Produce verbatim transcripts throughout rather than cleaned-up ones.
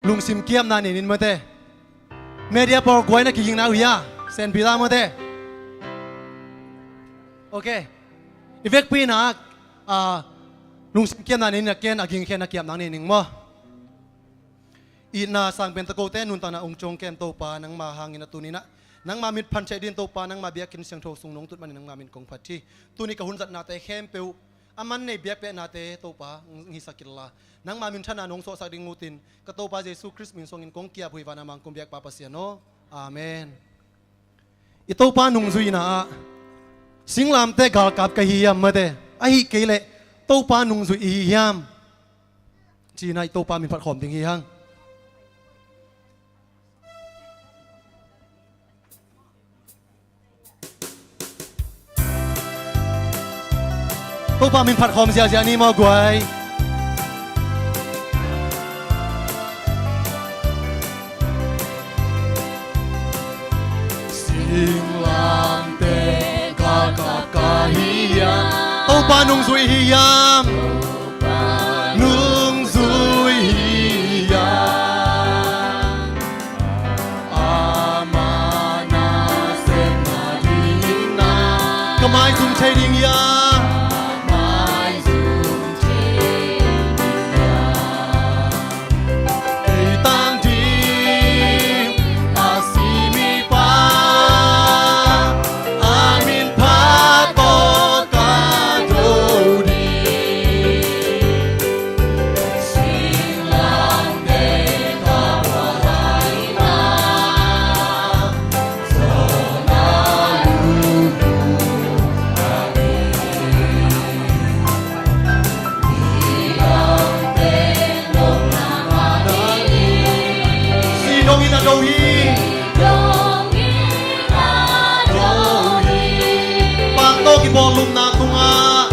Lungsim kiamna nenin mate. Media pawl guai na kigingna uh hia? Senpi ta mate. Ok. I vekpi nak, ah, lungsim kiamna nenin a ken a ging khen a kiamna nening maw. Itna sang pen takote nuntakna ung cong ken Topa nangma hangin a tuninah nangma mit phan theh din Topa nangma biakinn siangtho sung nong tut manin nangma min kong phat hi. Tuni ka hun zatnate khempeuh a man nei biakpehnate Topa hong hisak kitla nangma min thana nong sawhsak ding utin ka Topa Jesu Khrist min suangin kong kiap huih vana mangkum biakpa Pasian aw. Amen. I Topa nungzuihna ah singlamteh galkap ka hi hiam mate? Ahi kei leh Topa nungzuih i hi hiam? Cina i Topa min phat khawm ding hi hang. Topa min phat khawm ziahziah ni maw guai. Singlamteh galkap ka hi hiam? Topa nungzui hi hiam? Nungzui hi hiam? Amah nasepna dingin na ka maizum thei ding hiam? Ka maizum thei ding hiam? Kei tang ding a si mipa a min pha tawh ka do ding. Si dongin a do hi. Pang tawh kibawllupna tungah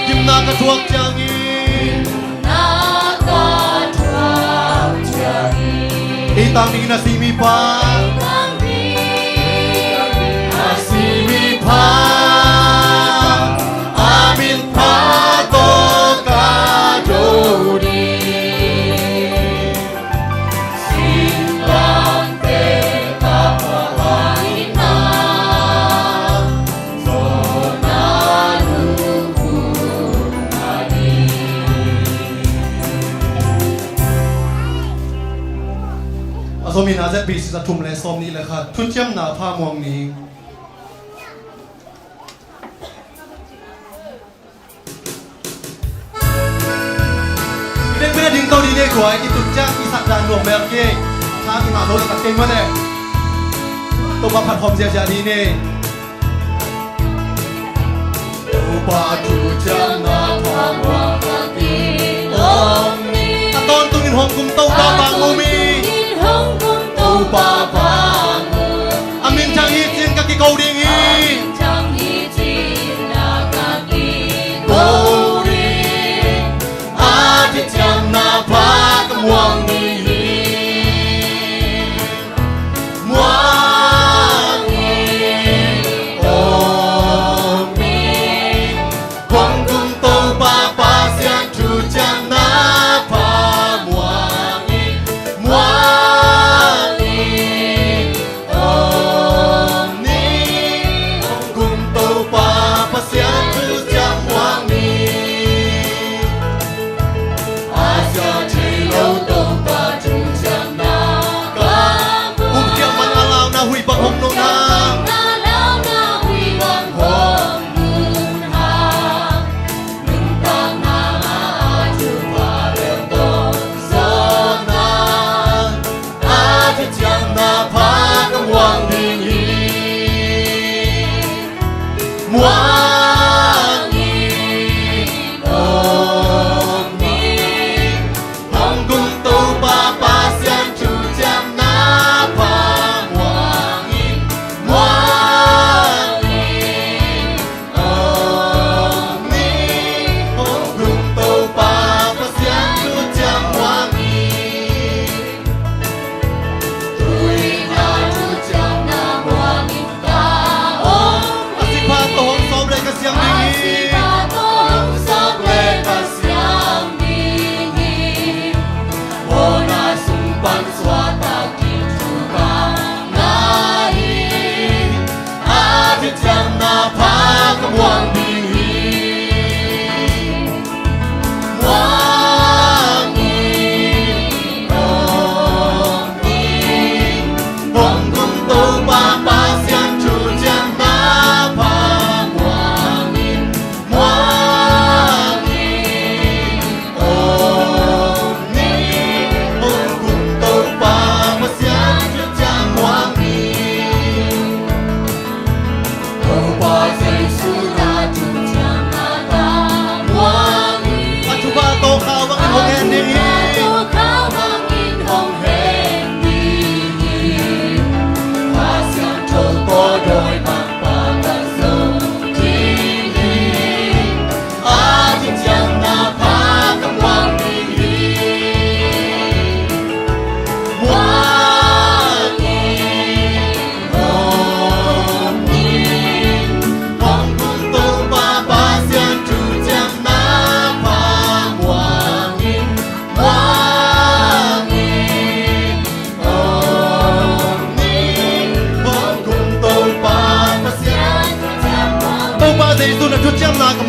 Gimna ka thuak ciangin. Ei tang dingin a si mipa. A si mipa. A min pha tawh ka do ding. A zom in a Z B C za thum le sawm nih le khat thuciamna pha muang ni. Pen pen a ding to dih nei guai, i tut ciang i sak dan nuam mel kei. Tha ki ngah lo le tak kei mah leh. Topa phat khawm ziahziah dih nei. Topa thu ciang na pha muang tak kei om ni.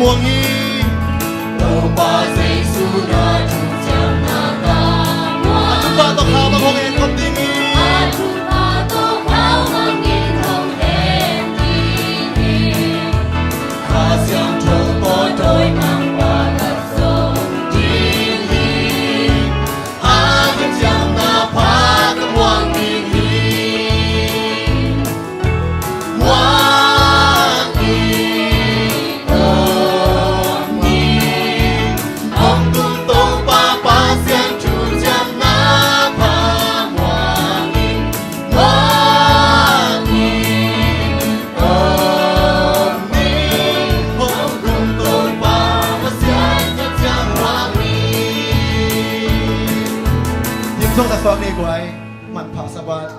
Muang hi. Topa Jesu na thuciamna ka muang. A thupha tawh kha bang hong en khop ding hi. A thupha tawh kha bang in hong en ding hi. Kha Siangtho tawh dawi Mangpa ka zong ding hi. A thuciamna pha ka muang ding hi. Muang hi, om hi, hong tung Topa Pasian thuciamna pha muang hi, muang hi, om hi, hong tung Topa Pasian thuciam muang hi. Hymn song na suak ni guai, manpha Sabbath.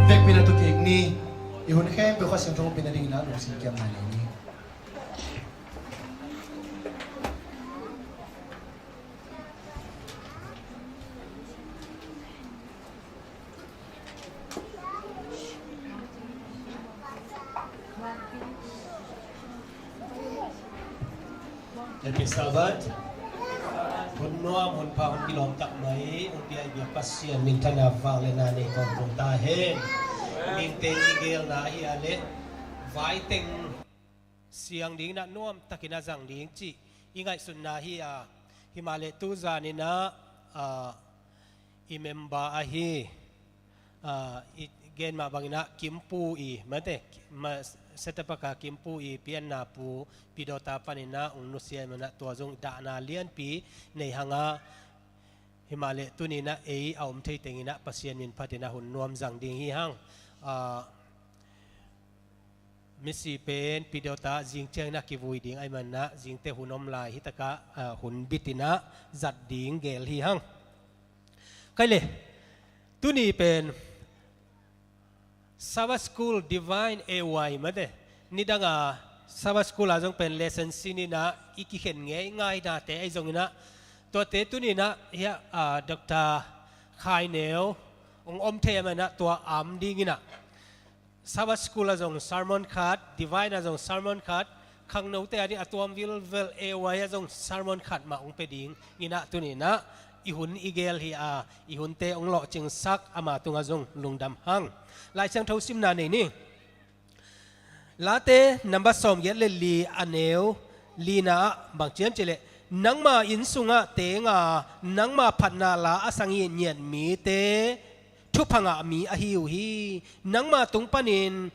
Vekpi-in a tu kik ni. I hun khempeuh Kha Siangtho hong pi nadingin a lungsim kiam nai ni. Happy Sabbath. Hun nuam, hun pha, hun kilawm tak mai hong pia i biak Pasian minthanna vangliatna nei kawm tung ta hen. Minteng i gelna hi a leh vai teng siang ding in a nuam takin a zang ding cih i ngaihsutna hi a, himahleh tu zan in a, a, i member ahi, a, i gen mah bangin a Kimpu i, mate, ma, setup a ka Kimpu i pianna pu Pidota panin a hong nusia i man a tua zong dahna lianpi nei hang a, himahleh tuni in a ei a om thei teng in a Pasian min phatin a hun nuam zang ding hi hang. A, misi pen Pidota zing ciangin a kivui ding ahih manin a zingte hun om lai hi tak a, a, hun bit in a zat ding gel hi hang. Kei le, tuni pen Sabbath School Divine A Y mate, nidang a Sabbath School a zong pen lesson sin in a i kikhen ngei ngainate ahi zongin a Tuate tuninah hiah, ah, Doctor Khai Neu hong om thei a, manah tua am dinginah Sabbath School ah zong sermon khat, Divine ah zong sermon khat, khangnote ading a tuam vilvel A Y ah zong sermon khat mah hong pia dinginah tuninah i hun i gel hi a, i hunte hong lawhcingsak ama tungah zong lungdam hang. Lai Siangtho simna nei ni. Late number sawmgiat le li a neu lina ah bang ci hiam cih leh, nangma inn sungah teng a, nangma phatna la a sang ngiatngiat mite thupha ngah mi ahi uh hi. Nangma tung panin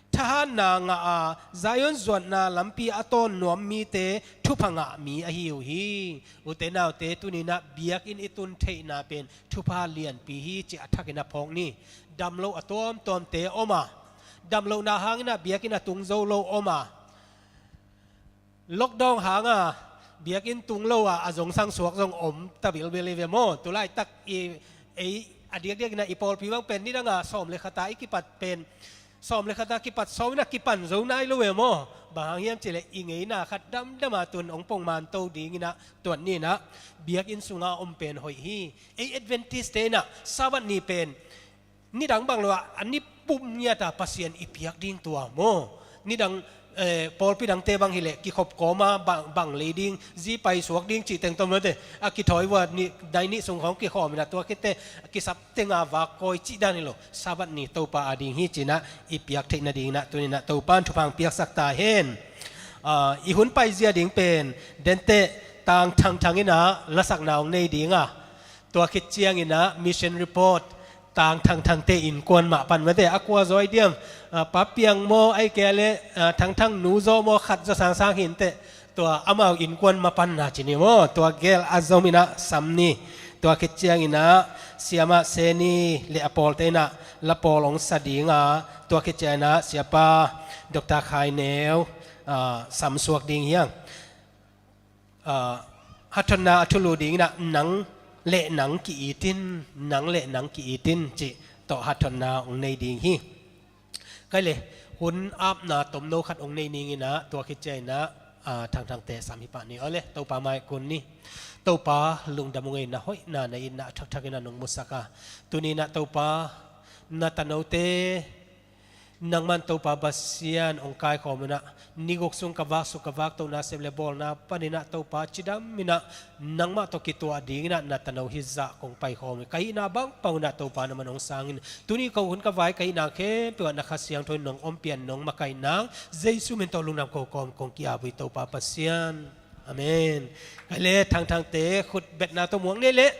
thahatna ngah a, Zion zuatna lampi a tawn nuam mite thupha ngah mi ahi uh hi. Ute naute, tuninah biakinn i tun theihna pen thupha lianpi hi, ci a thakin a phawk ni. Damloh a tuamtuamte om a, damlohna hanginah biakinn a tung zo lo om a, lockdown hanga biakinn tung lo a, a zongsang suak zong om ta bilbil hi ve maw? Tulaitak i, ei, a diakdiakinah i pawlpi bang pen nidanga sawm le khata i kipat pen, sawm le khata kipat sawm inah kipan zo nai lo ve maw? Bang hang hiam cih leh i ngeina khat damdama tun hong pongman to dinginah tuat ninah biakinn sunga om pen hoih hi. Ei Adventist te inah Sabbath ni pen nidang bang lo ah a ni pum ngiata Pasian i piak ding tua maw? Nidang, eh, pawlpi dangte bang hileh kikhop kawma bang, bang lei ding, zi pai suak ding cih teng tom lote, a kithawi vua ni, nai nih sung khawng kikhawm inah tua khitte kisap tenga vak kawi cih dan hi lo. Sabbath ni Topa ading hi cinah i piak theih nadinginah tuninah Topa in thupha hong piaksak ta hen. Ah, i hun paizia ding pen denteh Tang Thang Thang inah lasakna hong nei dinga, tua khit cianginah mission report Tang Thang Thangte innkuan mah pan mate, a kua zaw i diam, ah, Pa Piang maw, ahih kei leh, ah, Thang Thang nu zaw maw, khat zaw sangsang hinteh, tua amau innkuan mah panna ci ni maw? Tua gel a zominah sam ni. Tua khit cianginah Siamah Seni le a pawlte inah la pawl hong sa dinga, tua khit cianginah Siapa Doctor Khai Neu, ah, sam suak ding hi hang. Ah, hathawnna a thulu dinginah nang le nang ki-it in, nang le nang ki-it in cih tawh hathawnna hong nei ding hi. Kai le, hun apna tomno khat hong nei ninginah tua khit cianginah, ah, Thang Thangte sam hi pah ni. Aw le, Topa mai kun ni. Topa lungdam ung ei, na hoihna na itna a thakthak inah nong musak a, tuninah Topa na tanote nangman Topa Pasian hong kaikhawm inah, ni guk sung ka vak suk ka vak tohna sep le bawlna paninah Topa cidam inah nangmah tawh kituah dinginah na tano hizah kong paikhawm hi. Ka hihna bangpang unah Topa na man hong sangin, tuni ko hun ka vai ka hihna khempeuh ah na Kha Siangtho in nong ompih a, nong makaih nang Jesu min tawh lungdam ko kawm kong ki-ap uh hi Topa Pasian. Amen. Kai le, Thang Thangte khut betna tawh muak ni leh.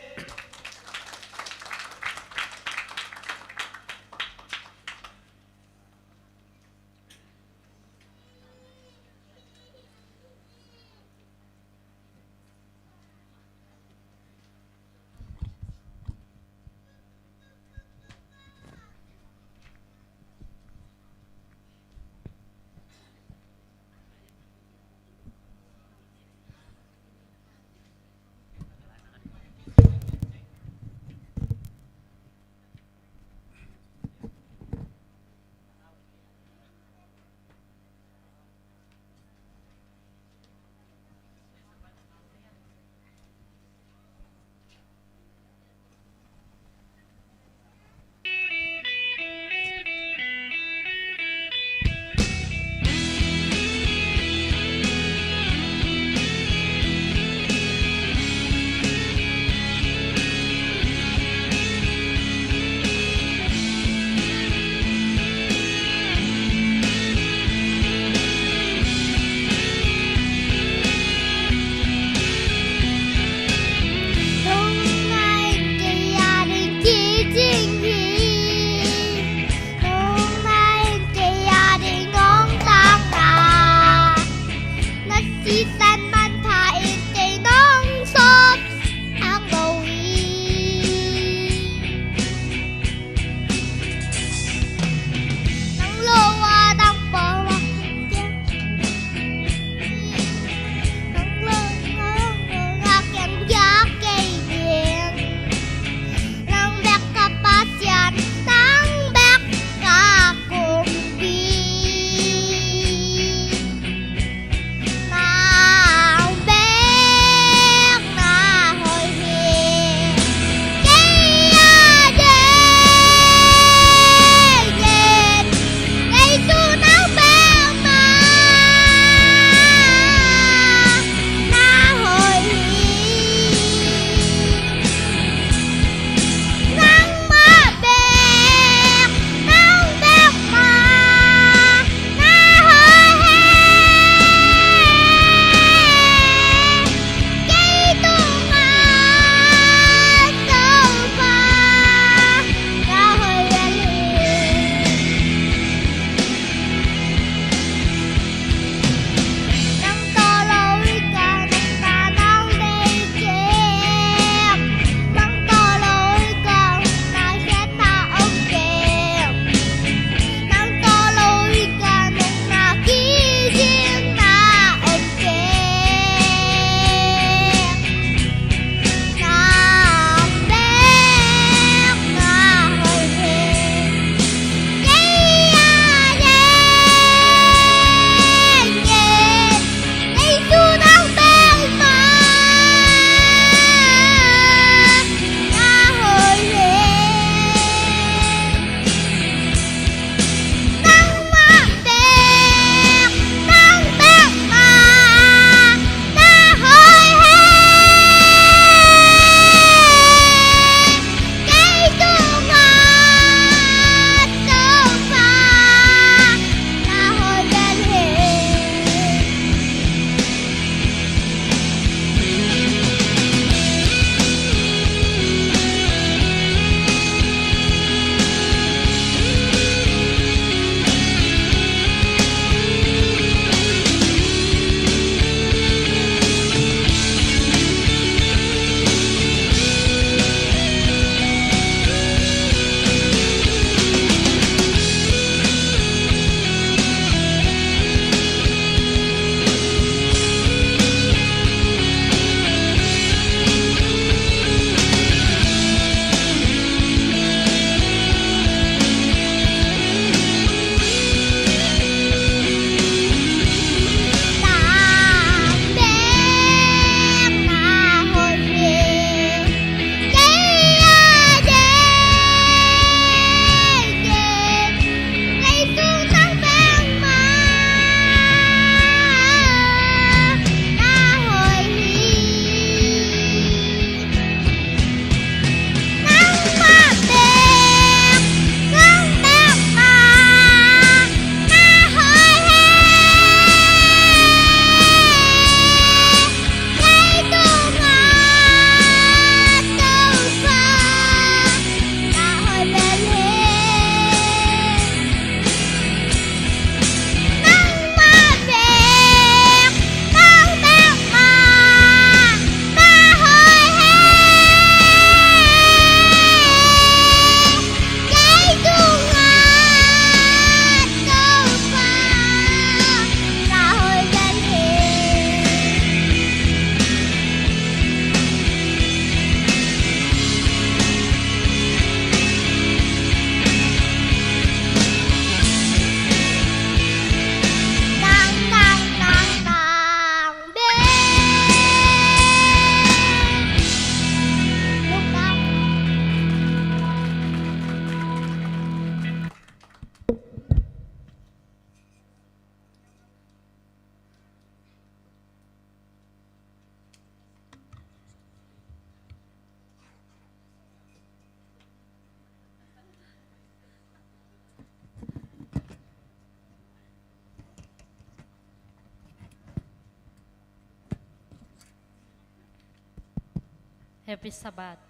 Happy Sabbath.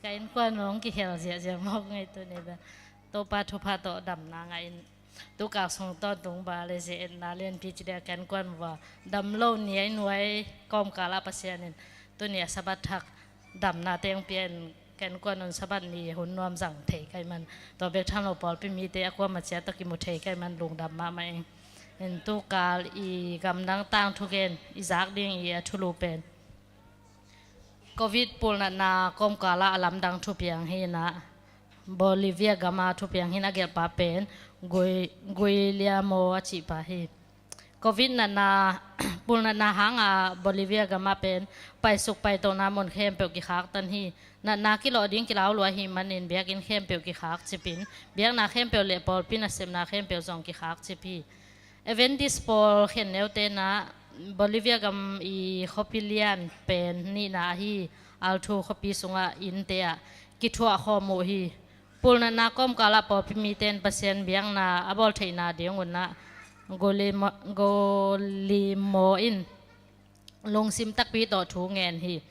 Ka innkuan hong kihel ziahziah mawk ngei tuni bel. Topa thupha tawh damna ngah in. Tukal sung tawntung ba le zia etna lianpi ci dia ka innkuan va dam lo ni a i nuai kawmkal ah Pasian in tuni a Sabbath thak damna teng pia in ka innkuan un Sabbath ni hun nuam zang thei ka hih man. Tua bek tham lo pawlpi mite a kuamah ciat tawh kimu thei ka hih man lungdam mahmah ing. In tukal i gamdang tangthu gen i zak ding i a thulu pen Covid pulnatna kawmkal ah a lamdang thupiang hi in ah, Bolivia gam a thupiang hi in a gelhpa pen Gui-, Guillermo a cihpa hi. Covid natna, pulnatna hang a Bolivia gam ah pen paisuk paitohna mun khempeuh kikhaktan hi. Natna kilawh ding kilau lua ahih manin biakinn khempeuh kikhakcip in, biakna khempeuh le pawlpi nasepna khempeuh zong kikhakcip hi. Adventist pawl khenneute in ah Bolivia gam i khuapi lian pen nihna ahi Altu khuapi sungah innte ah kithuah khawm uh hi. Pulnatna kawmkal ah pawlpi mite in Pasian biakna a bawl theihna ding un ah Guillermo, Guillermo in lungsim takpi tawh thu ngen hi.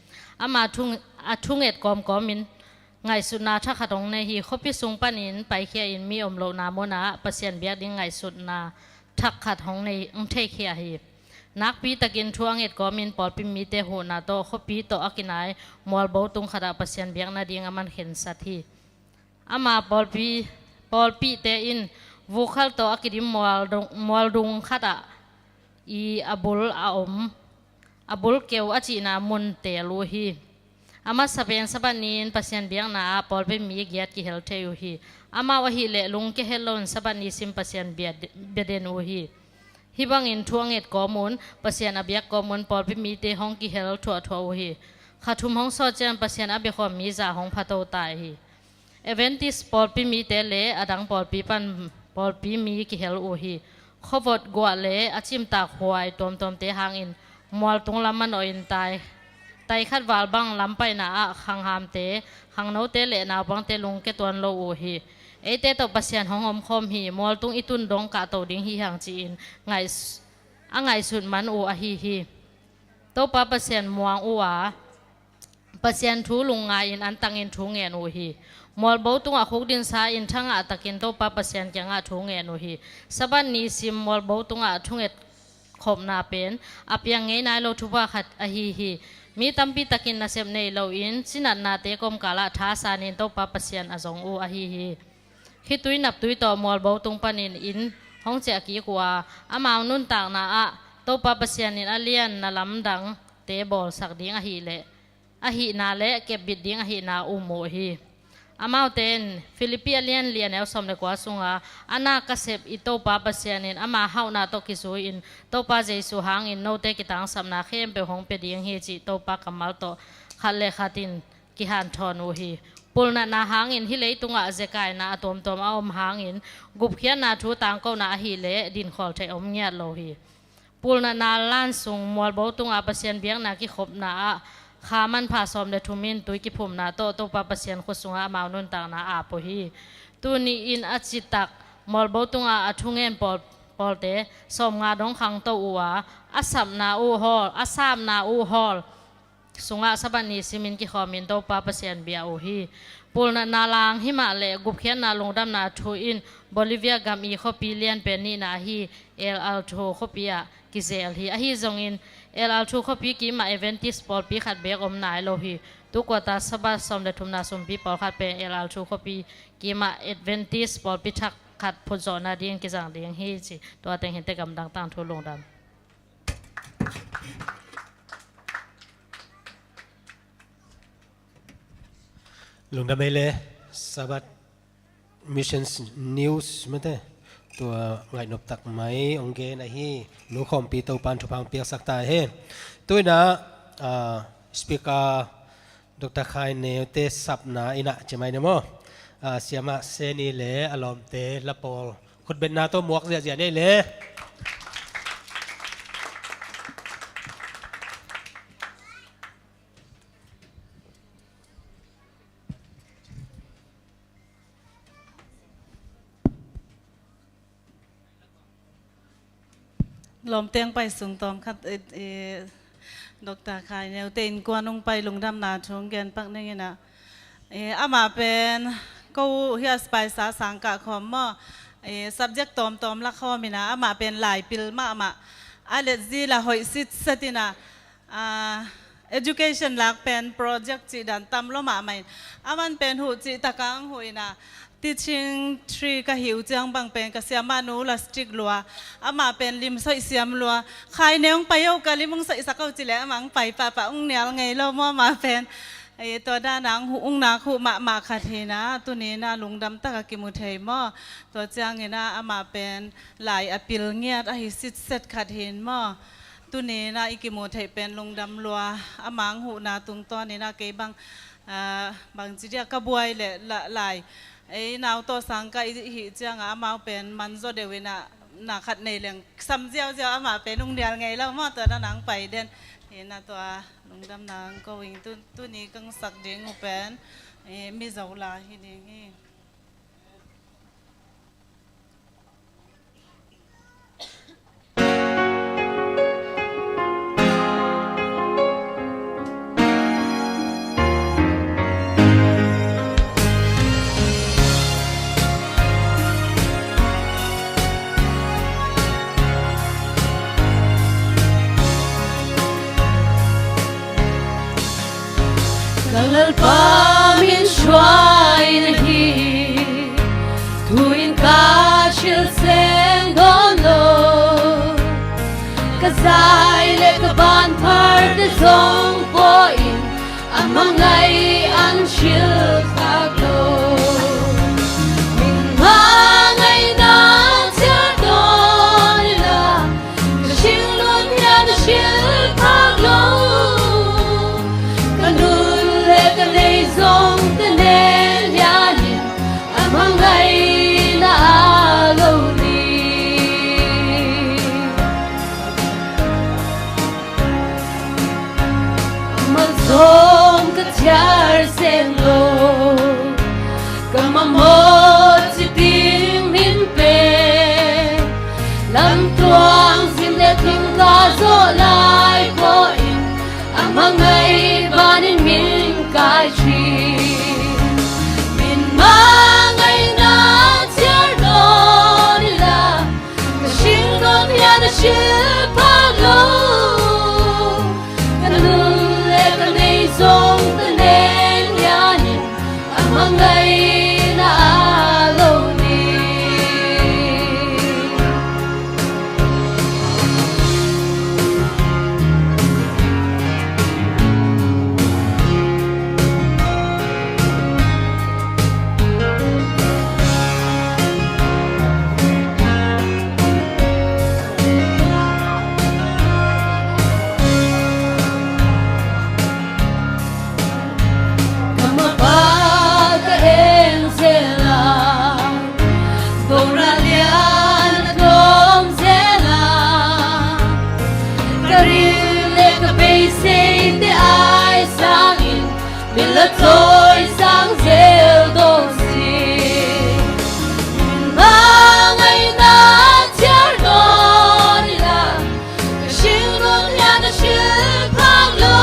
Ama thu, a thunget kawmkawm in ngaihsutna thakhat hong nei hi. Khuapi sung panin paikhia in mi om lohna munah Pasian biak ding ngaihsutna thakhat hong nei, hong theikhia hi. Nakpi takin thu a nget kawmin pawlpi mite huhna tawh khuapi tawh a kinai mualbo tung khatah Pasian biak nading a man khensat hi. Ama pawlpi, pawlpite in vukhal tawh a kidim mualdung, mualdung khatah i a bul a om, a bul keu a cihna mun teel uh hi. A masa pen Sabbath ni-in Pasian biakna ah pawlpi mi giat kihel thei uh hi. Amau ahih leh lungkia het loin Sabbath ni sim Pasian bia, bia den uh hi. Hih bangin thu a nget kawmun, Pasian a biak kawmun pawlpi mite hong kihel thuahthuah uh hi. Kha thum hong sawt ciang Pasian a biakhawm mi zah hong phato ta hi. Adventist pawlpi mite le a dang pawlpi pan pawlpi mi kihel uh hi. Khuavot guah le a cimtak huai tuamtuamte hangin mualtung lam manawhin tai, tai khat val bang lampaina ah khanghamte, khangnote le naupangte lungkia tuan lo uh hi. Eite tawh Pasian hong omkhawm hi, mualtung i tun dong kahto ding hi hang ci-in ngaih-, a ngaihsut man uh ahi hi. Topa Pasian muang uh a, Pasian thu lungngai-in antangin thu ngen uh hi. Mualbo tungah khukdinsa-in thangah takin Topa Pasian kiangah thu ngen uh hi. Sabbath ni sim mualbo tungah thunget khopna pen a piang ngei nai lo thupha khat ahi hi. Mi tampi takin nasep nei loin cinatnate kawmkalah thasanin Topa Pasian a zong uh ahi hi. Khitui naptui tawh mualbo tung panin inn hong ciah kik uh a, amau nuntakna ah Topa Pasian in a lianna lamdangte bawlsak ding ahih leh, ahihna le kepbit ding ahihna um uh hi. Amaute in Philippi a lian li a neu sawm le kua sunga, a nak ka sep i Topa Pasian in ama hauhna tawh kizui-in Topa Jesu hangin note kitangsapna khempeuh hong pia ding hi cih Topa kammal tawh khat le khat in kihanthawn uh hi. Pulnatna hangin hih leitungah zekaina a tuamtuam a om hangin gupkhiatna thu tangkona ahih leh dinkhawl theih om ngiat lo hi. Pulnatna lan sung mualbo tungah Pasian biakna kikhopna ah kha manpha sawm le thum in tui kiphumna tawh Topa Pasian khut sungah amau nuntakna ap uh hi. Tuni in a citak mualbo tungah a thungen pawl, pawlte sawmnga dong khangto uh a, a sapna uh hawl, a sapna uh hawl sungah Sabbath ni simin kikhawmin Topa Pasian bia uh hi. Pulnatna lang himah le gupkhiatna lungdamna thu in Bolivia gam i khuapi lian pen nihna ahi El Alto khuapi ah kizel hi. Ahi zongin El Alto khuapi kimah Adventist pawlpi khat beek om nai lo hi. Tu quarter Sabbath sawm le thumna sumpi pawlkhat pen El Alto khuapi kimah Adventist pawlpi thak khat phutzawhna dingin kizang ding hi ci. Tua teng hinte, gamdang tangthu lungdam. Lungdam ei le, Sabbath Missions News mate, tua ngaihnop tak mai hong gen ahi Nu Khawmpi Topan thupha hong piaksak ta hi. Tu-in ah, ah, speaker Doctor Khai Neu te sapna in ah ci mai ni maw. Ah, Siamah Seni le a lawmte la pawl khutbetna tawh muak ziahziah ni ei le. Lawmte hong pai sung tawm khat, eh, eh, Dr. Khai Neu te innkuan hong pai lungdamna thu hong gen pak ning in ah, eh, amah pen ko uh hi a, Spicer Sangkah khawm maw, eh, subject tawmtawm la khawm in ah, amah pen lai pil mahmah, a let zi la hoih sitset in ah, ah, education lak pen project cih dan tam lo mahmah in, aman pen huh cih tak a hong huh in ah, teaching three ka hih uh ciang bang pen ka siamah nu la strict lua, amah pen lim soih siam lua, Khai Neu hong pai o, ka lim hong soihsak o ci leh amah hong pai pahpah, hong nial ngei lo maw amah pen. Eh, tua dan a hong huh, hong nak huh mahmah khat hi in ah, tuni in ah lungdam tak a kimu thei maw. Tua ciangin ah amah pen lai a pil ngiat ahi sitset khat hi in maw. Tuni in ah i kimu theih pen lungdam lua, amah hong huhna tungtawn in ah kei bang, ah, bangci dia ka buai leh la, lai, ei nau tawh Sangkah i hih ciang ah amau pen man zaw deuh in ah, na khat nei leng sam ziauziau, amah pen hong nial ngei lo maw, tua dan a hong pai den hi in ah, tua lungdamna hong ko ing. Tu, tuni kong sak ding uh pen, eh, Mizo la hi ding hi. Ka Lalpa min sua in ahi, thu in ka cil seng dawn lo. Ka zai le ka ban pharte zong pua in, a mangai an cil khak lo. Min mangaina ciar dawn in la, ka singlut hian a cil phak lo. Ka nun le ka nei zong ka nen hian in, a mangaina a lo ni. Amah zong ka thiar seng lo. Ka mamawh ci ding min pen, lamtuang zin le thing ka zawh lai pua in, a mangai banin min kai ci. Min mangaina ciar dawn in la, ka singlut hian a cil phak lo. Ka nun le ka nei zong ka nen hian in, a mangaina a lo ni. Ka mapa ka eng zel a, Kora lian a tlawm zel a, ka ril le ka beiseite ai sangin, min la tawi sang zel dawn si. Min mangaina ciar dawn in la, ka singlut hian a cil phak lo.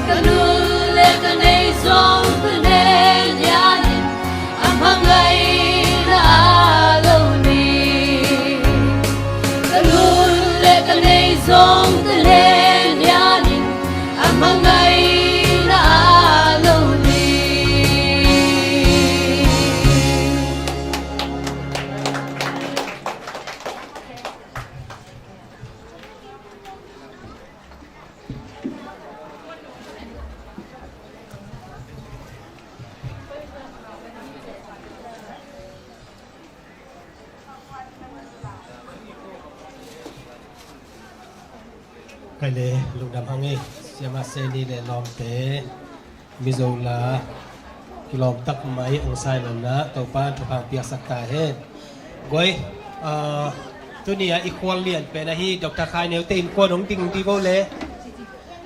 Ka nun le ka nei zong ka nen hian in, a mangaina a lo ni. Ka nun le ka nei zong ka nen hian in, a mangaina a lo ni. Kei le lungdam hang e, Siamah Seini le lawmte, Mizo la kilawm tak mai ang sai lo na, Topa thupha piaksak ta hen. Guai, ah, tuni a i khual lian pen ahi, Dr. Khai Neu te innkuan hong ding di vo le.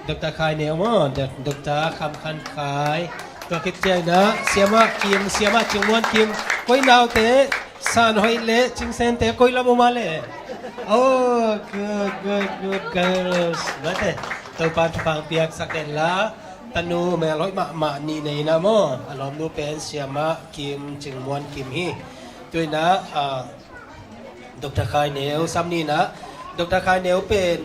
Dr. Khai Neu maw, Dr. Kham Khan Khai. Tua khit ciangin ah, Siamah Kim, Siamah Cing Muan Kim. Koi naute, San Hoih le Cing Sen te koi lam om a le. Oh, good, good, good girls. Mate, Topa thupha piaksak hen la. Tanu mel hoih mahmah nih nei na maw. A lawmnu pen Siamah Kim, Cing Muan Kim hi. Tu in ah, ah, Doctor Khai Neu sam ni in ah. Doctor Khai Neu pen,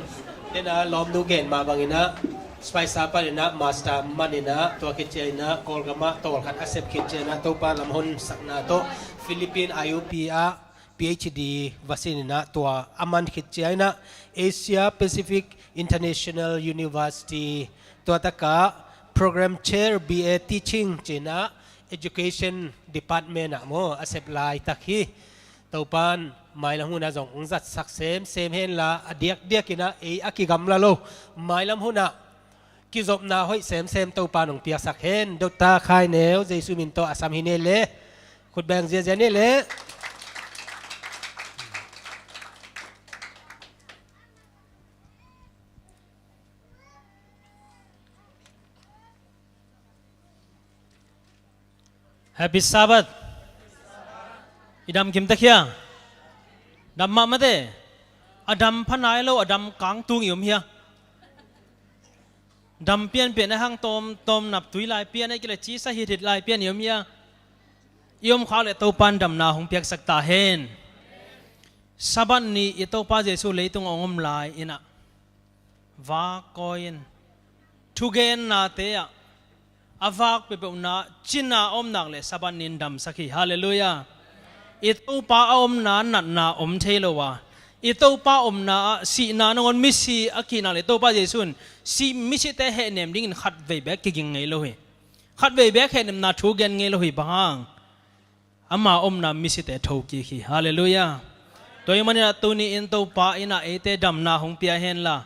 den a lawmnu gen mah bangin ah, Spicer panin ah, master man in ah, tua khit ciangin ah, Kawlgam ah tawlkhat a sep khit ciangin ah, Topa lam honsakna tawh, Philippine I U P ah, P H D va sin in ah, tua a man khit ciangin ah, Asia Pacific International University, tua tak ah Program Chair, B A Teaching ci in ah, Education Department ah maw, a sep laitak hi. Topan mailam hun ah zong hong zatsak semsem hen la, a diakdiak in ah, ei a kigamla lo, mailam hun ah kizopna hoih semsem Topa nong piaksak hen. Doctor Khai Neu, Jesu min tawh a sam hi ni le. Khut beng ziazia ni le. Happy Sabbath. I dam kim ta khia. Dam mah mate. A dam pha nai lo, a dam kang tung i om hia. Dam pianpian a hang tawm, tawm nap tui lai pian a kila cisa hithit lai pian i om hia. I om khak le Topan damna hong piaksak ta hen. Sabbath ni i Topa Jesu leitung a hong om lai in ah, vak kawi in, thugennate ah a vak peuhpeuhna cina a om nak le Sabbath ni in damsak hi. Halleluiah. I Topa a omna natna om thei lo a, i Topa omna ah sihna nangawn misi a kihnak le Topa Jesu in sih misite hehnem dingin khatvei beek kiging ngei lo hi. Khatvei beek hehnemna thu gen ngei lo hi. Bang hang? Ama omna misite thokik hi. Halleluiah. Tua ahih manin ah tuni in Topa in ah eite damna hong pia hen la,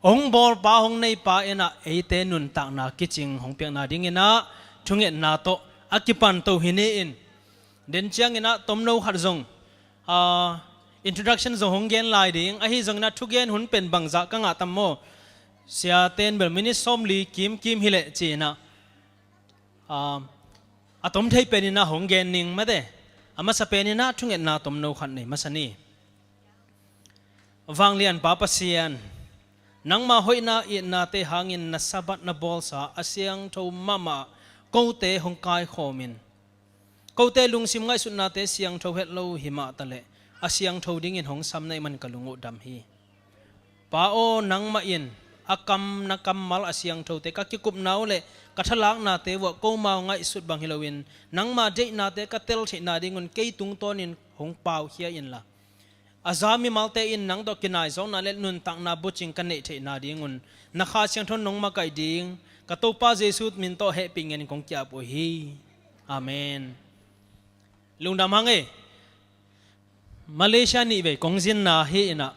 hong bawlpa, hong neipa in ah eite nuntakna kicing hong piakna dingin ah thungetna tawh a kipan to hi ni in. Den ciangin ah tomno khat zong, ah, introduction zong hong gen lai ding. Ahi zongin ah thugen hun pen bangzah ka ngah tam maw? Sia ten bel minute sawmli kimkim hi leh ci in ah, ah, a tom thei pen in ah hong gen ning mate. A masa pen in ah thungetna tomno khat nei masa ni. Vanglianpa Pasian, nangma hoihna itnate hangin na Sabbath na bawlsa a siangtho mahmah kote hong kaikhawm in, kote lungsim ngaihsutnate siangtho het lo hi mah ta leh a siangtho dingin hong sam na hih man ka lung uh dam hi. Pa aw, nangmah in a kam, na kammal a siangthote ka kikupna uh le ka thalaknate uh ah komau ngaihsut bang hi loin, nangma deihnate ka tel theihna dingun kei tungtawnin hong paukhia inla, a za mimalte in nang tawh kinaizawkna le nuntakna bucing ka neih theihna dingun na Kha Siangtho in nong makaih ding ka Topa Jesu min tawh hehpih ngenin kong ki-ap uh hi. Amen. Lungdam hang e. Malaysia nihvei kong zinna hi in ah,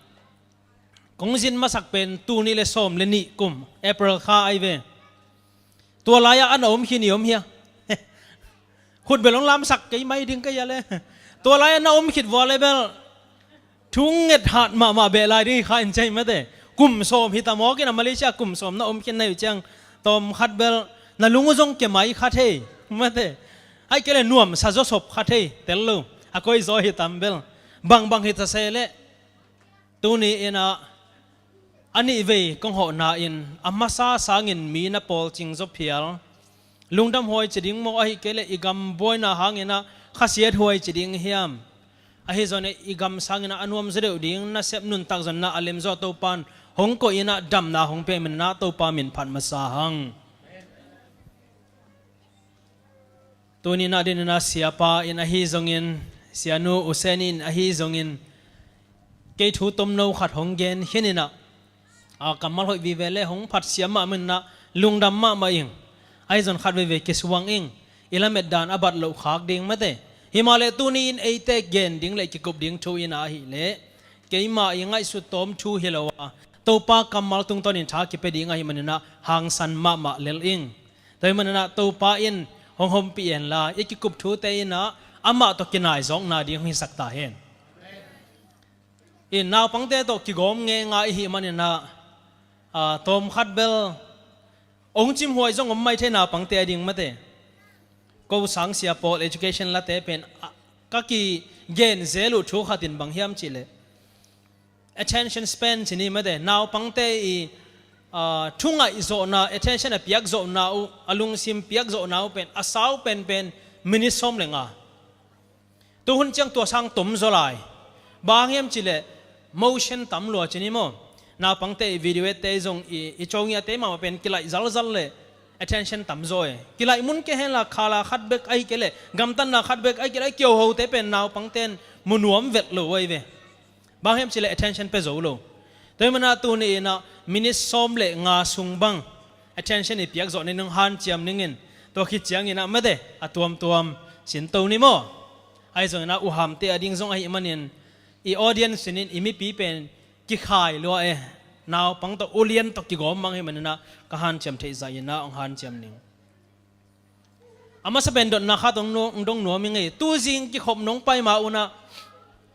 kong zin masak pen tul nih le sawm le nih kum April kha ahi ve. Tua lai-ah a na om khin i om hia? Khut bel hong lamsak kei mai ding kei a le. Tua lai-ah na om khit vua le bel thu nget hat mahmah beh lai ding hi kha in cei mate. Kum sawm hi ta mawk in ah, Malaysia kum sawm na om khin na hi uh ciang, tawm khat bel na lung uh zong ke mai kha thei mate. Ahih kei leh nuamsa zaw sop kha thei tel lo. A koi zaw hi tam bel. Bangbang hi ta se leh. Tuni in ah a nihvei kong hawhna in a masa sangin mi na pawlcing zaw phial. Lungdam huai ci ding maw, ahih kei leh i gam buaina hangin ah khasiat huai ci ding hiam? Ahi zongin i gam sangin ah a nuam zaw deuh ding nasep nuntak zonna a lemzaw Topan hong koih in ah damna hong pia manin ah Topa min phat masa hang. Tuni in ah din in ah siapa in ahi zongin, sianu U Sen in ahi zongin, kei thu tomno khat hong gen khin in ah, a kammal hoih vive le hong phat siam mahmah in ah lungdam mahmah ing. Ahi zong khat veivei kisuang ing. I lamet dan a bat loh khak ding mate. Himahleh tuni in eite gen ding le kikup ding thu in ah ahih leh, keimah i ngaihsut tawm thu hi lo a, Topa kammal tungtawnin tha kipia ding ahih manin ah hangsan mahmah lel ing. Tua ahih manin ah Topa in hong hompih hen la, i kikup thute in ah amah tawh kinaizawkna ding hong hisak ta hen. I naupangte tawh kigawm ngeingai i hih manin ah, ah, tawm khat bel hong cimhuai zong om mai thei naupangte a ding mate. Ko sang sia pawl education late pen, ah, ka kigen zel uh thu khat in bang hiam cih leh, Attention span ci ni mate, naupangte i, ah, thungaihzawhna, attention a piakzawhna uh, a lungsim piakzawhna uh pen a sau penpen minit sawm le nga. Tuhun ciang tua sang tom zaw lai. Bang hiam cileh motion tam lua ci ni maw? Naupangte i video ette zong i, i congiate mahmah pen kilaih zalzal le attention tam zaw e. Kilaih mun kei henla khala khat bek ahi kei leh gamtatna khat bek ahi kei leh kiohote pen naupangten mu nuam vet lo ahi ve. Bang hiam cileh attention pia zo lo. Tua hi mana tuni inah minit sawm le nga sung bang attention i piakzawh ning hanciam ningin tua khit cianginah mate a tuamtuam sinto ni maw? Ahi zonginah uhamte a ding zong ahi manin i audience sinin i mipi pen kikhai lua e. Naupang tawh ulian tawh kigawm mang hi maninah ka hanciam theih zahinah hong hanciam ning. A masa pen dotna khat hong dong nuam i ngei. Tuzing kikhop nong pai ma unah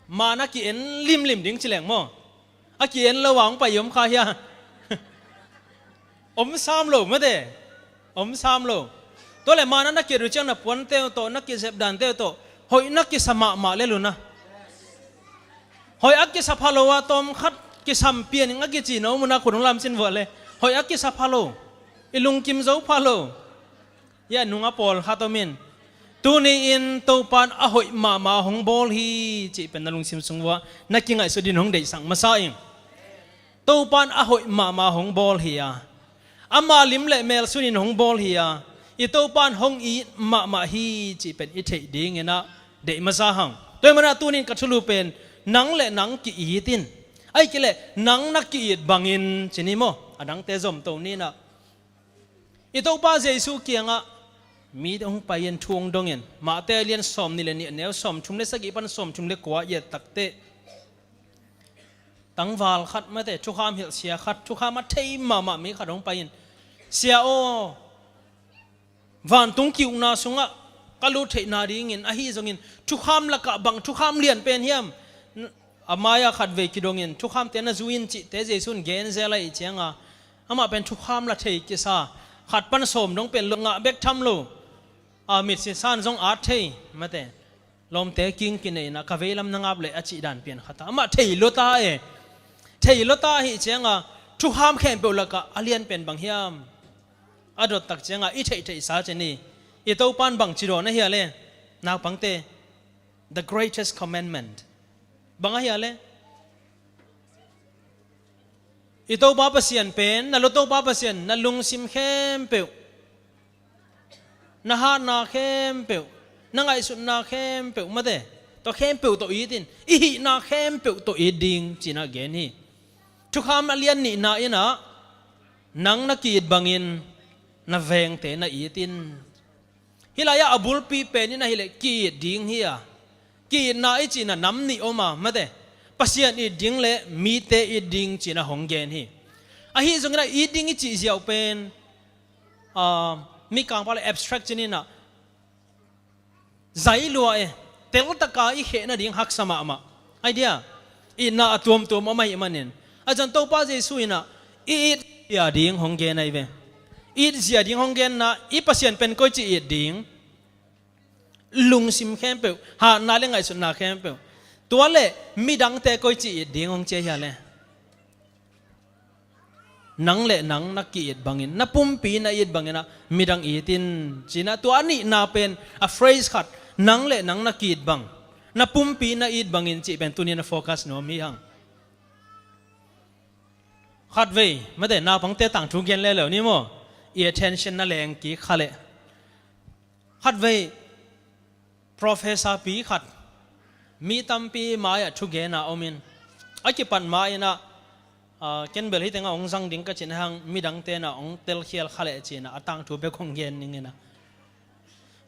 mana ki-en limlim ding ci leng maw? A ki-en lo a hong pai i om kha hia? Om sam lo mate. Om sam lo. Tua le mana na ki-et uh ciang na puante uh tawh na kizep dante uh tawh hoih na kisa mahmah le luna. Hoih a kisa pha lo a tawm khat kisam pianing a kici na om unah khut hong lamsin vuah le hoih a kisa pha lo. I lungkim zo pha lo. Ia nung a pawl khat om in tuni-in Topan a hoih mahmah hong bawl hi cih pen na lungsim sung vua na kingaihsut din hong deihsak masa ing. Topan a hoih mahmah hong bawl hi a, ama lim le mel sunin hong bawl hi a, i Topan hong it mahmah hi cih pen i theih dinginah deih masa hang. Tua hi manah tunin ka thulu pen nang le nang ki-it in. Ahi kei leh nang na ki-it bangin ci ni maw? A dangte zomto ninah i Topa Jesu kiangah mi hong pai-in thu hong dongin Mate a lian sawm nih le nih a neu sawm thum le sagih pan sawm thum le kua i et takteh tangval khat mate thukham hilhsia khat thukham a thei mahmah mi khat hong pai-in, Sia aw, vantung ki-ukna sungah ka lut theihna dingin ahi zongin thukham lakah bang thukham lian pen hiam? A mai-ah khatvei kidongin thukhamte na zui in cihte Jesu in gen zel ahih cianga amah pen thukham la thei kisa, khat pan sawm dong pen lo ngah bek tham lo. A mitsi san zong at thei mate. Lawmte king kineihna ka veilam na ngap leh a cih dan pian khat a amah thei lo ta e. Thei lo ta ahih cianga thukham khempeuh lakah a lian pen bang hiam? A dottak cianga i theihtheihsa ci ni. I Topan bang ci dawn ahia le? Naupangte, the greatest commandment bang ahia le? I Topa Pasian pen, na lo Topa Pasian, na lungsim khempeuh, na hatna khempeuh, na ngaihsutna khempeuh mate, tua khempeuh tawh it in, i hihna khempeuh tawh it ding cinah gen hi. Thukham a lian nihna inah nang na ki-it bangin na vengte na it in. Hih lai-ah a bulpi pen in ahileh ki-it ding hi a, ki-itna i cihna nam nih om a mate, Pasian it ding le mite it ding cinah hong gen hi. Ahi zongin a it ding i cih ziau pen, ah, Mikangpa le abstract cininah zai lua e, teltaka i kheh nading haksa mahmah. Idea, itna a tuamtuam om ahih manin a zan Topa Jesu inah i it zia ding hong gen ahi ve. It zia ding hong genna i Pasian pen koici it ding? Lungsim khempeuh, hatna le ngaihsutna khempeuh. Tua le midangte koici it ding hong cia hia le? Nang le nang na ki-it bangin, na pumpi na it banginah midang it in cinah tua a nihna pen a phrase khat, nang le nang na ki-it bang, na pumpi na it bangin cih pen tunin a focus nuam hi hang. Khatvei mate naupangte tangthu gen leleu ni maw? I attention na leng kik kha leh. Khatvei professor pi khat mi tampi mai-ah thugena omin a kipat ma-inah, ah, ken bel hih tengah hong zang ding ka cin hang midangte inah hong telkhial kha leh cinah a tangthu bek hong gen ninginah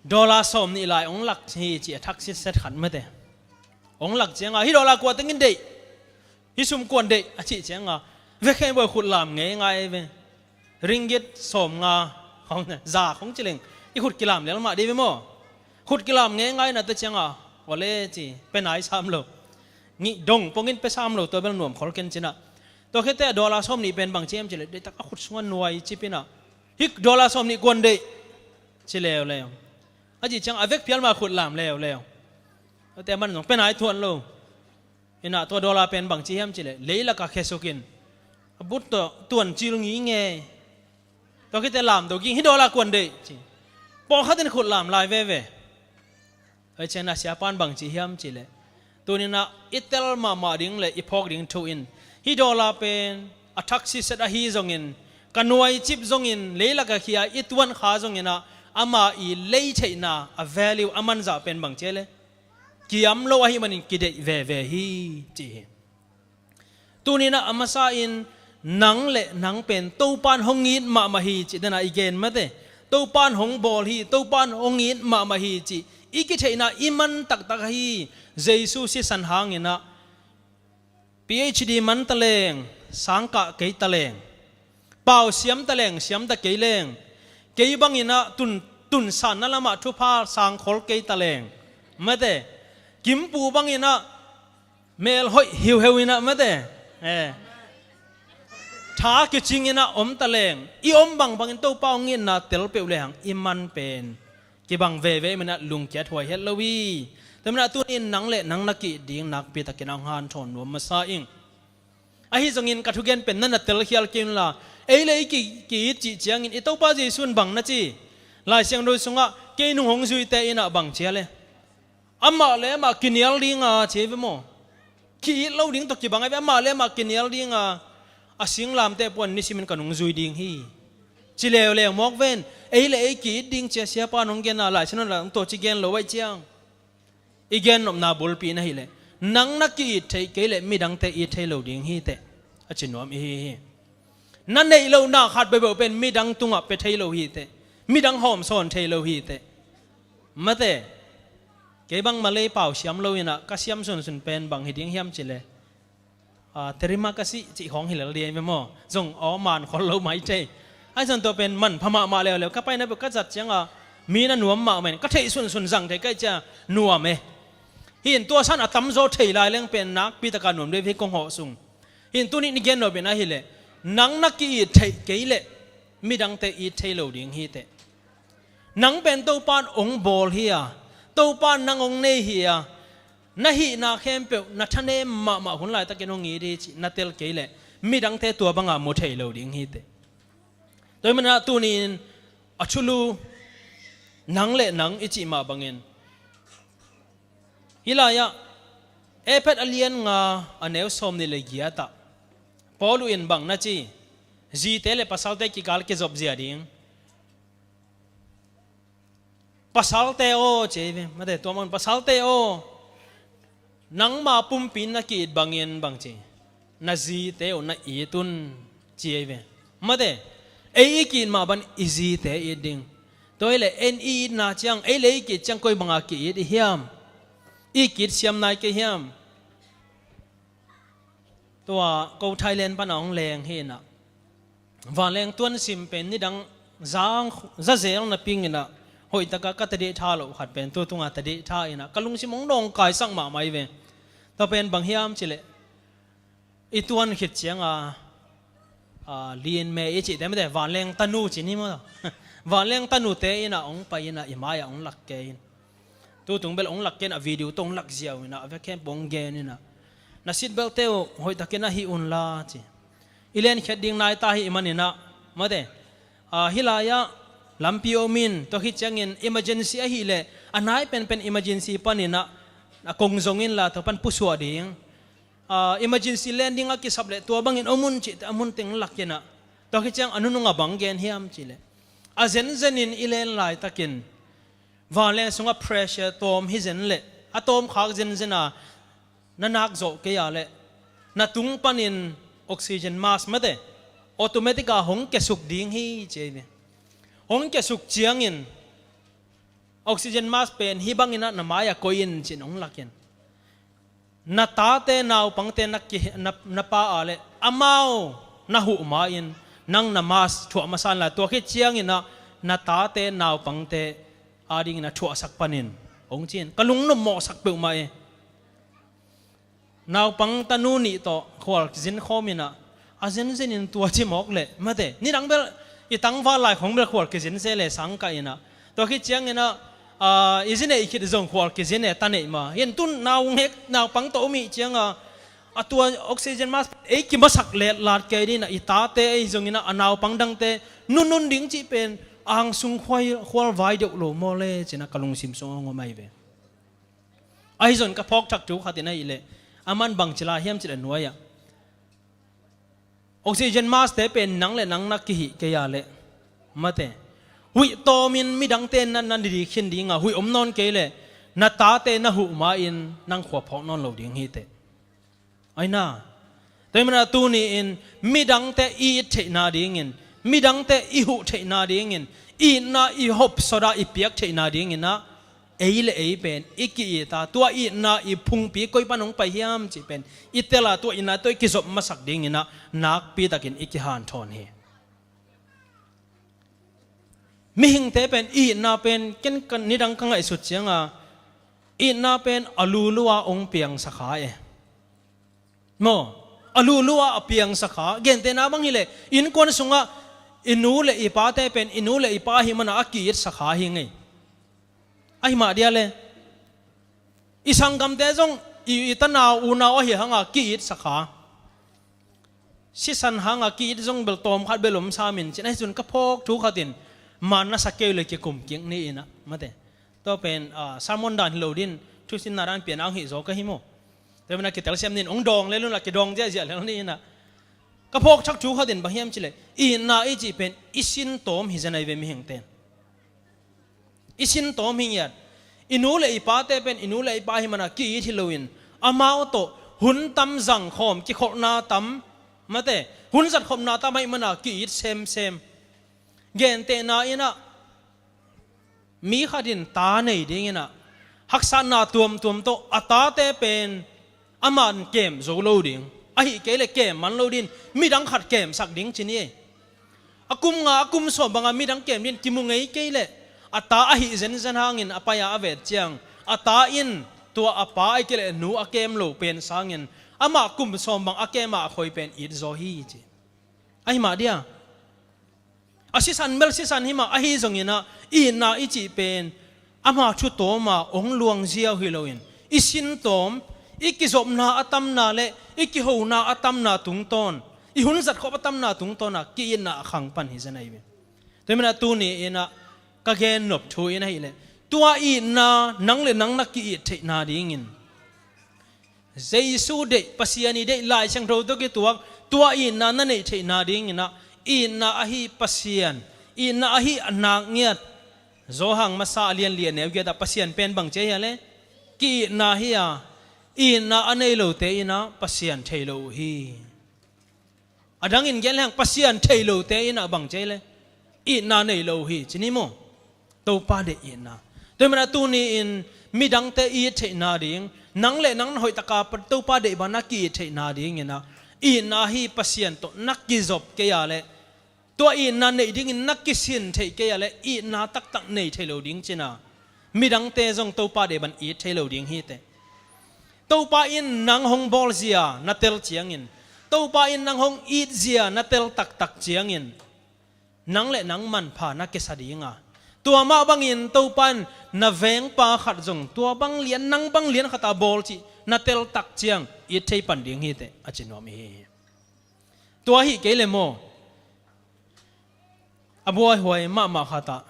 dollar sawm nih lai hong lak hi ci a thak sitset khat mate. Hong lak cianga hih dollar kua tengin deih, hih sum kuan deih a cih cianga vekhen boi khut lam ngeingai ve. Ringgit sawm nga khong za khong cileng i khut kilam lel mah dih ve maw? Khut kilam ngeingai na te cianga wale ci pe nai sam lo. Ngih dong pongin pe sam lo tua bel nuam khol ken cinah. Tua khete a dollar sawm nih pen bang ciam cileh deitak a khut sunga nuai cipinah hih dollar sawm nih kuan deih ci leuleu. A cih ciang a vek phial ma khut lam leuleu. Ate man zong pe nai thuan lo. Inah tua dollar pen bang ci hiam cih leh, leilakah khia sukin a but tawh tuancil ngingei. Tua khit teh lamto ging, hih dollar kuan deih ci. Pawlkhat in khut lam lai veve. Tua hi ciangin a siapa'n bang ci hiam cih leh, tuni-in ah i tel mahmah ding le i phawk ding thu in, hih dollar pen a thak siset ahi zongin, ka nuaicip zongin, leilakah khia i tuan kha zongin ah, ama i lei theihna, a value, a manzah pen bang ci hiam leh, kiam lo ahih manin kideih veve hi, ci hi. Tuni-in ah a masa in nang le nang pen Topa'n hong it mahmah hi cih dan a i gen mate. Topa'n hong bawl hi, Topa'n hong it mahmah hi cih i kitheihna i man taktak hi. Jesu sisan hangin ah PhD man taleng, sangkah kei taleng, pau siam taleng, siam ta kei leng, kei bangin ah tun, tunsanna lamah thupha sangkhol kei taleng, mate, Kimpu bangin ah mel hoih hiuheu in ah mate, eh, tha kicing in ah om taleng, i om bangbangin Topa hong itna tel peuh lehang i man pen kibang veve ahih manin ah lungkiat huai het lo hi. Tua ahih manin ah tuni-in nang le nang na ki-it ding nakpi takin ah hong hanthawn nuam masa ing. Ahi zongin ka thugen pen na na telkhial kei unla, ei le ei ki, ki-it cih ciangin i Topa Jesu in bang na ci? Lai Siangtho sungah kei nung hong zuite in ah bang ci hiam leh, amah le amah kinial ding a ci hi ve maw. Ki-it lo ding tawh kibang ahi ve, amah le amah kinial ding a, a singlamteh puan nisimin ka nung zui ding hi, ci leuleu mawk ven. Ei le ei ki-it ding ci a siapa'n hong gen a, Lai Siangtho in ah tua ci gen lo ahih ciang, i gennopna bulpi in ahih leh, nang na ki-it theih kei leh midangte it thei lo ding hi teh, a ci nuam i hi hi. Na neih lohna khat beuhbeuh pen midang tungah pia thei lo hi teh, midang hawmsawn thei lo hi teh. Mate, kei bang Malay pau siam lo in ah ka siam sunsun pen bang hi ding hiam cih leh, ah, terima kasih cih khawng hi lel ding hi ve maw. Zong aw man khol lo mai thei. Ahi zongin tua pen manpha mahmah leuleu. Ka paina peuh ka zat ciang a, mi na nuam mahmah in, ka theih sunsun zang thei ka hih ciang nuam e. Hi in tua san a tamzaw thei lai leng pen nakpi takin nuam deuh hi kong hawh sung. Hi in tuni-in i gen nop in ahih leh, nang na ki-it theih kei leh midangte it thei lo ding hi teh. Nang pen Topa'n hong bawl hi a, Topa'n nang hong nei hi a, na hihna khempeuh na thanem mahmah hun laitakin hong it hi cih na tel kei leh midangte tua banga mu thei lo ding hi teh. Tua ahih manin ah tuni-in a thulu nang le nang i cih mah bangin, hih lai-ah Efesa a lian nga, a neu sawmnih le giat ah Paul in bang na ci? Zite le pasalte kikal kizop zia ding. Pasalte aw, ci hi ve. Mate, tua mah in, pasalte aw, nangma pumpi in na ki-it bangin bang ci? Na zite uh na it un, ci hi ve. Mate, ei i ki-it mah bangin i zite it ding. Tua hi leh, en i itna ciang, ei le ei ki-it ciang koi banga ki-it i hiam? I ki-it siam nai kei hiam? Tua ko Thailand pan a hong leng hi in ah, vanleng tuansim pen nidang za, za zel napi in ah, hoih takin ka tadih tha loh khat pen tu tungah tadih tha in ah, ka lungsim hong nawngkaisak mahmah hi ve. Tua pen bang hiam cih leh, i tuan khit ciang a, a, lianme i cihte mate, vanleng tanu ci ni maw. Vanleng tanute in ah hong pai in ah, i mai-ah hong lak kei in. Tu tung bel hong lak kei in ah, video tawh hong lak ziau in ah, a vek khempeuh hong gen in ah, na seat belt-te uh hoih takin ah hih unla ci. I lenkhiat ding nai ta ahih manin ah, mate, a, hih lai-ah lampi om in, tua khit ciangin emergency ahih leh, a nai penpen emergency panin ah, a kong zong inla, tua pan pusuak ding. A, emergency landing a kisap leh tua bangin om un cih teh, a mun teng lak in ah, tua khit ciang a nunung a bang gen hiam cih leh, a zenzenin i len laitakin vanleng sungah pressure tawm hi zen leh, a tawmkhak zenzen a, na nak zawh kei a leh, na tung panin oxygen mask mate, automatic a hong kiasuk ding hi ci hi ve. Hong kiasuk ciangin oxygen mask pen hih bangin ah na mai-ah koih in ci-in hong lak in. Na tate naupangte na ki, na, na pa a leh amau na huh ma-in nang na mask thuah masa inla, tua khit ciangin ah na tate naupangte adingin ah thuahsak pan in, hong ci in. Ka lungnop mawhsak peuhmah hi. Naupang tanu nih tawh khual kizin khawm in ah, a zenzenin tua ci mawk leh, mate, nidang bel i tangval lai khawng bel khual kizin se leh sangkah in ah, tua khit ciangin ah, a, i zi neih khit zong khual kizin e, ta neih ma. Hi in, tun nau ngek, naupang tawh om i hih ciang a, A tua oxygen mask ei kimasak letlat kei ding a, i tate ei zongin a, a naupang dangte nunun ding cih pen angsung khual, khual vai deuh lo maw le cih a ka lungsim sung a hong om ahi ve. Ahi zong ka phawk thak thu khat in ahih leh, a man bang ci lai hiam cih leh nuai ah, oxygen mask te pen nang le nang na kihih kei a leh, mate, huih tawmin midangte na, na dik khin ding a, huih om nawn kei leh na tate na huh ma-in nang khua phawk nawn lo ding hi teh. Aina, tua hi manin a tuni-in midangte i it theihna dingin, midangte i huh theihna dingin, itna i hopsawt a i piak theihna dingin a, ei le ei pen i ki-it a, tua itna i phungpi koi pan hong pai hiam cih pen i tel a, tua itna tawh i kizop masak dingin a, nakpi takin i kihanthawn hi. Mihingte pen itna pen ken ka, nidang ka ngaihsut ciang a, itna pen a lulu a hong piangsak kha e. Maw, a lulu a a piangsak kha. Gentehna bang hi leh, innkuan sungah i nu le i pate pen i nu le i pa ahih manin a ki-itsak kha hi ngei. Ahi mah dia le, i sanggamte zong i, i tanau unau ahih hang a ki-itsak kha. Sisan hang a ki-it zong bel tawm khat bel om sam in cih na hi. Cun ka phawk thu khat in, man na sa kei uh leh kikum kik ni in a, mate. Tua pen, ah, sermon dan hi lo ding, thusinna dan pian ang hi zaw ka hi maw. Tua hi manin a kitelsiam ni in, hong dawng lel un la, kidawng ziahziah lel ni in a. Ka phawk thak thu khat in bang hiam cih leh, itna i cih pen i sin tawm hi zen ahi ve mihingte. I sin tawm hi ngiat. I nu le i pate pen i nu le i pa ahih manin a ki-it hi loin, amau tawh hun tam zangkhawm, kikholhna tam, mate, hun zatkhopna tam ahih manin a ki-it semsem. Gentehna in a, mi khat in ta nei dingin a, haksatna tuamtuam tawh a tate pen aman kem zo lo ding, ahih kei leh kem man lo ding, midang khat kemsak ding ci ni ei. A kum nga, a kum sawm bang a midang kem ding kimu ngei kei leh, a ta ahih zenzen hangin a pai a, a vet ciang, a ta in tua a pa ahih kei leh nu a kem lo pen sangin, amah kum sawm bang a kem a, a khoi pen it zaw hi ci. Ahi mah dia. A sisan bel sisan hi mah, ahi zongin a, itna i cih pen ama thu tawm a hong luang ziau hi loin, i sin tawm, i kizopna a tamna le i kihona a tamna tungtawn, i hun zatkhop a tamna tungtawn a ki-itna a khang pan hi zen ahi ve. Tua hi manin a tuni in a, ka gen nop thu in ahih leh, tua itna nang le nang na ki-it theihna dingin, Jesu deih, Pasian i deih, Lai Siangtho tawh kituak, tua itna na neih theihna dingin a, itna ahi Pasian, itna ahi a nak ngiat. Johan masa a lian li a neu giat ah Pasian pen bang ci a hia le? Ki-itna hi a, itna a nei lote in a Pasian thei lo uh hi. A dangin gen lehang Pasian thei lote in a bang ci a hia le? Itna nei lo uh hi, ci ni maw? Topa deih itna. Tua hi manin a tuni-in midangte i it theihna ding, nang le nang na hoih taka pa-, Topa deih bang na ki-it theihna dingin a, itna ahi Pasian tawh na kizop kei a leh, tua itna neih dingin na kisin theih kei a leh, itna taktak nei thei lo ding cin a, midangte zong Topa deih bang it thei lo ding hi teh. Topa in nang hong bawlzia na tel ciangin, Topa in nang hong itzia na tel taktak ciangin, nang le nang manpha na kisa ding a, tua mah bangin Topa in na vengpa khat zong tua bang lian, nang bang lian khat a bawl cih na tel tak ciang it thei pan ding hi teh, a ci nuam i hi hi. Tua ahih kei leh maw, a buaihuai mahmah khat ah,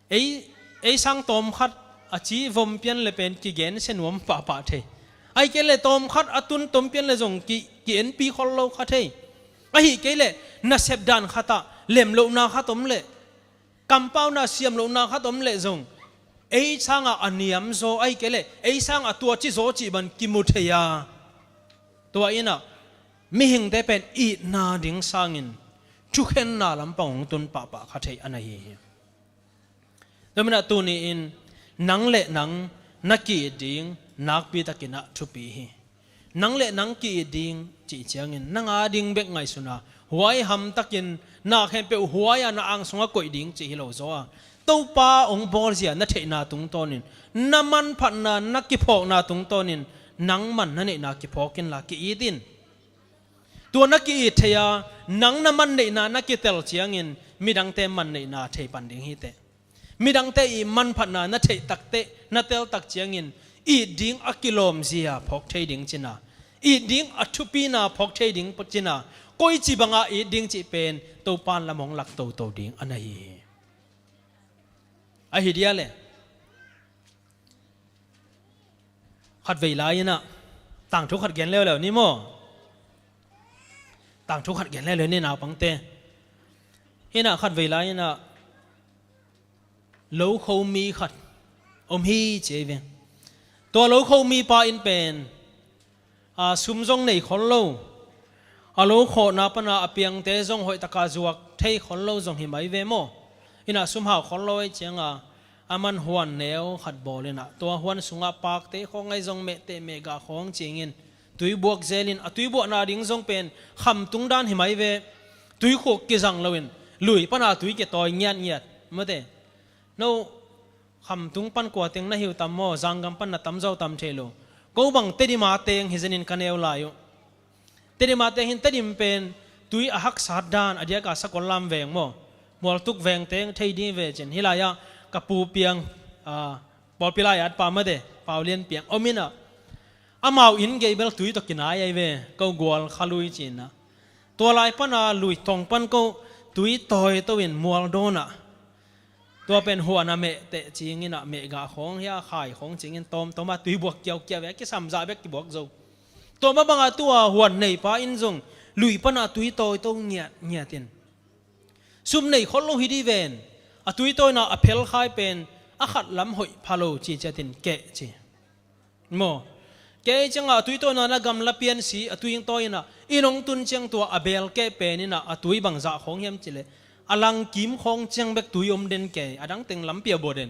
ei, ei sang tawm khat a ci vom pian le pen kigen sia nuam pahpah thei. Ahih kei leh tawm khat a tun tawm pian le zong ki, ki-enpi khol lo kha thei. Ahih kei leh nasep dan khat ah lem lohna khat om leh, kampauna siam lohna khat om leh zong, ei sangah a niam zaw, ahih kei leh ei sangah tua ci zaw cih bang kimu thei a, tua in a mihingte pen itna ding sangin thukhenna lampang hong tun pahpah kha thei a na hi hi. Tua hi manin a tuni-in nang le nang na ki-it ding nakpi takin a thupi hi. Nang le nang ki-it ding cih ciangin nang a ding bek ngaihsun a, huai hamtakin na khempeuh huai a na angsung a koih ding cih hi lo zaw a, Topa hong bawlzia na theihna tungtawnin, na manphatna na kiphawkna tungtawnin, nang man na neihna kiphawk inla ki-it in. Tua na ki-it thei a, nang na man neihna na kitel ciangin midangte man neihna thei pan ding hi teh. Midangte i manphatna na theih takteh, na tel tak ciangin it ding a kilawmzia phawk thei ding cin a, it ding a thupina phawk thei ding cina, koici banga it ding cih pen Topan lam hong lak toto ding a na hi hi. Ahi dia le khatvei lai inah tangthu khat gen leuleu ni maw? Tangthu khat gen leuleu ni naupangte. Inah khatvei lai inah lokho mi khat om hi ci ei ve. Tua lokho mi pa in pen a, sum zong nei khol lo. A lokhawhna pana a piangte zong hoihtaka zuak thei khol lo zong hi mai ve maw? Inah sum hau khol lo ei cianga a man huan neu khat bawl inah tua huan sungah pakte khawng ahi zong mehteh mehgah khawng cingin tuibuak zelin a tuibuahna ding zong pen khamtung dan hi mai ve. Tuikhuk kizang loin lui pana tui kitawi ngiatngiat mate. No khamtung pan kua teng na hiu tam maw? Zanggam pan na tamzaw tam thei lo. Ko bang Tedima teng hi zenin ka neu lai uh. Tedima teng hin Tedim pen tui a haksat dan a diaka Sakollam veng maw? Mualtuk veng teng thei ding ve cin. Hih lai-ah ka pu piang, a, pawlpi lai-at pa mate, Paulian piang om inah amau inn gei bel tui tawh kinai ahi ve, ko gual khalui cinah. Tua lai pana lui tong pan ko tui tawi to in mual dawnah tua pen huan a mehteh cinginah mehgah khawng hia khai khawng cingin tawmtawma tuibuak kiaukiau ve, a kisamzah bek kibuak zo. Tua ma bangah tua huan neipa in zong lui pana tui tawi to ngiatngiat in sum nei khol lo hi dih ven. A tui tawina a phelkhai pen a khat lam hoih pha lo ci ciatin keh ci. Maw? Kei ciangah a tui tawina na gamla piansi a tui tawi inah i nong tun ciang tua a bel keh pen inah a tui bangzah khawng hiam cileh a langkim khawng ciang bek tui om den kei, a dang teng lampi a bua den.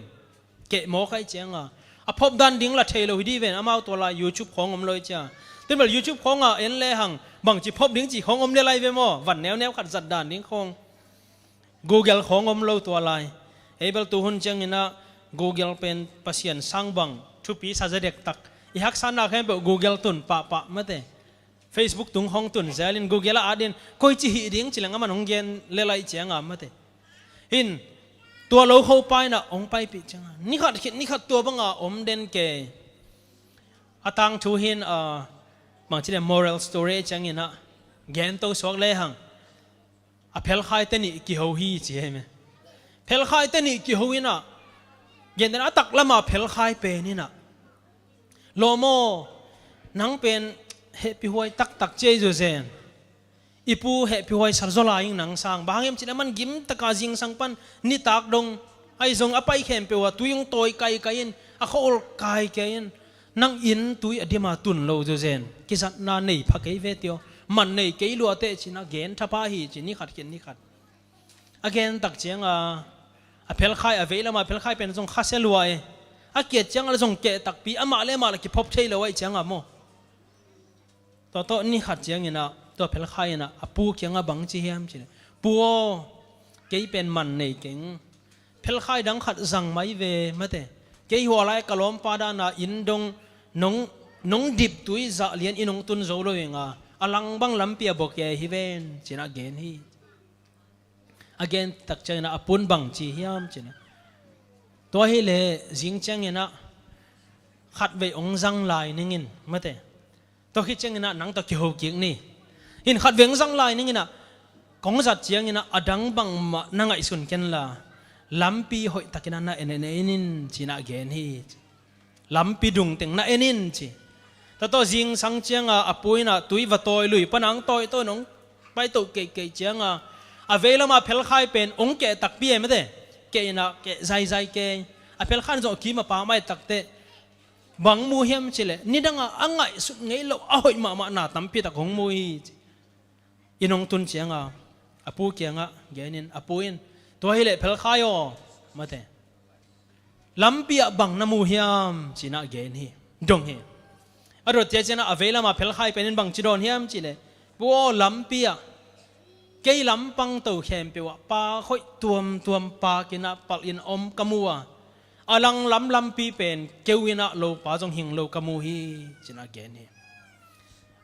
Keh mawk ahi cianga a phop dan ding la thei lo hi dih ven. Amau tua lai YouTube khawng om lo hi cia. Tin bel YouTube khawngah en lehang bangci phop ding ci khawng om le lai ve maw? Van neuneu khat zat dan ding khawng. Google khawng om lo tua lai. Ei bel tuhun cianginah Google pen Pasian sang bang thupi sa za dektak. I haksatna khempeuh Google tun pahpah mate. Facebook tung hong tun zelin Google ah atin koici hih ding cileng a man hong gen le lai cianga mate. Hin tua lokho pa inah hong paipih cianga nikhat khit nikhat tua banga om den kei. A tangthu hin, a, bangci le moral story cianginah gen to suak lehang a phelkhai te nih kiho hi ci hi me. Phelkhai te nih kiho inah genteh a taklama phelkhai pen inah lawm aw, nang pen hehpihhuai taktak ci ei zawzen. I pu hehpihhuai sar zaw lai ing nang sang. Bang hang hiam cileh a man gimtaka zingsang pan nitak dong ahi zong a pai khempeuh ah tui hong tawi kaikai in a khawl kaikai in nang inn tui a dima tun lo zawzen. Kizatna nei pha kei ve tio. Man nei kei luateh cinah gen thapha hi ci nikhat khit nikhat. A gen tak cianga a phelkhai a vei lama phelkhai pen zong khasia lua e. A kiat cianga la zong keh takpi amah le amah la kiphop thei lo ahi cianga maw? Tua tawh nikhat cianginah tua phelkhai inah a pu kiangah bang ci hiam cileh, pu aw, kei pen man nei keng. Phelkhai dang khat zang mai ve mate. Kei hua lai ka lawmpa dana inn dong nong, nong dip tui zah lian i nong tun zo lo inga a lang bang lampi a bua kei hi ven cinah gen hi. A gen tak cianginah a pu in bang ci hiam cinah, tua hileh zing cianginah khatvei hong zang lai ningin mate. Tua khit cianginah nang tawh kiho kik ni. Hin khatvei hong zang lai ninginah kong zat cianginah a dang bangmah na ngaihsun kenla lampi hoihtakinah na en en in cinah gen hi. Lampi dung teng na en in ci. Tua tawh zingsang cianga a pu inah tui va tawi lui pana hong tawi tawi in hong paito keikei cianga a vei lama phelkhai pen hong keh takpi e mate. Keh inah keh zaizai kei. A phelkhai zong a kim a pam ahi takteh bang mu hiam cileh nidanga a ngaihsut ngei loh a hoih mahmah na tampi tak hong mu hi ci. I nong tun cianga a pu kiangah genin a pu in, tua hileh phelkhai aw mate, lampi ah bang na mu hiam cinah gen hi. Dong hi. A dot cia cianah a vei lama phelkhai penin bang ci dawn hiam cileh, pu aw, lampi ah kei lampang to khempeuh ah pak hoih tuamtuam pakinah palhin a om ka mu a, a langlam lampi pen keu inah lopa zong hing lo ka mu hi cinah gen hi.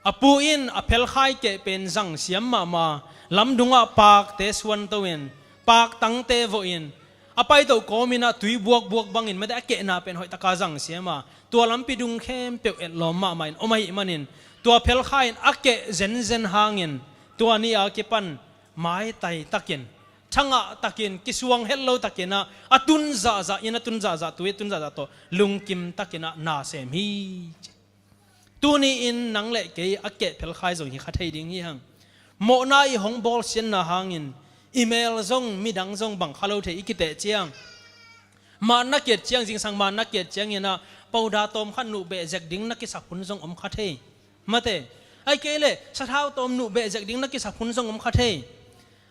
A pu in a phelkhai keh pen zangsiam mahmah, lamdungah pakte suanto in, paktangte vawh in, a paito kawminah tui buakbuak bangin mate a kehna pen hoihtaka zangsiam a, tua lampi dung khempeuh etlawm mahmah in om ahih manin, Tua phelkha in a keh zenzen hangin tua ni a kipan maitai takin, thangah takin, kisuang het lo takin ah, a tun zahzah, inn a tun zahzah, tui a tun zahzah tawh lungkim takin ah na sem hi. Tuni-in nang le kei a keh phelkha zong hi kha thei ding hi hang. Mawhna i hong bawlsiatna hangin i mel zong, midang zong bang kha lo thei, i kiteh ciang. Maan na kiat ciang, zingsang maan na kiat ciangin ah, powder tawm khat nuh beh zek ding na kisap hun zong om kha thei. Mate, ahih kei leh sathau tawm nuh beh zek ding na kisap hun zong om kha thei.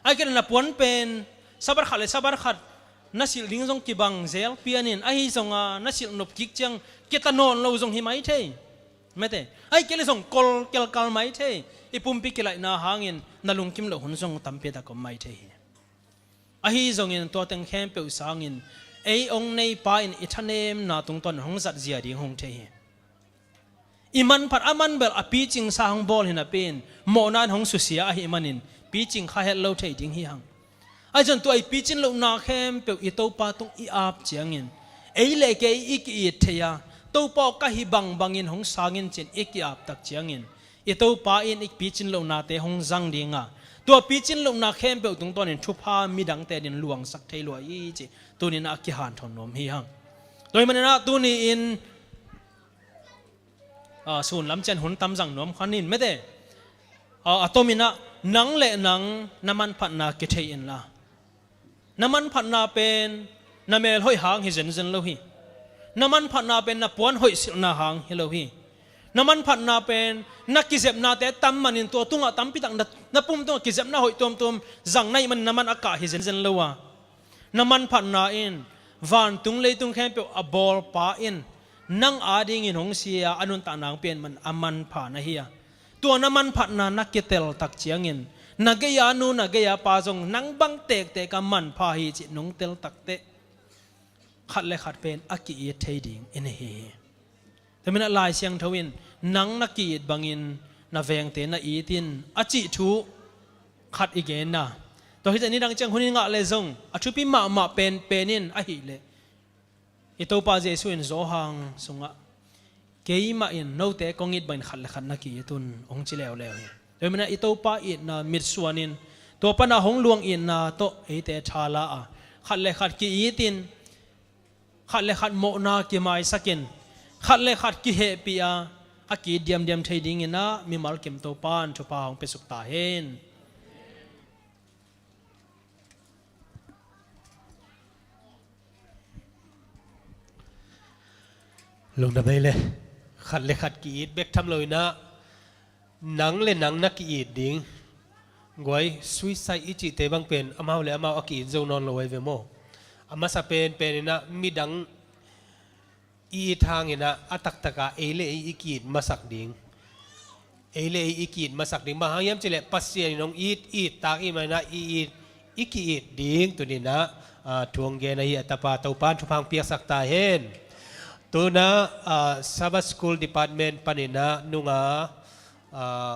Ahih kei leh na puan pen Sabbath khat le Sabbath khat na silh ding zong kibang zel pianin, ahi zongin na silh nop kik ciang kita nawn lo zong hi mai thei. Mate, ahih kei leh zong kol kelkal mai thei. I pumpi kilaihna hangin na lungkim loh hun zong tampi tak om mai thei hi. Ahi zongin tua teng khempeuh sangin ei hong neipa in i thanemna tungtawn hong zat zia ding hong thei hi. I manphat a manbel a picingsa hong bawl hi napi-in mawhna in hong susia ahih manin picing kha het lo thei ding hi hang. Ahi zongin tua i picin lohna khempeuh i Topa tung i ap ciangin ei le kei i ki-it thei a, Topa aw ka hi bangbangin hong sang in ci-in i ki-ap tak ciangin i Topa in i picin lohnate hong zang ding a, tua picin lohna khempeuh tungtawnin thupha midangte adingin luangsak thei lua hi cih tuni-in ah kihanthawn nuam hi hang. Tua ahih manin ah tuni-in, ah, sun lam ciang hun tam zang nuam kha ning mate. Ah, a tomin ah nang le nang na manphatna kithei inla, na manphatna pen na mel hoih hang hi zenzen lo hi. Na manphatna pen na puan hoih silhna hang hi lo hi. Na manphatna pen na kizepnate tam manin tua tungah tampi tak na, na pum tungah kizepna hoih tuamtuam zang na hih manin na man a kah hi zenzen lo a, na manphatna in vantung leitung khempeuh a bawlpa in nang adingin hong si a, a nuntakna hong pia ahih manin a manpha na hi a, tua na manphatna na kitel tak ciangin na gei-a nu, na gei-a pa zong nang bang tektek a manpha hi cih nong tel tak teh khat le khat pen a ki-it thei ding i hi hi. Tua manin ah Lai Siangtho in nang na ki-it bangin na vengte na it in a cih thu khat i gen a, tua hi teh nidang ciang hun i ngah leh zong a thupi mahmah penpen in ahih leh i Topa Jesuh in Johan sungah keimah in note kong it bangin khat le khat na ki-it un, hong ci leuleu hi. Tua ahih manin ah i Topa itna mitsuanin tua pan a hong luang itna tawh eite tha la a, khat le khat ki-it in, khat le khat mawhna kimaisakin, khat le khat kihehpih a, a ki-it diamdiam thei dingin ah mimal kim Topa in thupha hong piasuk ta hen. Lungdam ei le. Khat le khat ki-it bek tham loin ah nang le nang na ki-it ding. Guai, suicide i cihte bang pen amau le amau a ki-it zo nawn lo ahi ve maw? A masa penpen in ah midang i it hangin ah a taktak a ei le ei i ki-it masak ding. Ei le ei i ki-it masak ding. Bang hang hiam cih leh Pasian in hong it, it tak ahih manin ah i it, i ki-it ding. Tuni-in ah, ah, thu hong gen ahi a tapa Topa in thupha hong piaksak ta hen. Tu-in ah, ah, Sabbath School Department panin ah nunga, ah,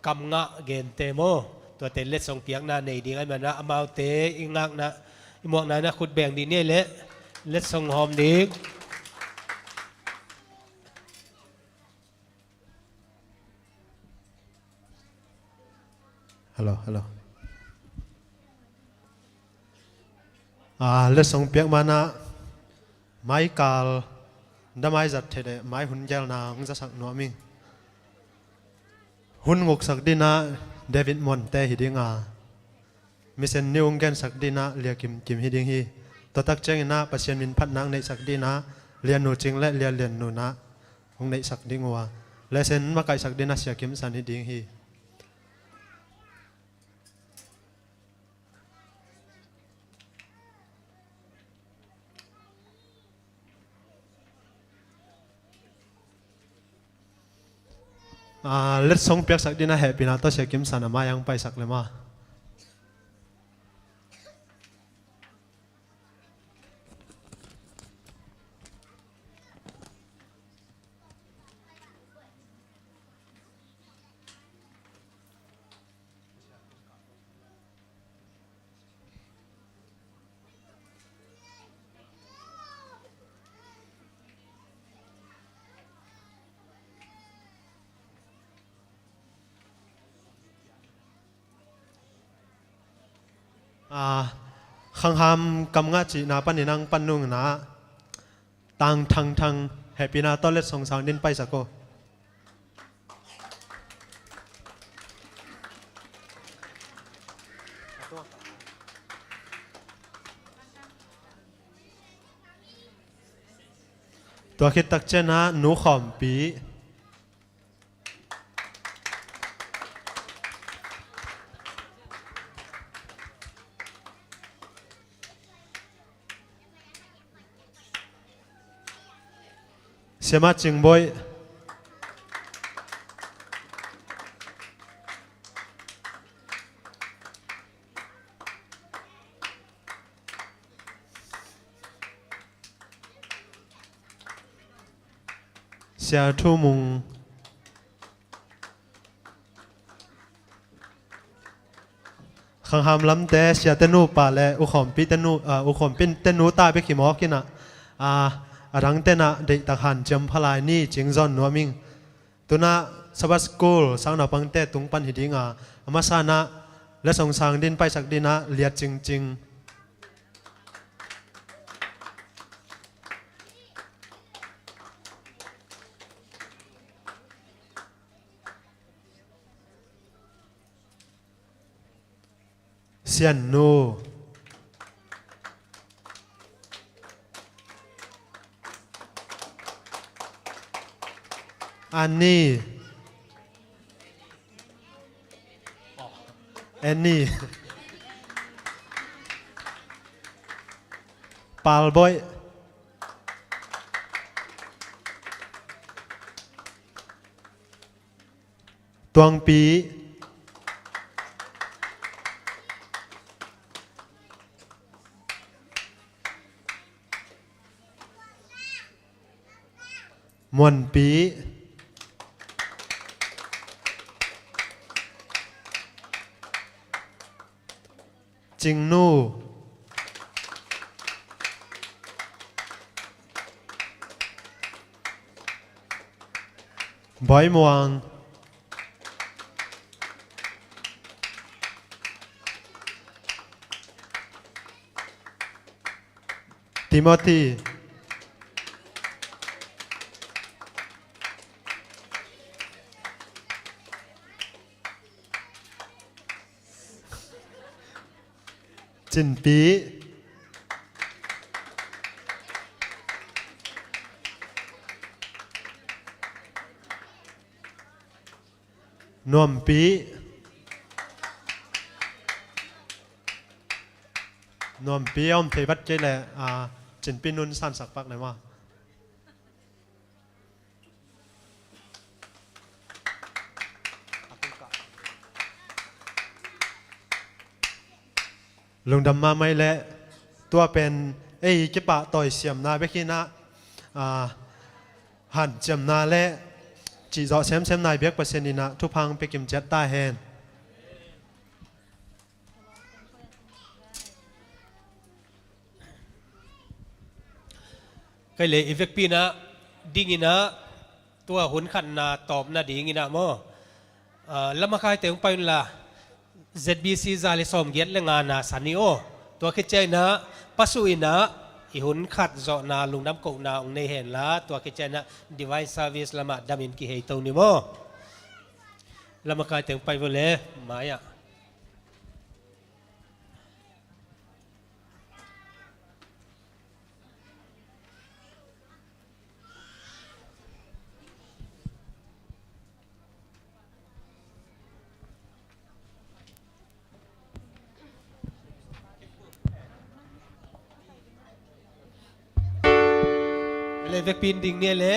kamngah gente maw, tuate letsong piakna nei ding ahih manin ah amaute i ngakna, i muakna in ah khut beng dih ni ei le, letsong hawm ding. Hello, hello. Ah, letsong piak ma-in ah maikal damai zat thei leh mai hun gelna hong zasak nuam ing. Hun nguksak dingin ah David Muante hi ding a, Mission New hong gensak dingin ah Lia Kim Kim hi ding hi. Tua tak ciangin ah Pasian min phatna hong neihsak dingin ah Lia Nu Cing le Lia Lian Nu in ah hong neihsak ding uh a, lesson makaihsak dingin ah Sia Kim San hi ding hi. Ah, letsong piaksak dingin ah hehpihna tawh Sia Kim San a mai-ah hong paisak le maw. A, Khangham Kamngah cihna panin ang pan nungna Tang Thang Thang hehpihna tawh letsong sang din paisak o. Tua khit takciangin Nu Khawmpi. Siamah Cingboih. Sia Thu Mung. Khangham lamte Sia te nupa le U Khawmpi te nu, ah, U Khawmpi te nu ta bek hi mawk inah, ah, a dangte nah deihtak hanciam pha lai ni cing zawn nuam ing. Tunah Sabbath School sang naupangte tung pan hi dinga, a masa nah letsong sang din paisak dinah Liat Cingcing. Siannu. Annie. Annie. Palboih. Tuangpi. Muanpi. Cingnu. Bawimuang. Timothy. Cinpi. Nuampi. Nuampi a om thei vat kei leh, ah, Cinpi nun sansak pak le maw. Lungdam mahmah leh tua pen ei kipahtawi siamna bek hinah, ah, hanciamna le cihzawh semsem nai biak Pasian inah thupha hong pia kim ciat ta hen. Kei le i vekpi inah dinginah tua hun khatna tawpna dinginah maw, ah, Lamakaite hong pai unla, Z B C za le sawmgiat le ngana san hi aw. Tua khit cianginah pasuh inah i hun khat zawhna lungdam kohna hong nei henla, tua khit cianginah Divine Service lamah damin kihei to ni maw. Lamakaite hong pai vua le mai-ah. Le vekpi in ding ni le.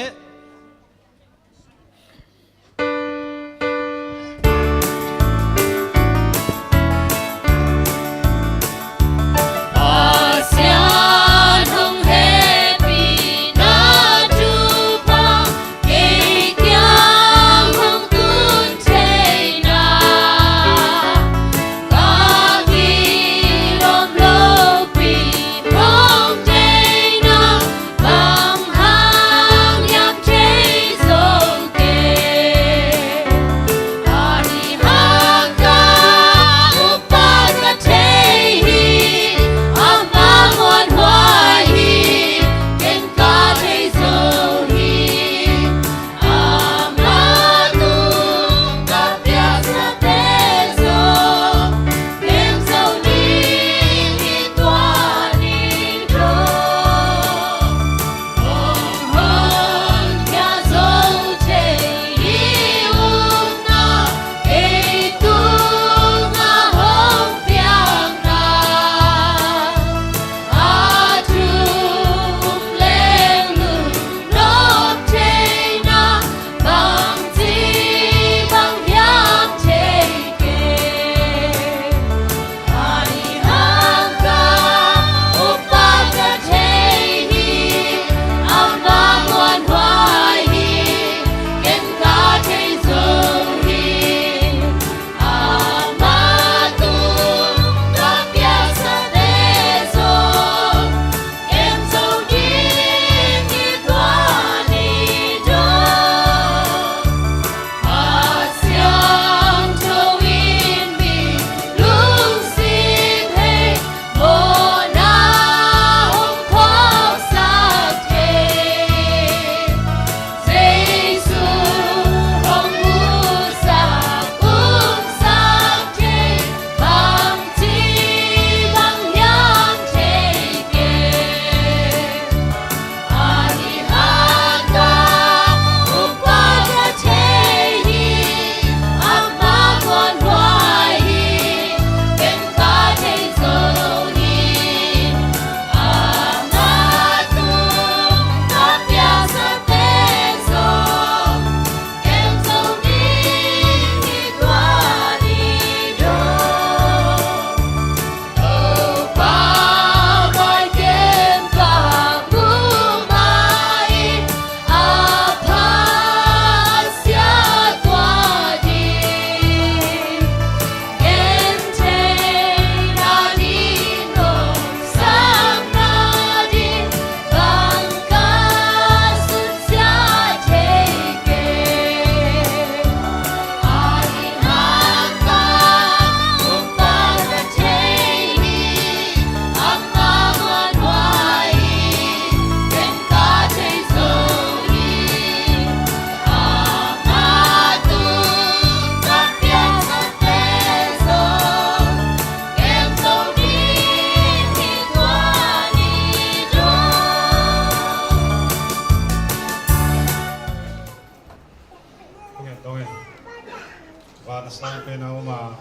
Sa pen a om a,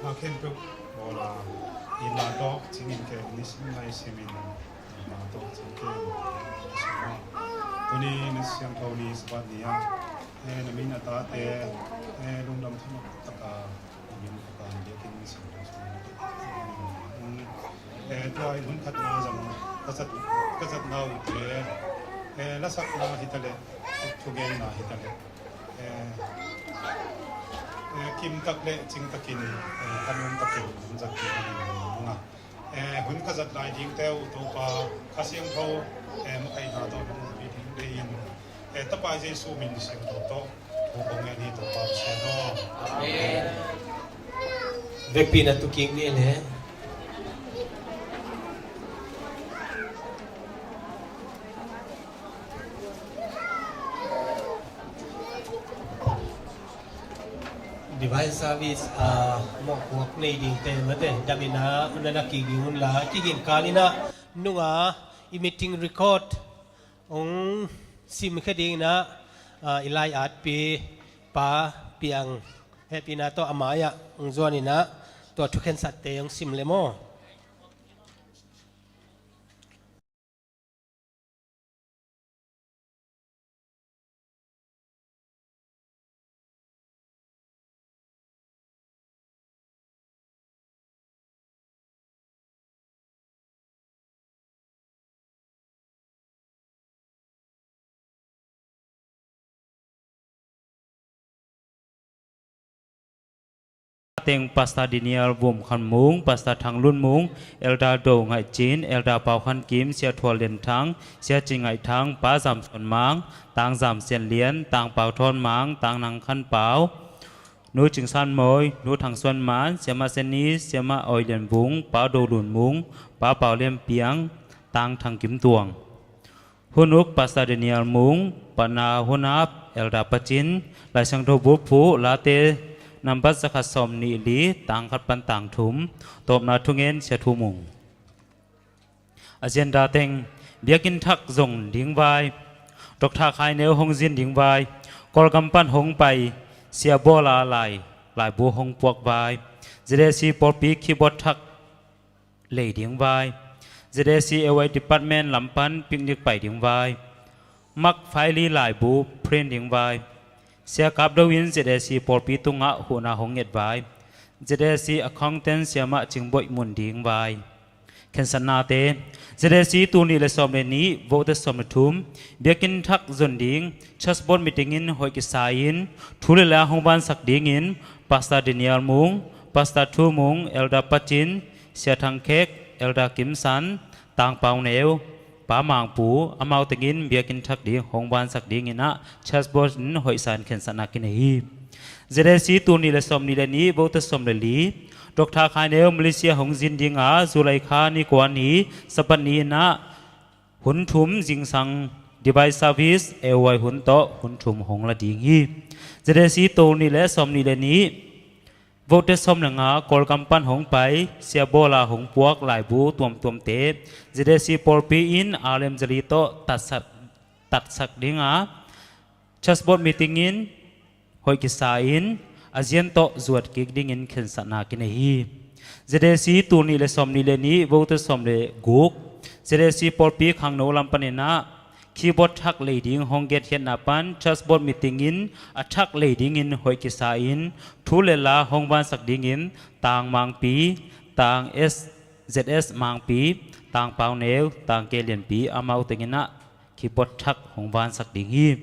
na khempeuh bawl a, i na tawk cingin ken ni sim nai simin, na tawk cing ken. Tuni ni siangtho ni Sabbath ni a, eh, na min a tate, eh, lungdam thamak taka, na min a tate biakinn ni siangtho sung. Eh, tua in hun khat na zang, ka zat, ka zat na uh te, eh, lasakna hi ta leh, thugenna hi ta leh. Eh, eh, kim tak le cing takin, eh, ka nuam takin hong zat ding a, eh, hun ka zat lai ding teu Topa Kha Siangtho, eh, makaihna tawh hong pi ding deiin, eh, Tapa Jesu min siangtho tawh thu kong ngen hi Topa Pasian aw. Amen. Vekpi na tu kik ni le. Divine Service, ah, mawhpuak nei dingte mate, damin ah, un na kik ding un la, kigin kal in ah, nunga, i meeting record, hong simkhia ding in ah, ah, i lai-atpi, Pa Piang, hehpihna tawh a mai-ah, hong zuan in ah, tua thukhensatte hong sim le maw. Teng Pastor Daniel Vum Khan Mung, Pastor Thang Lun Mung, Elder Do Ngaih Cin, Elder Pau Khan Kim, Sia Thual Lian Thang, Sia Cin Ngaih Thang, Pa Zam Suan Mang, Tang Zam Sian Lian, Tang Pau Thawn Mang, Tang Nang Khan Pau, Nu Cing San Mawi, Nu Thang Suan Man, Siamah Sen Ni, Siamah Oi Lian Vung, Pa Do Lun Mung, Pa Pau Lian Piang, Tang Thang Kim Tuang. Hun uk Pastor Daniel Mung, patna hun ap Elder Pacin, Lai Siangtho Buphu, Late nambat zakhat sawm nih li, tang khat pan tang thum, tawpna thungen Sia Thu Mung. Agenda teng, biakinn thak zong ding vai, Doctor Khai Neu hong zin ding vai, Kawlgam pan hong pai, Sia Bawla lai, laibu hong puak vai, Z A C pawlpi keyboard thak lei ding vai, Z A C A Y department lam pan picnic pai ding vai, Mak Faili laibu print ding vai, Sia Kap Do in Z A C pawlpi tungah huhna hong nget vai, Z A C accountant Siamah Cing Boih mun ding vai. Khensatnate, Z A C tul nih le sawm le nih, vote sawm le thum, biakinn thak zon ding, church board meeting in hoih kisa in, thu le la hong vansak dingin, Pastor Daniel Mung, Pastor Thu Mung, Elder Pacin, Sia Thang Khek, Elder Kim San, Tang Pau Neu, Pa Mangpu, amau tengin biakinn thak ding hong vansak dingin ah, church board in hoihsa in khensatna kinei hi. Z A C tul nih le sawm nih le nih, vote sawm le li, Doctor Khai Neu Malaysia hong zin ding a, July kha ni kua ni, Sabbath ni in ah, hun thum zingsang divine service, A Y hun tawh hun thum hong la ding hi. Z A C tul nih le sawm nih le nih, vote sawm le nga, Kawlgam pan hong pai, Sia Bawla hong puak laibu tuamtuamte, Z A C pawlpi in R M Zali tawh tatsak, tatsak ding a, church board meeting in hoih kisa in, a zian tawh zuat kik dingin khensatna kinei hi. Z A C tul nih le sawm nih le nih, vote sawm le guk, Z A C pawlpi khangno lam panin ah, keyboard thak lei ding hong getkhiatna pan, church board meeting in a thak lei dingin hoih kisa in, thu le la hong vansak dingin, Tang Mangpi, Tang S, Z S Mangpi, Tang Pau Neu, Tang Ke Lianpi, amau tengin ah, keyboard thak hong vansak ding hi.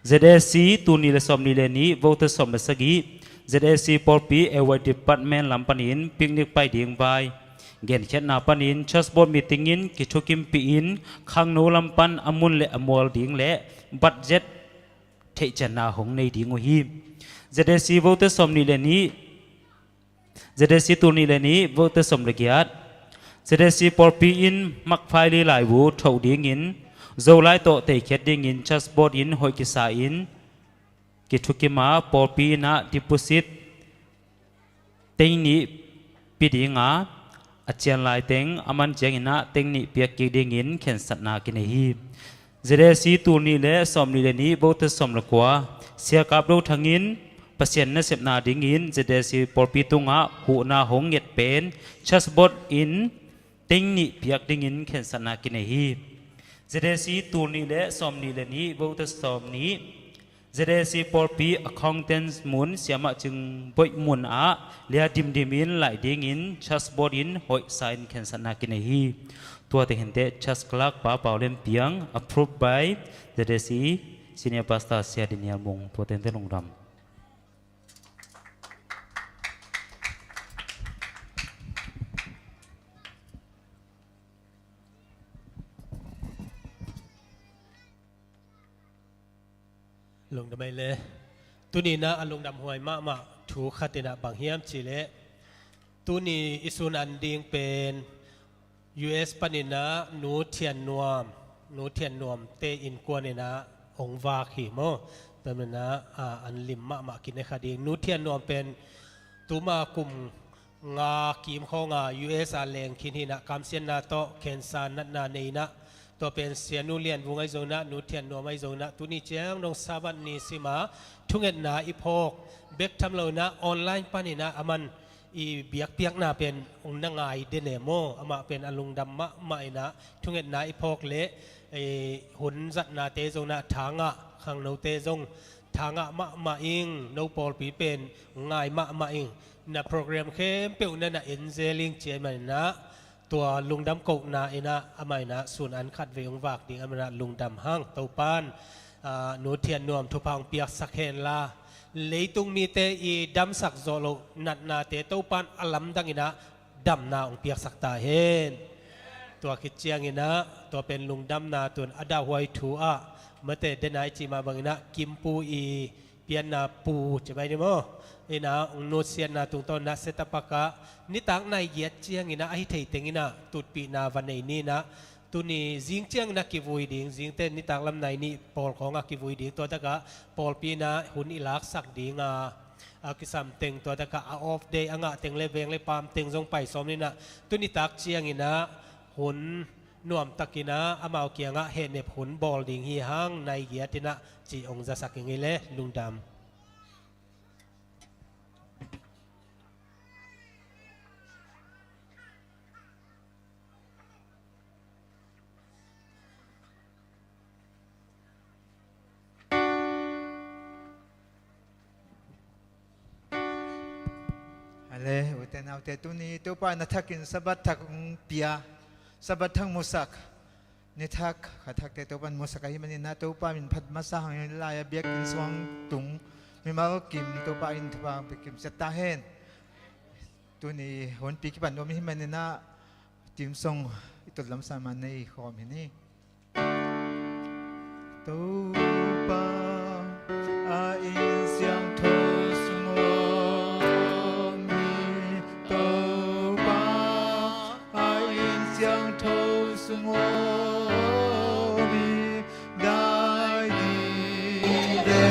Z A C tul nih le sawm nih le nih, vote sawm le sagih, Z A C pawlpi A Y department lam panin picnic pai ding vai. Genkhiatna panin church board meeting in kithukimpih in khangno lam pan a mun le a mual ding le budget theihcianna hong nei ding uh hi. Z A C vote sawm nih le nih, Z A C tul nih le nih, vote sawm le giat, Z A C pawlpi in Mak Faili laibu thoh dingin, Zolai tawh teikhiat dingin church board in hoih kisa in, kithukim a pawlpi in ah deposit teng nih pi ding a, a cian lai teng a man ciangin ah teng nih piak kik dingin khensatna kinei hi. Z A C tul nih le sawm nih le nih, vote sawm le kua, Sia Kap Do Thang in Pasian nasepna dingin Z A C pawlpi tungah huhna hong nget pen church board in teng nih piak dingin khensatna kinei hi. Z A C tul nih le sawm nih le nih, voter sawm nih, Z A C pawlpi accountant mun, siamah cingboih mun ah lia dimdim in laih dingin church board in hoihsa in khensatna kinei hi. Tua tehinte church clerk Pa Pau Lem Piang, approved by Z A C senior pastor Sia Daniel Mung. Tua tehinte lungdam. Lungdam ei le. Tuni inah a lungdam huai mahmah thu khat inah bang hiam cih leh, tuni i sun an ding pen U S paninah Nu Thian Nuam, Nu Thian Nuam te innkuan inah hong vak hi maw. Tua maninah, a, an lim mahmah kine kha ding. Nu Thian Nuam pen tuma kum nga kim khawnga U S a leng khin hinah kamsiatna tawh cancer natna nei inah, tua pen Sianu Lian Vung ahi zonginah, Nu Thian Nuam ahi zonginah, tuni ciang dong Sabbath ni sima thungetna i phawk bek tham lo inah online paninah aman i biakpiakna pen hong na ngai den e maw. Amah pen a lungdam mahmah inah thungetna i phawk leh, eh, hun zatnate zonginah thangah, khangnote zong thangah mahmah ing, no pawlpi pen ngai mahmah ing, na program khempeuh na na en zel ing ci ahih maninah, tua lungdam kohna inah amah inah sun an khat vei hong vak ding, amah inah lungdam hang. Topan, ah, Nu Thian Nuam thupha hong piaksak henla, leitung mite i damsak zawh loh natnate Topan a lamdang inah damna hong piaksak ta hen. Tua khit cianginah tua pen lungdamna tun a dahhuai thu ah mate dena i cih mah banginah Kimpu i pianna pu ci mai ni maw. Inah hong nutsiatna tungtawn inah Setapak ah nitak nai giat cianginah a hi thei tenginah tutpihna va nei ninah, tuni zing cianginah kivui ding, zingte nitak lam nai nih pawl khawngah kivui ding, tua takah pawlpi inah hun i laksak dinga a kisam teng, tua takah a off day a ngah teng le veng le paam teng zong pai sawm ninah, tunitak cianginah hun nuamtakinah amau kiangah hehnep hun bawl ding hi hang, nai giat inah cih hong zasak ing ei le. Lungdam. Ale, ute naute, tuni Topa na thakin Sabbath thak hong pia, Sabbath thak musak, ni thak, kha thakte Topa in musak ahih maninah Topa min phat masa hangin lai-a biakinn sung tung mimal kim Topa in thupha hong pia kim ciat ta hen. Tuni honpi kipan nuam ahih maninah theme song i tut lamsa man nei khawm hi ni. Topa a inn siangtho sung om hi, Topa a inn siangtho sung om hi, dai dide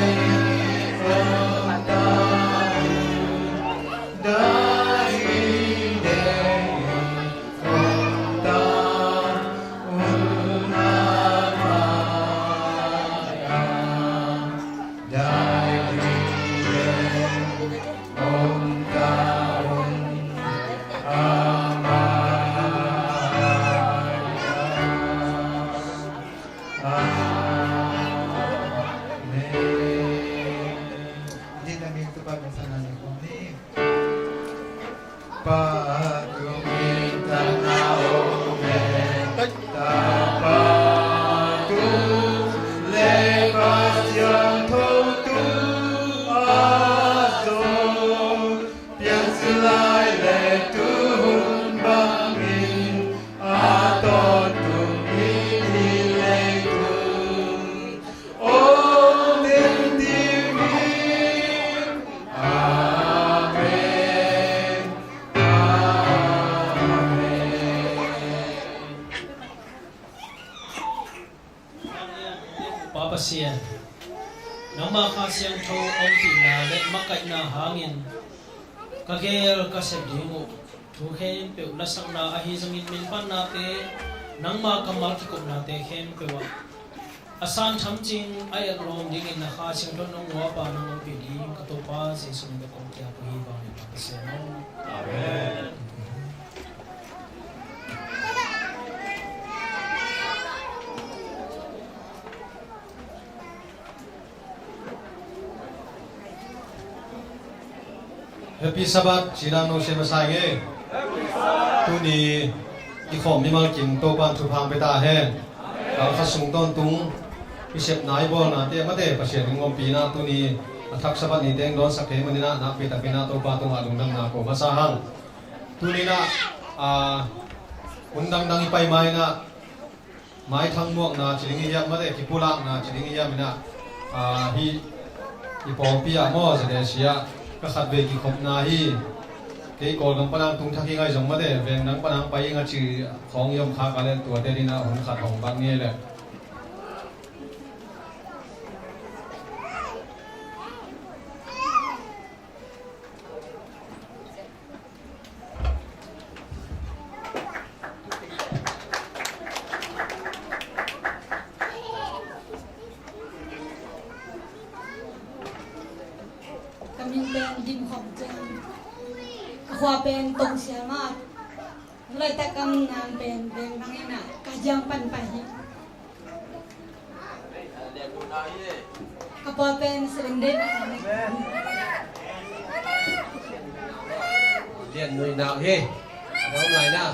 om ta, dai dide Pa Pasian, nangma Kha Siangtho ompihna le makaihna hangin ka gel ka sep ding uh thu khempeuh na sakna ahi zongin minpatnate, nangma kammal kikupnate khempeuh ah A san tham cing a et lawm dingin na Kha Siangtho nong uapa nong ompih ding ka Topa Jesuh min tawh kong kiap uh hi. Vangliatna Pasian aw. Amen. Happy Sabbath, ci-in ah nusia masa ing ei. Tuni i khawm mimal kim Topa'n thupha hong pia ta hen. Kal khat sung tawntung i sepna i bawlnate mate Pasian in hong ompih in ah tuni a thak Sabbath ni teng dawnsak kei manin ah nakpi takin ah Topa tungah lungdamna ko masa hang. Tuni in ah, ah, hun dangdang i pai ma-in ah maithang muakna ci ding i hiam mate, kipulakna ci ding i hiam in ah, ah, hih i pawlpi ah maw, Zotesia ah ka khatvei kikhopna hi. Kei Kawlgam pan hong tung thak ing ei zong mate, veng dang pan hong pai ing a ci khawng i om khak a leh tuate in ah hun khat hong bang ni ei leh. Ka min pen Dim Khawm Ciang. Ka khua pen Tong Siam ah. Laitak kam nang pen Veng Bang in ah Kajiang pan pai hi. Ka pa pen Seven Day. Lian nui nau hi. Nau lai na.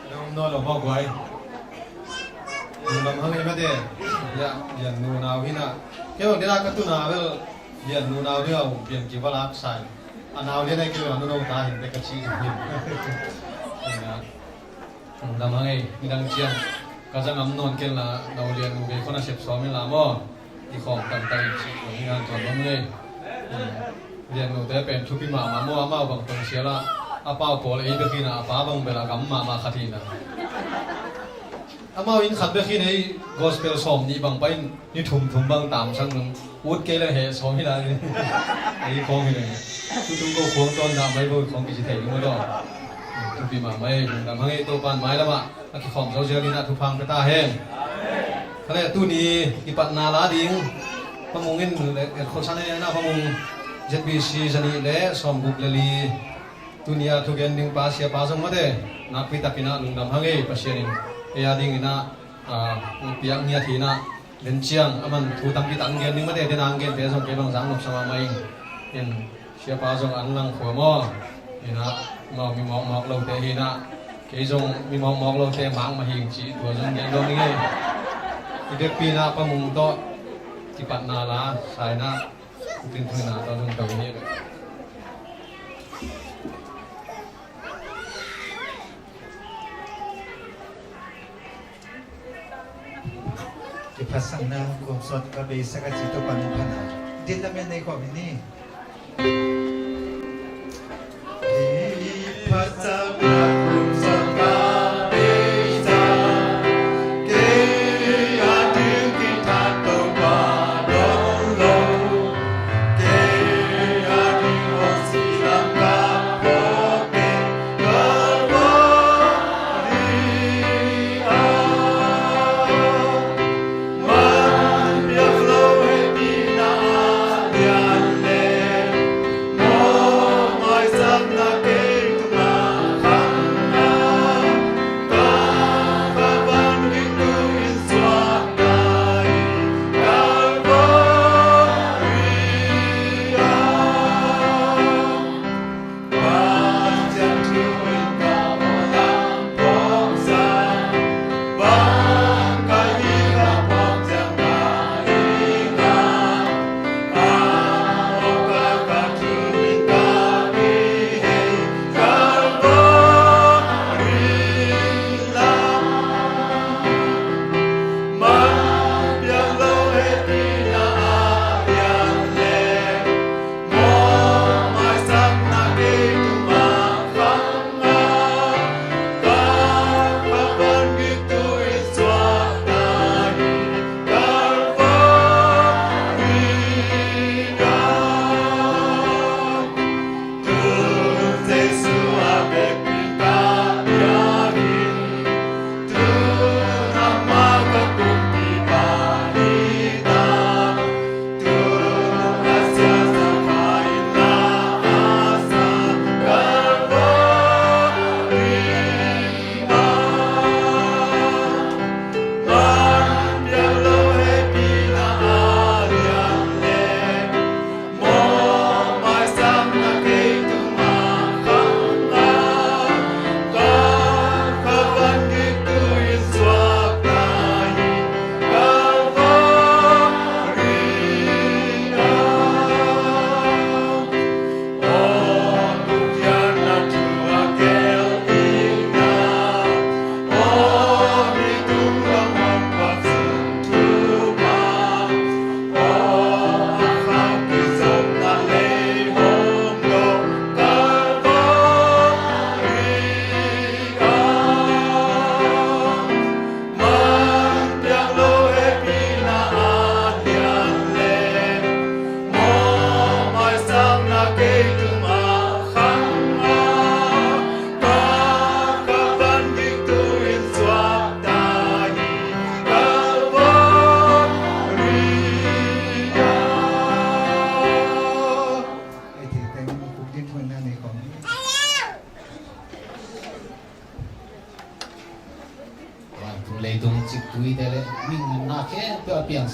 Dong no lo mawk guai. Lungdam hang ei mate. Ya, Lian nu nau hi na. Kei bang dena ka tuna bel Lian nu nau ding a hong pian kiva lak sai. A nau lian ei kei bang a nu no ta hi in te ka ci hi. Lungdam hang ei, nidang ciang ka za ngam nawn ken la, no Lian nu vei khawng a sep sawm in la maw. I khawm tangtang in cih lo hi ngan tuan lo hang ei. Lian nute pen thupi mahmah maw, amau bang tong sia la, a pau pawl ei bek hi na, a pa bang bel a gam mahmah khat hi na. Amau inn khat bek hi na, ei gospel sawm nih bang pai in, ni thum thum bang tam sang nung. Ut kei leng heh sawm hi lai. Ei khawng hi leng. Tutung ko khawng tawn dah mai bo khawng kici thei ding maw taw. Thupi mahmah ei, lungdam hang ei, Topa'n mailam ah a kikhawm zo zel in ah thupha hong pia ta hen. Kha leh tuni kipatna la ding Pa Mung in le, le khosan ei na Pa Mung Z B C zanih le sawmguk le li. Tuni a thugen ding pa siapa zong mate nakpi takin ah lungdam hang ei, Pasian in ei a dingin ah, ah, hong piak ngiat hi na. Den ciang a man thu tampi tak hong gen ding mate, den a hong gente zong kei bang zang nopsa mahmah ing. In siapa zong an lang khua maw. In ah amau mi mawkmawk lote hi na. Kei zong mi mawkmawk lote mak mah hi ing cih tua zong gen dawng ing ei. I biakpi in ah Pa Mung tawh kipatna la sa in ah Kum tin thu in ah tua zong tua hi. Kiphatsakna kum sawt ka beisak a ci Topa'n hong phat na. Dit lam in nei khawm hi ni. Kiphatsakna kum sawt ka beisak, kei a ding kithat Topa dong lo.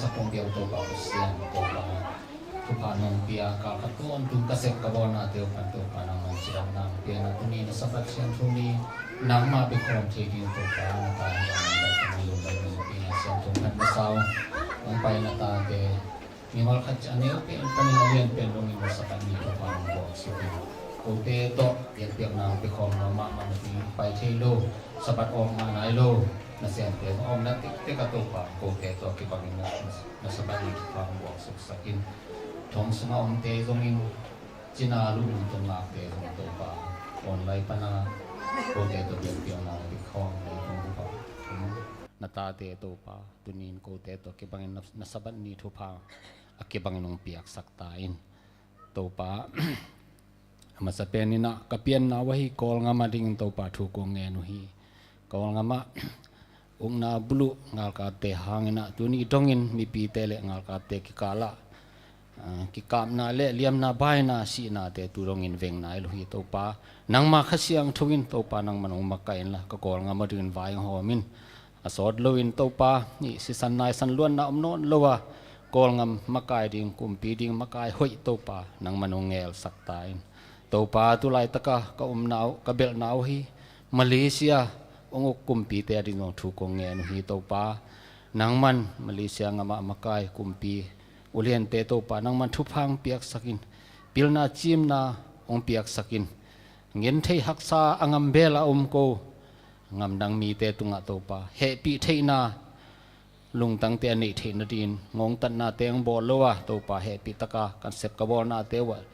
Sapong biau Topa Pasian, Topa thupha nong pia, kal khat tawntung ka sep ka bawlnate uh pan Topa nangman cidamna nong pia na tuni na Sabbath siangtho ni nangmah bia khawm thei ding Topa na ta hi a nong bai tuni lungdam nong pia na siangtho khat na sau nong pai na tate mimal khat ci a neu pen panin a lian pen dongin na Sabbath ni Topa nong buak suk in kote tawh biakpiakna nong pia khawm na mahmah na ding pai thei lo Sabbath awk ngah nai lo na siamte zong a omna tektek a Topa kote tawh kibangin na na Sabbath ni thupha hong buak suksak in. Thong sungah omte zongin cina lu in tong ngakte zong Topa online pana kote tawh biakpiakna hong pia khawm na i tong Topa. Na tate Topa tunin kote tawh kibangin na, na Sabbath ni thupha a kibangin hong piaksak ta in. Topa a masa pen in ah ka pianna uh ahi Kawlngam a dingin Topa thu kong ngen uh hi. Kawlngam ah ukna buluh ngalkapte hangin ah tuni dongin mipite le ngalkapte kikal ah, ah, kikapna le liamna baina sihnate tu dongin veng nai lo hi Topa. Nangma Kha Siangtho in Topa nangman hong makaih inla ka Kawlngam a dingin vai hong hawm in. A sawt loin Topa hih sisan naisan luanna om nawn lo a Kawlngam makai ding, kumpi ding makai hoih Topa nangman hong ngelsak ta in. Topa tu laitaka ka omna uh, ka belhna uh hi Malaysia hong uk kumpite a ding zong thu kong ngen uh hi Topa. Nangman Malaysia ngamah makai kumpi uliante Topa nangman thupha hong piaksak in. Pilna cimna hong piaksak in. Ngenthei haksa a ngambel a om ko ngamdang mite tungah Topa hehpih theihna lungtangte a neih theih nadingin ngongtatnate hong bawl lo a Topa hehpih taka kan sep ka bawlnate uh ah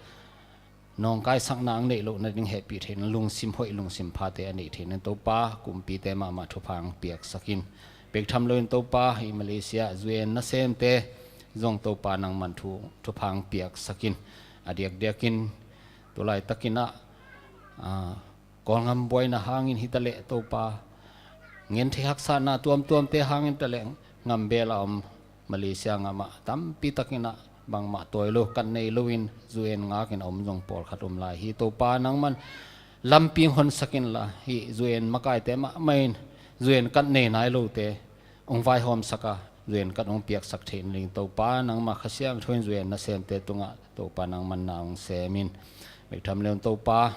nawngkaisakna hong neih loh nading hehpih theihna lungsim hoih lungsim phate a neih theihna Topa kumpite mahmah thupha hong piaksak in. Bek tham loin Topa hih Malaysia ah U N nasemte zong Topa nangman thu, thupha hong piaksak in. A diakdiakin tu laitakin ah, ah, Kawlngam buaina hangin hi taleh Topa ngenthei haksatna tuamtuamte hangin taleh ngambel a om Malaysia ngamah tampi takin ah bangmah tawi lo kan nei loin U N ngakin a om zong pawlkhat om lai hi Topa nangman lampi hong honsak inla hih U N makaite mahmah in U N kan nei nai lote hong vaihawmsak a U N kan hong piaksak theih nading Topa nangma Kha Siangtho in U N nasemte tungah Topa nangman na hong sem in. Bek tham leun Topa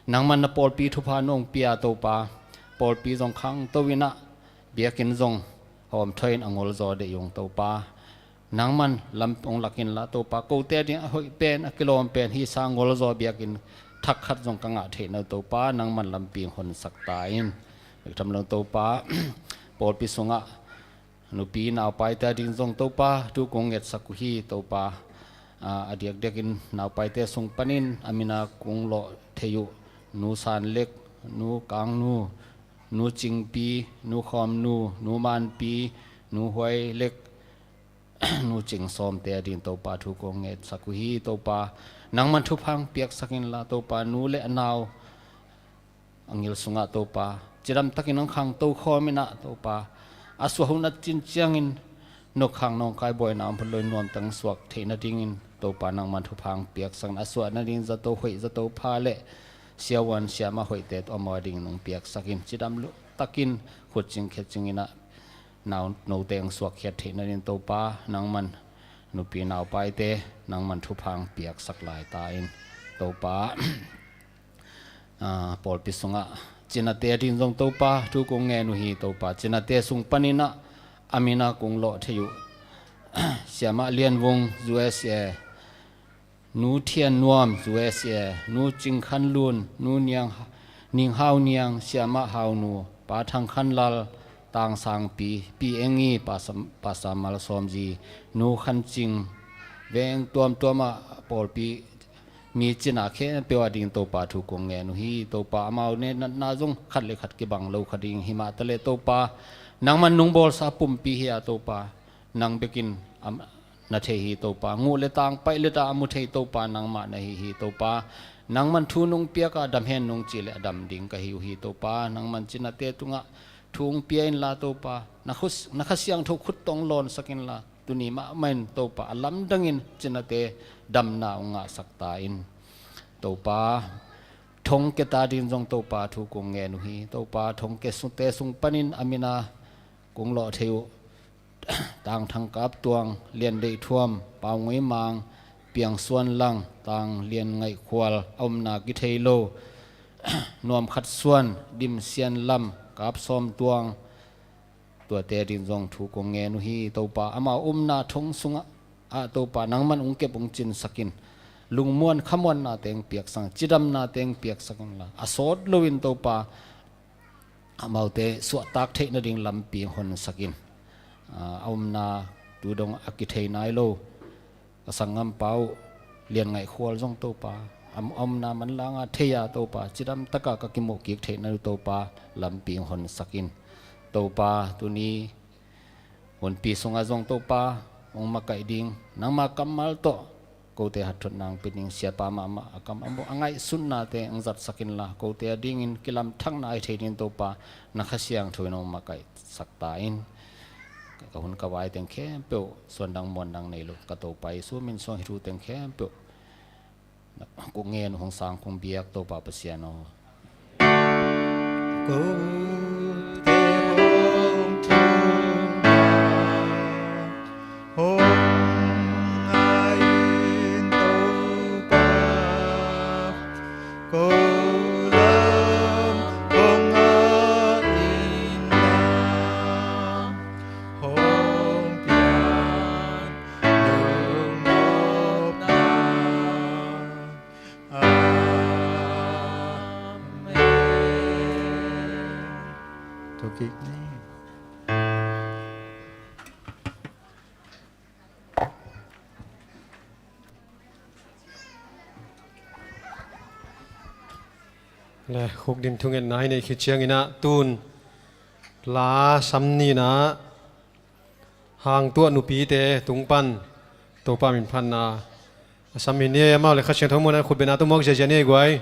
nangman na pawlpi thupha nong pia Topa pawlpi zong khangto in ah biakinn zong hawmthaw in a ngolzaw deih ung Topa. Nangman lam hong lak inla Topa kote a ding a hoih pen a kilawm pen hih sang ngolzaw biakinn thak khat zong ka ngah theihna uh Topa nangman lampi hong honsak ta in. Bek tham leun Topa pawlpi sungah nupi naupaite a ding zong Topa thu kong ngetsak uh hi Topa. Ah, a diakdiakin naupaite sung panin a mina kong lawh thei uh Nu San Lek, Nu Kang Nu, Nu Cingpi, Nu Khawm Nu, Nu Manpi, Nu Huai Lek, Nu Cing Sawmte a ding Topa thu kong ngetsak uh hi Topa. Nangman thupha hong piaksak inla Topa nu le a nau a ngil sungah Topa cidam takin hong khangto khawm in ah Topa a suah hun a cin ciangin nokhang nawngkai buaina om phot loin nuamtang suak theih nadingin Topa nangman thupha hong piaksak in a suah nading zato hoih zato pha le siavuan siamah hoihte tawh amau a dingin hong piaksak in cidam lo takin khutcing khetcing in ah nau note hong suakkhiat theih nadingin Topa nangman nupi naupaite nangman thupha hong piaksak lai ta in Topa. Ah, pawlpi sungah cinate a ding zong Topa thu kong ngen uh hi Topa. Cinate sung panin ah a mina kong lawh thei uh Siamah Lian Vung U S A, Nu Thian Nuam U S A, Nu Cing Khan Lun, Nu Niang, Ning Hau Niang, Siamah Hau Nu, Pa Thang Khan Lal, Tang Sang Pi, Pi Eng Ngi, Pa Sam, Pa Sam Mal Sawm Zi, Nu Khan Cing, veng tuamtuam ah pawlpi mi cina khempeuh a ding Topa thu kong ngen uh hi Topa. Amau ne natna zong khat le khat kibang lo kha ding hi mah taleh Topa nangman nong bawlsa pumpi hi a Topa nang bekin am, na thei hi Topa. Nguh le tang paih le ta a mu thei Topa nangmah na hi hi Topa. Nangman thu nong piak a dam hen nong cih le a dam ding ka hi uh hi Topa. Nangman cinate tungah thu hong pia inla Topa na khus, na Kha Siangtho khut tawh hong lawnsak inla tuni mahmah in Topa a lamdangin cinate damna hong ngahsak ta in Topa. Thongke ta ding zong Topa thu kong ngen uh hi Topa. Thongke sungte sung panin a mina kong lawh thei uh Tang Thang Kap Tuang, Lian Deih Thuam, Pau Ngui Mang, Piang Suan Lang, Tang Lian Ngaih Khual, a omna kithei lo, Nuam Khat Suan, Dim Sian Lam, Kap Sawm Tuang, tuate ading zong thu kong ngen uh hi. Topa, amau omna thong sungah, ah, Topa, nangman ong kep ong cinsak in. Lungmuan khamuanna teng piaksak, cidamna teng piaksak inla, a sawt loin Topa, amaute suahtak theih nading lampi honsak in. Ah, a omna tu dong a kithei nai lo ka sanggampa uh Lian Ngaih Khual zong Topa, a omna manlang a thei a Topa, cidam taka ka kimuh kik theih nading Topa, lampi honsak in. Topa, tuni hunpi sungah zong Topa, ong makaih ding nangma kammal tawh kote hatthotna ong pia ding, siapa mahmah a kam a ngaihsutnate ong zatsak inla, kote adingin kilamthakna ahi thei ding Topa, na Kha Siangtho in ong makaihsak ta in. Ka hun ka vai teng khempeuh, suandang muandang nei lo ka Topa Jesu min suang hih thu teng khempeuh kong ngen uh, hong sang kong biak Topa Pasian aw. Kote hong thumna hong ngai in Topa, ko lam hong ngai in na hong pian lungnopna. Amen. Thokik ni. Le, khukdim thungetna i neih khit ciangin ah tun la sam nihna hang tuah nupite tung pan Topa min phatna a sam hi ni. Amau le Kha Siangtho muanah khutbetna tawh muak ziahziah ni ei guai.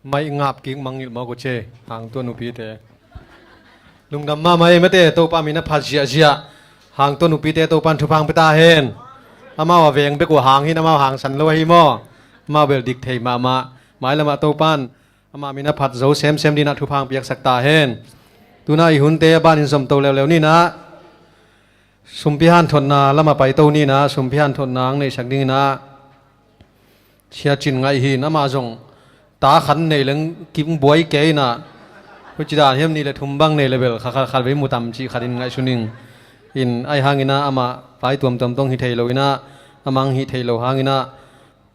Maih ngap kik mangngilh mawk uh ce, hang tua nupite. Lungdam mahmah ei mate, Topa min a phat ziahziah. Hang tua nupite Topan thupha hong pia ta hen. Amau a veng bek uh hang hi in, amau hangsan lo ahi maw. Amau bel dik thei mahmah. Mailamah Topan amah min a phat zo semsem dingin ah thupha hong piaksak ta hen. Tuna i hunte a banin zomto leuleu ni in ah, sumpi hanthotna lamah paito ni in ah, sumpi hanthotna hong neihsak dingin ah, Sia Cin Ngaih hi in, amah zong ta khat nei leng kim buai kei in ah, huci dan hiam, nih le thum bang nei le bel kha khat khat vei mu tam cih khat in ngaihsun ing. In ahi hangin ah amah pai tuamtuam tawh hong hi thei lo in ah, amah hong hih thei lo hangin ah,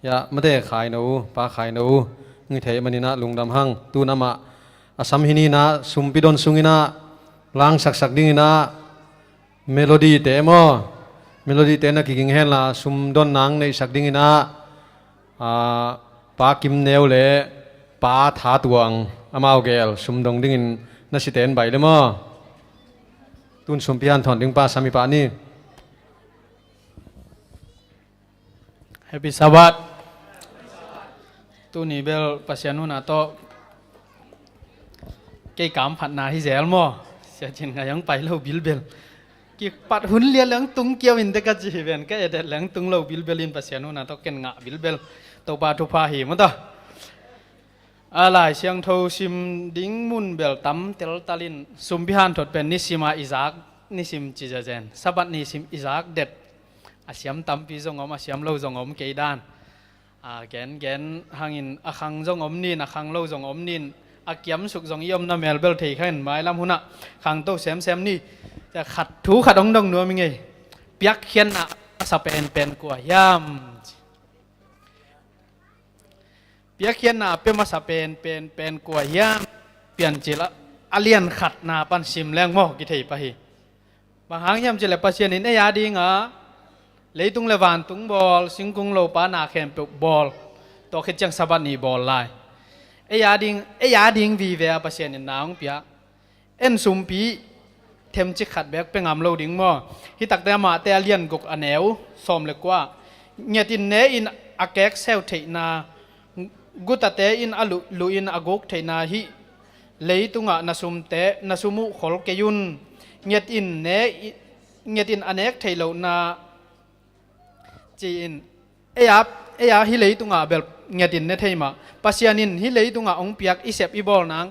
ya, mate, Khaino, Pa Khaino hong hi thei manin ah lungdam hang. Tun amah a sam hi ni in ah, sumpi don sungin ah langsaksak dingin ah, Melody te maw? Melody te na kiging henla, sum don nang neihsak dingin ah, ah, Pa Kim Neu le Pa Tha Tuang, amau gel sum dong dingin na site in bai le maw? Tun sumpi hanthot ding pa sam i pah ni. Happy Sabbath. Tuni bel Pasian huna tawh kei kamphatna hi zel maw? Sia Cin Ngaih hong pai lo bilbel. Kipat hun lian leng tung kiau in te ka ci hi ven, ka edet leng tung lo bilbel in Pasian huna tawh ken ngah bilbel. Topa thupha hi maw ta. A Lai Siangtho sim ding mun bel tam teltal in, sumpi hanthot pen nisima i zak, nisim ci zenzen. Sabbath nisim i zak det. A siam tampi zong om, a siam lo zong om kei dan. A gengen hangin a khang zong om nin, a khang lo zong om nin, a kiamsuk zong i omna mel bel thei kha in, mailam hunah khangto semsem ni. Khat thu khat hong dong nuam i ngei. Piakkhiatna a masa penpen kua hiam? Piakkhiatna a pia masa pen, pen, pen kua hiam? Piancil a, a lian khatna pan sim leng maw kithei pah hi. Bang hang hiam cih leh Pasian in ei a dinga leitung le vantung bawl, singkung lopa na khempeuh bawl, tua khit ciang Sabbath ni bawl lai. Ei a ding, ei a ding vive a Pasian in na hong pia. En sumpi themcik khat bek pe ngam lo ding maw? Hi takte amahte a lian guk a neu sawm le kua. Nget in ne in a kek seu theihna, gutate in a luh, luh in a guk theihna, hih leitungah na sumte, na sum uh khol kei un. Nget in ne i, nget in a nek theih lohna, ci-in, ei a, ei a hih leitungah bel nget in ne thei mah. Pasian in hih leitungah hong piak i sep i bawl nang,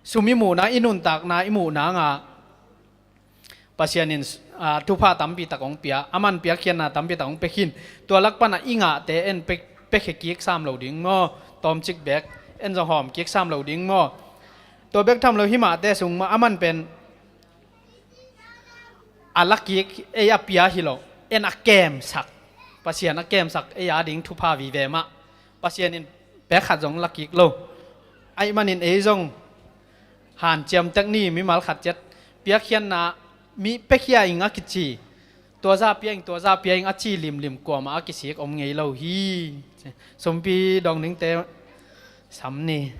sum i muh nang, i nuntakna i muh nangah Pasian in, ah, thupha tampi tak hong pia, aman piakkhiatna tampi tak hong pia khin. Tua lak panah i ngahte en pe, pekhia kik sam lo ding maw? Tawmcik bek en zong hawm kik sam lo ding maw? Tua bek tham lo, hih mahte sung mah aman pen a lakik ei a pia hi lo, en a kemsak, Pasian a kemsak ei a ding thupha vive mah. Pasian in pek khat zong lakik lo. Ahih manin ei zong hanciam tek ni, mimal khat ciat piakkhiatna mi pekhia ing a kici, tua za pia ing, tua za pia ing a ci limlim kuamah a kisik om ngei lo hi. Sumpi dong dingte sam ni.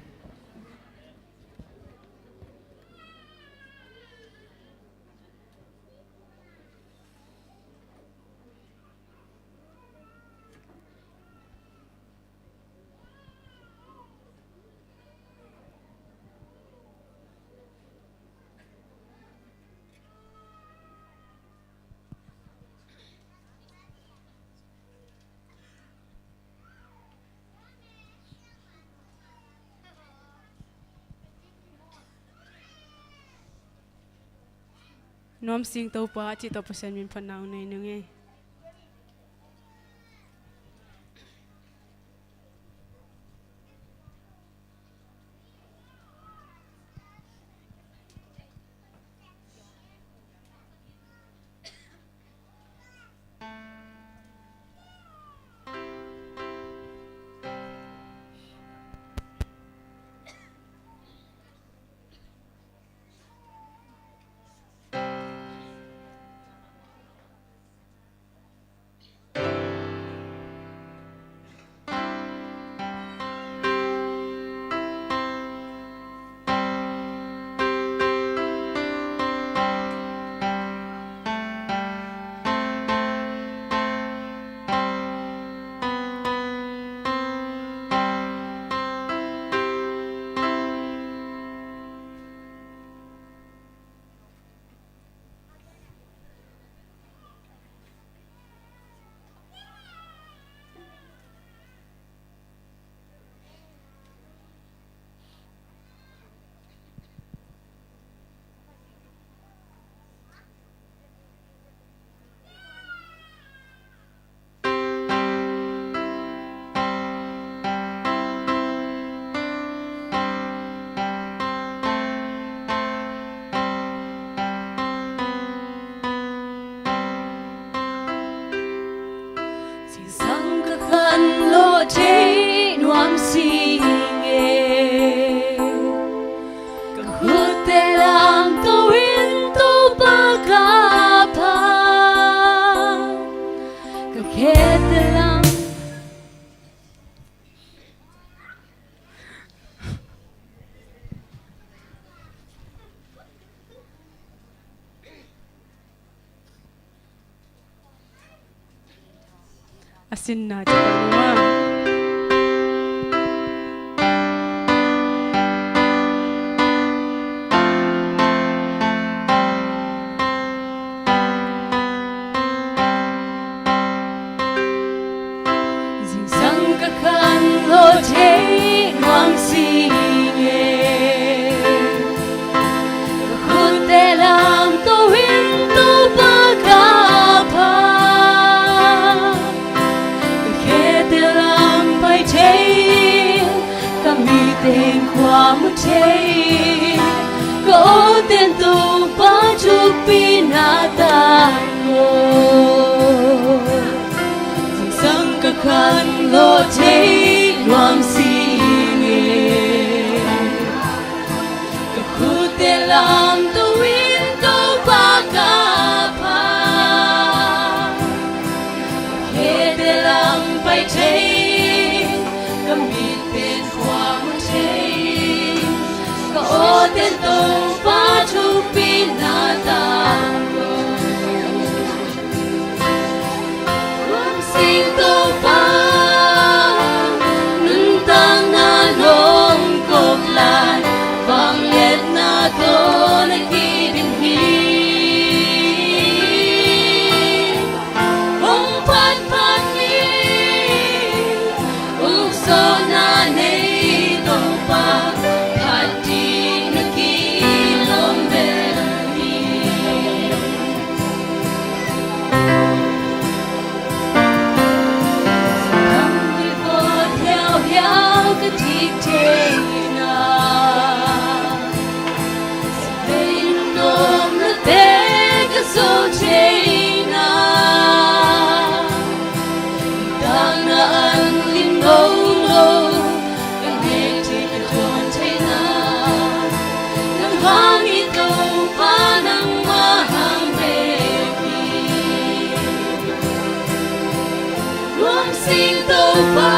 Nuam sing Topa, a cih tawh Pasian min phatna hong nei ning ei. A sinna ci pah nua. Zingsang ka khanlawh thei nuam sing e. Ka khutte lamto in Topa ka pha. Ka khete lam pai thei, ka miten khua mu thei, ka awten Topa thupina tangko. Zingsang ka khanlawh thei nuam sing e. Ka khutte lamto in Topa ka pha. Ka khete lam pai thei, ka miten khua mu thei, ka awten Topa thupina tangko. Nuam sing Topa, nuntakna nong kop lai, vangliatna tawh na kidim hi. Hong phatphat ni, ukzawhna nei Topa, phat ding na kilawm bel hi. Dam le vawt hiauhiau ka dik thei na, sihmei nunawmnate ka zo thei na, nuntakna an lim ngolo ka nek thei, ka dawn thei na, nang hang hi Topa, nangmah hang bek hi. Nuam sing Topa,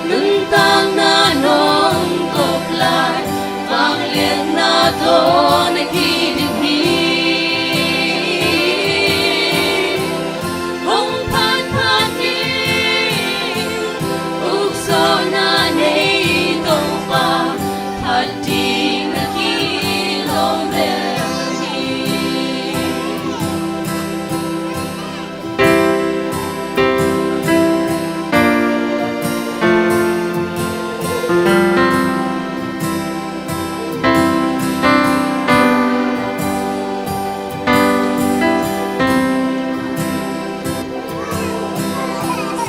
nuntakna nong kop lai, vangliatna tawh na kidim hi. Hong phatphat ni, ukzawhna nei Topa, phat ding na kilawm bel hi.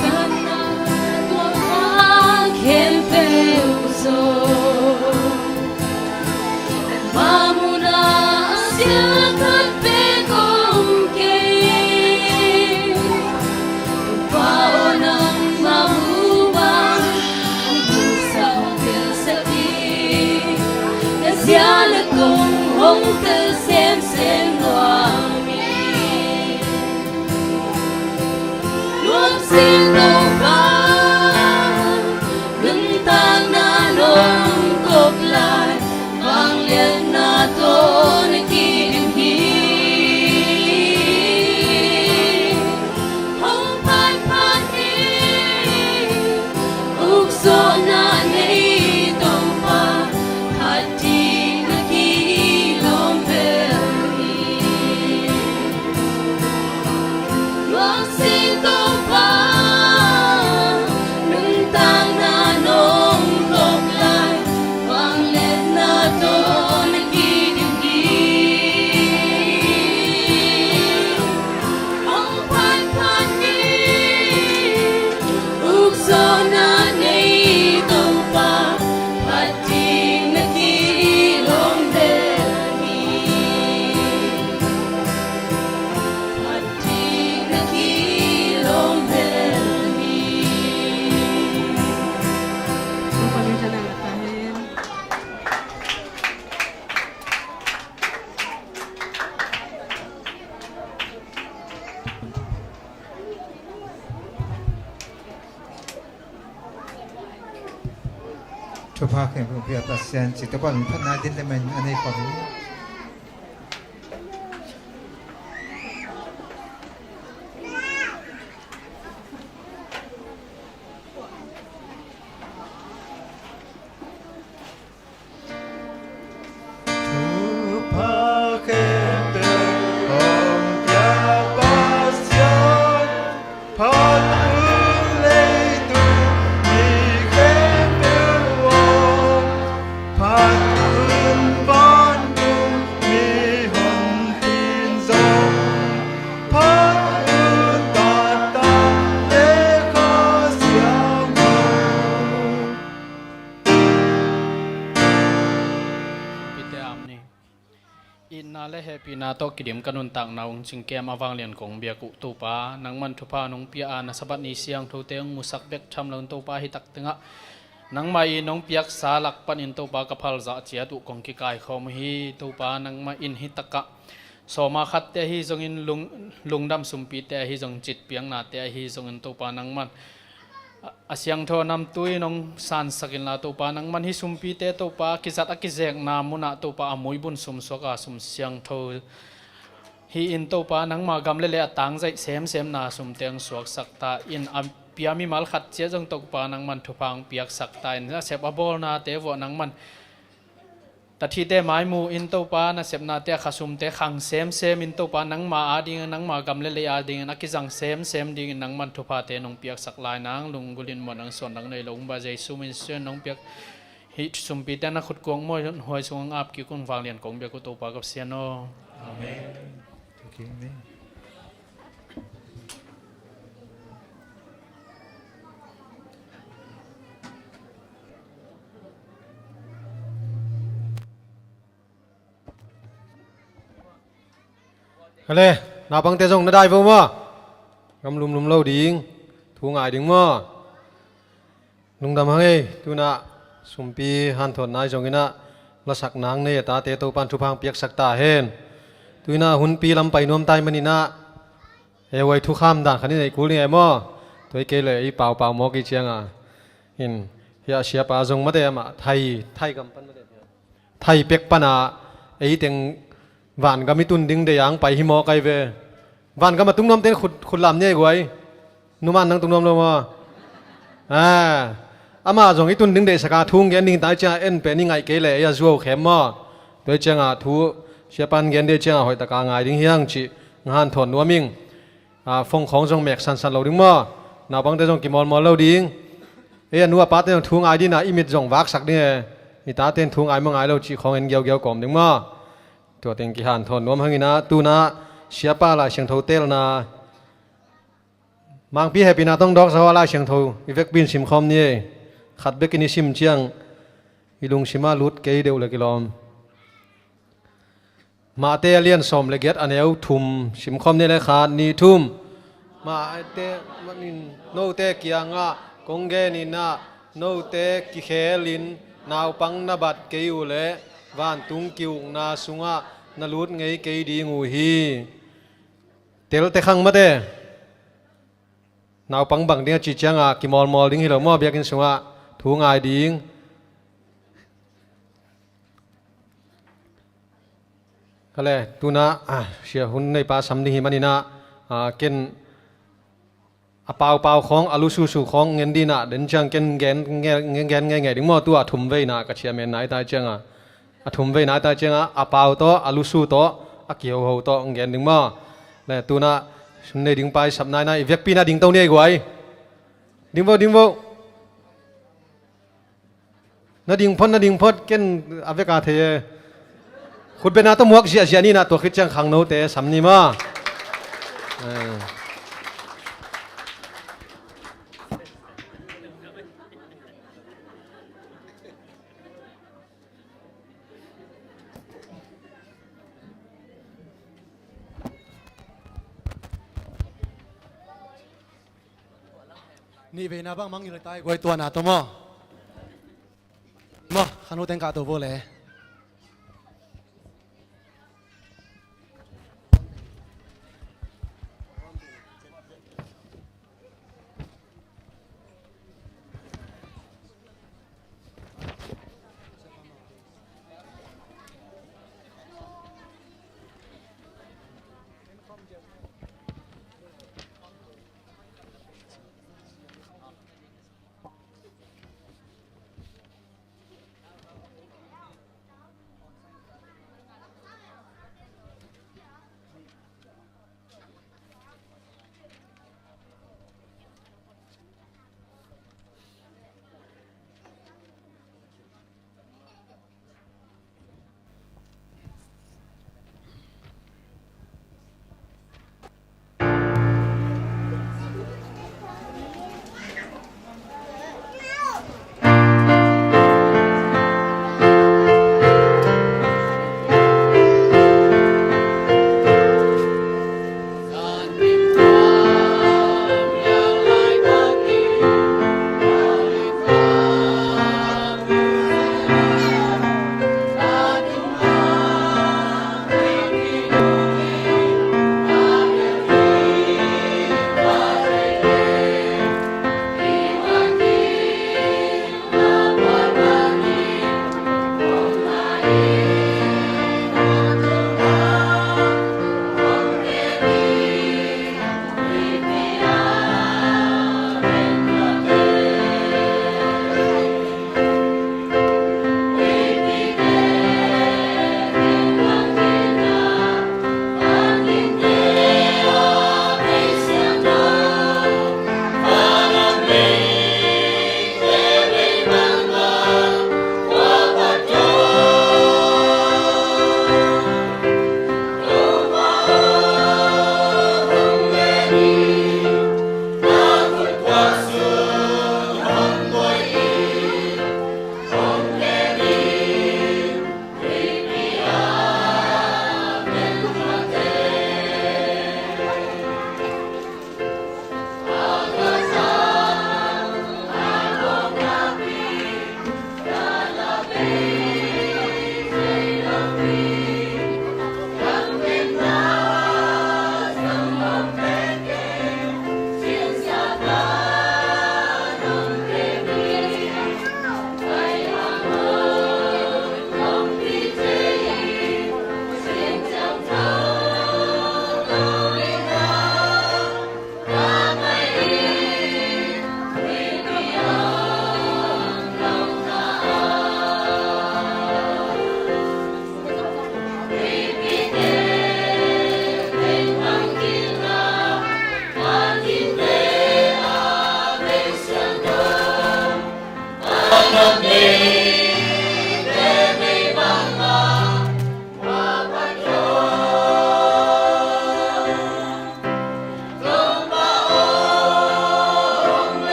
Sana tua khempeuh zong, mah mun ah sia khat bek om kei. Topa aw, nangmah mu bang, hong puaksak telsak hi. Na zia le kong hong tel semsem nuam hi. Nuam sing Topa, nuntakna nong kop lai, vangliatna tawh na kidim hi. Hong phatphat ni, ukzawhna nei Topa, phat ding na kilawm bel hi. Nuam sing Topa, nuntakna nong kop lai, vangliatna tawh na kidim hi. Hong phatphat ni, ukzawhna nei Topa, phat ding na kilawm bel hi. Phat ding na kilawm bel hi. Thupha khempeuh pia Pasian ci, Topa min phatna din le man a nei khawm hi. Pina tawh kidim ka nuntakna hong cingkem a vanglian kong biak uh Topa, nangman thupha nong pia a, na Sabbath ni siangthote hong musak bek tham loin Topa, hi tak tengah nangmah in nong piaksa lak panin Topa, ka phal zah ciat uh kong kikaikhawm uh hi. Topa, nangmah in hi takah sawma khatte ahi zongin lung, lungdam sumpite ahi zong, citpiaknate ahi zongin Topa, nangman a siangtho namtui nong sansak inla Topa, nangman hi sumpite Topa, kizat a kizekna munah Topa, a muibun sumsuak a sum siangtho hi in Topa, nangma gam le lei a tangzaih semsemna sumte hong suaksak ta in, a pia mimal khat ciat zong Topa, nangman thupha hong piaksak ta in, a sep a bawlnate vuah nangman tathite maimu in Topa, nasepnate a khasumte khang semsem in Topa, nangma adingin, nangma gam le lei adingin a kizang semsem dingin nangman thuphate nong piaksak lai nang, lunggulhin muan nang suan nang nei lo ung ba, Jesu min suan nong piak hi sumpite na khutkuang muanhuai sungah ap kik un, vanglian kong biak uh Topa ka Pasian aw. Amen. Thank you, amen. Hale, naupangte zong na dai vo maw? Gam lumlum lo ding, thu ngai ding maw? Lungdam hang ei, tunah sumpi hanthawt nai zonginah lasak nang nei a tate Topan thupha hong piaksak ta hen. Tuinah hunpi lam pai nuam tai maninah, e huai thukham dan khan i neih kul ding e maw? Tua i kei le i paupau mawk i cianga in, hiah siapa zong mate amah thai, thai gam pan mate. Thai pek pana ei teng vangam i tun ding dei ang pai hi maw kai ve. Vangam a tung nuamte in khut, khut lam ni ei guai. Numan nang tung nuam lo maw? A, ama zong i tun ding deihsaka thu hong gen ding tai cianga en pen i ngaih kei le ei a zuau khem maw? Tua i cianga thu siapan gen dei cianga hoihtaka ngai ding hiang cih ngahan thawn nuam ing. A, phone khawng zong mek sansan lo ding maw? Naupangte zong kimawlmawl lo ding. Ei a nu a pate zong thu ngai dina i mit zong vaksak ding e. I tate in thu ngai maw ngai lo cih khawng en giaugiau kawm ding maw? Tua teng kihanthawn nuam hangina tuna siapa Lai Siangtho telna mangpi hehpihna tawng dawk zaw a Lai Siangtho i vekpi in simkhawm ni ei. Khat bekin i sim ciang i lungsima lut kei deuh le kilawm. Mate a lian sawm le giat a neu thum simkhawm ni le khat nih thum. Mate manin note kiangah kong geninah note kikhelin naupang na bat kei uh leh vantung ki-ukna sungah na lut ngei kei ding uh hi. Telte khang mate. Naupang bang ding a cih cianga kimawlmawl ding hi lo maw biakinn sungah thu ngai ding. Kale tuna, ah, sia hun neipa sam ding hi maninah, ah, ken a paupau khawng a lususu khawng ngen dinah den ciang ken gen, gen, gen ngeingei ding maw? Tua a thum veina ka ciamen nai tai cianga, a thum veina tai cianga a pau tawh a lusu tawh a kihoho tawh ngen ding maw? Le tuna sun nei ding pai sap naina i vekpi na ding to ni ei guai. Ding vo, ding vo. Na ding phot, na ding phot, ken a veka thei e. Khutbetna tawh muak ziahziah nina tua khit ciang khangnote sam ni maw? Eh. Nih veina bang mang i lai tai guai tuana tawh maw? Maw, khan u teng kah to vo le.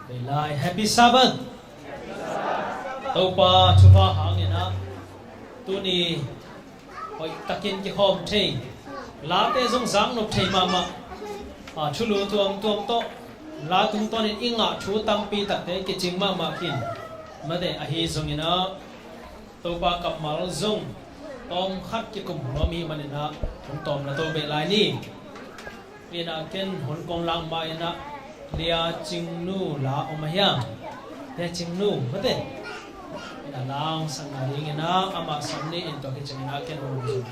Lai, Happy Sabbath. Topa thupha hangin ah tuni hoih takin kikhawm thei, late zong zaknop thei mahmah. A, thulu tuamtuam tawh la tungtawnin i ngah thu tampi takte kicing mahmah khin. Mate, ahi zongin ah Topa kammal zong tawmkhat kikum nuam i hih manin ah hong tawm na to beh lai ni. Ina ken hun kong lak ma ina Lia Cingnu la om a hiam? Lia Cingnu mate. Ina lang sang na ding ina ama sam ni in tua kicing ina ken hun.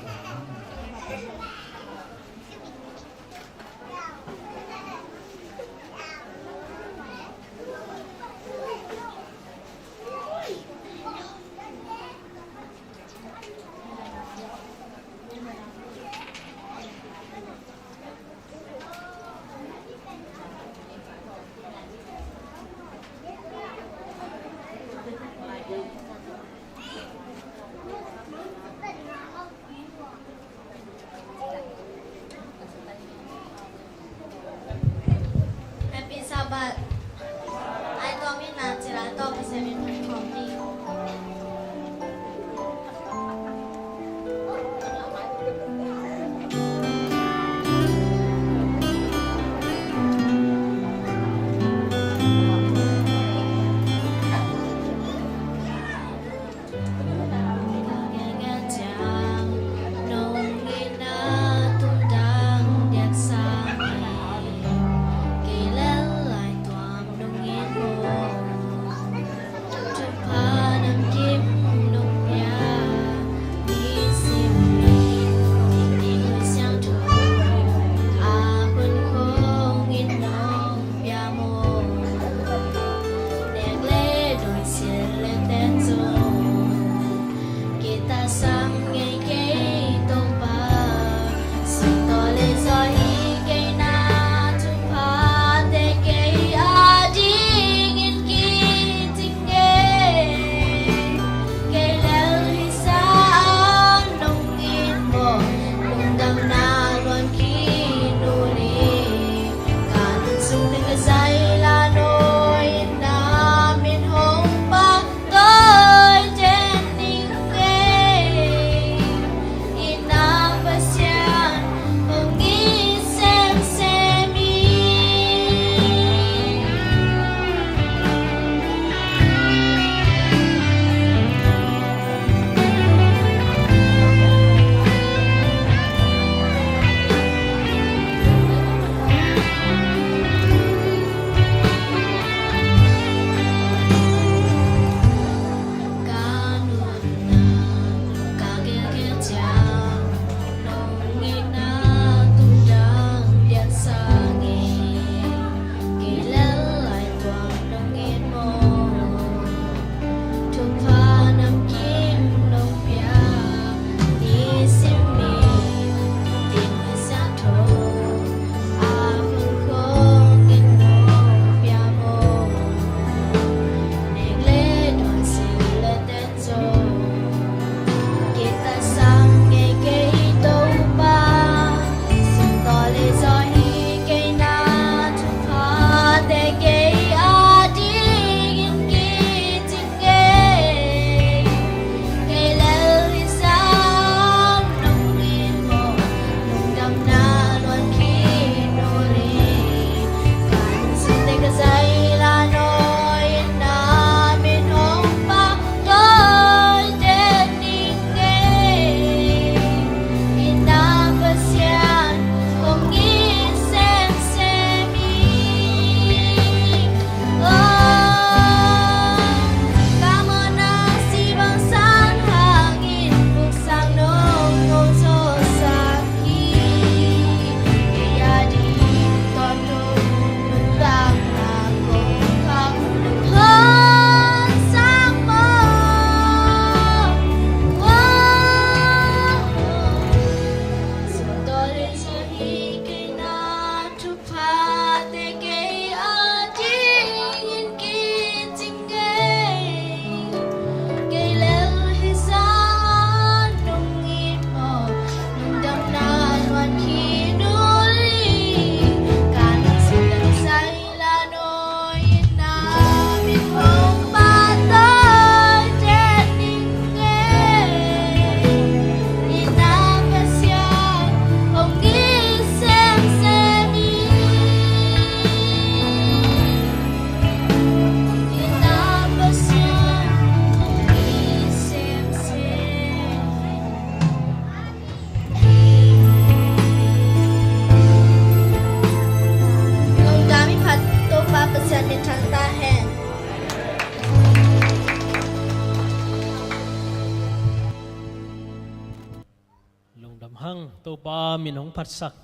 Topa min hong phatsak.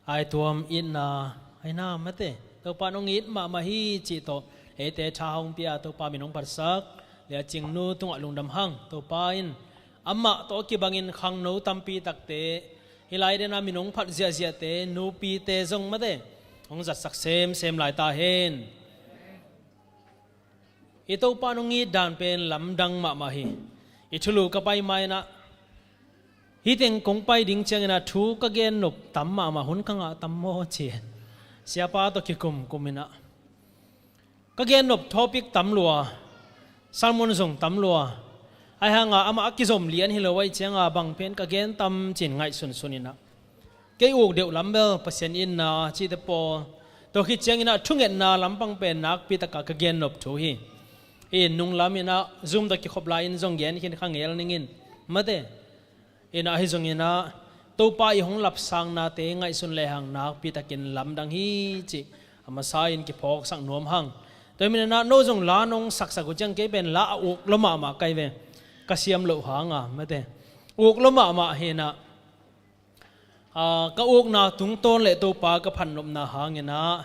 Ai tuam itna, ai na mate. Topa nong it mahmah hi cih tawh eite tha hong pia, Topa min hong phatsak Lia Cing nu tungah lungdam hang. Topa in amah tawh kibangin khangno tampi takte, hih lai dena min hong phat ziahziahte, nupite zong mate, hong zatsak semsem lai ta hen. I Topa nong it dan pen lamdang mahmah hi. I thulu ka pai ma-in ah, hih teng kong pai ding ciangin ah thu ka gen nop tam mahmah, hun ka ngah tam maw ci. Siapa tawh kikum kum in ah, ka gen nop topic tam lua, sermon zong tam lua. Ai hanga amah a kizom lian hi lo ahih cianga bang pen ka gen tam ci-in ngaihsunsun in ah, kei uk deuh lam bel Pasian itna cihte pawl, tua khit ciangin ah thungetna lampang pen nakpi taka ka gen nop thu hi. Hih in nung lam in ah Zoom tawh kikhop lai-in zong gen khin kha ngel ning in mate. In ah ahi zongin ah Topa i hong lapsaknate ngaihsun lehang nakpi takin lamdang hi cih a masa in kiphawksak nuam hang. Tua hi manin ah no zong la nong saksak uh ciang kei pen la a uk lua mahmah ka hi ve. Ka siam loh hanga mate, uk lua mahmah hi in ah, aa, ka ukna tungtawn le Topa ka phatnopna hangin ah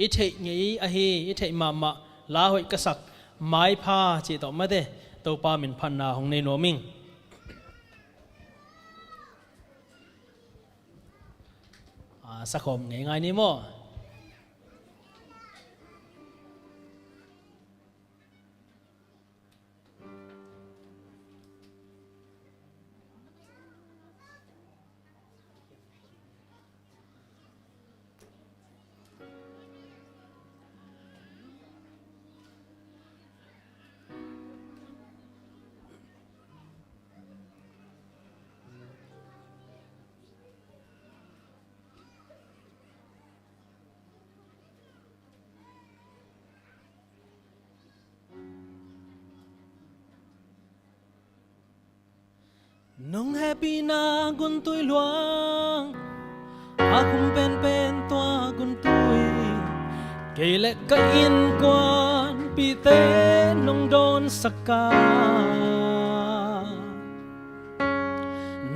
i theih ngei ahi, i theih mahmah la hoih ka sak, maipha cih tawh mate, Topa min phatna hong nei nuam ing. Aa, sakhawm ngeingai ni maw? Nong hehpihna guntui luang, a khum penpen tua guntui, kei le ka innkuanpihte nong dawnsak a,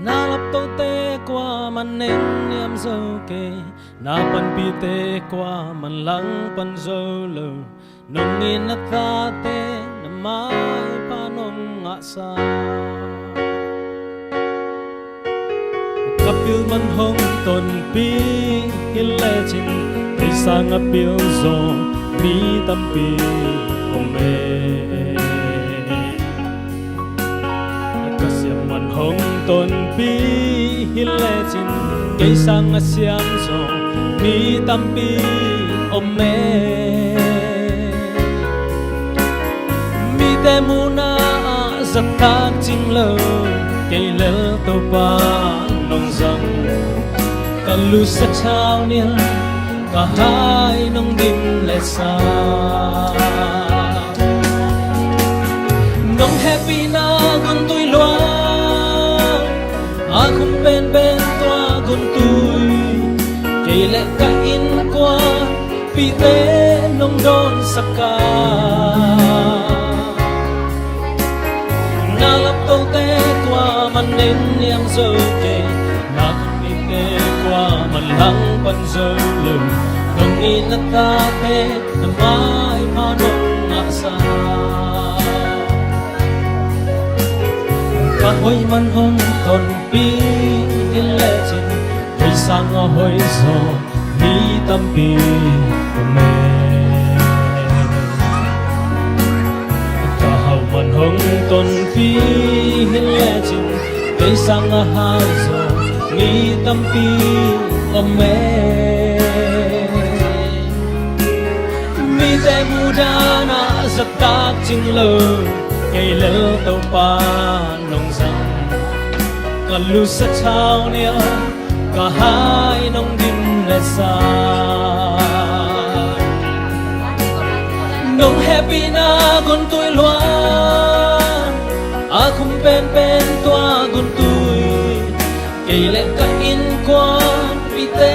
na laptote kuaman nengniam zo kei, na panpihte kuaman langpan zo lo. Nong it na tate na maipha nong ngahsak. Ka pil man hong tonpih hi lecin, kei sanga pil zaw mi tampi om e. Ka siam man hong tonpih hi lecin, kei sanga siam zaw mi tampi om e. Mite muhna ah zattak cing lo, kei lel Topa nong zang. Ka lusa thau nial, ka hai nong dim lesa. Nong hehpihna guntui luang, a khum penpen tua guntui, kei le ka innkuanpihte nong dawnsak a, na laptote kuaman nengniam zo kei, na panpihte kuaman langpan zo lo. Nong it na tate na maipha nong ngahsak. Ka hoih man hong tonpih hi lecin, kei sanga hoih zaw mi tampi om e. Ka hau man hong tonpih hi lecin, kei sanga hau zaw mi tampi om e. Mite muhdan ah zattak cing lo, kei lel Topa nong zang. Ka lusa thau nial, ka hai nong dim lesa. Nong hehpihna guntui luang, a khum penpen tua guntui, kei le ka innkuanpihte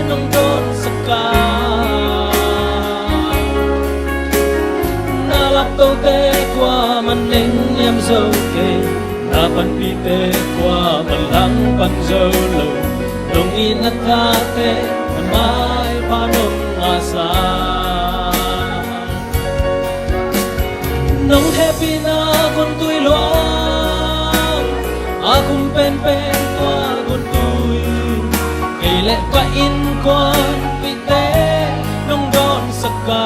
nong dawnsak a, na laptote kuaman nengniam zo kei, na panpihte kuaman lang Zo lo, nong in a tate na maipha nong ngahsa. Nong hehpihna guntui luang, a kum penpen tua guntui, kei le ka innkuanpihte nong dawnsak a.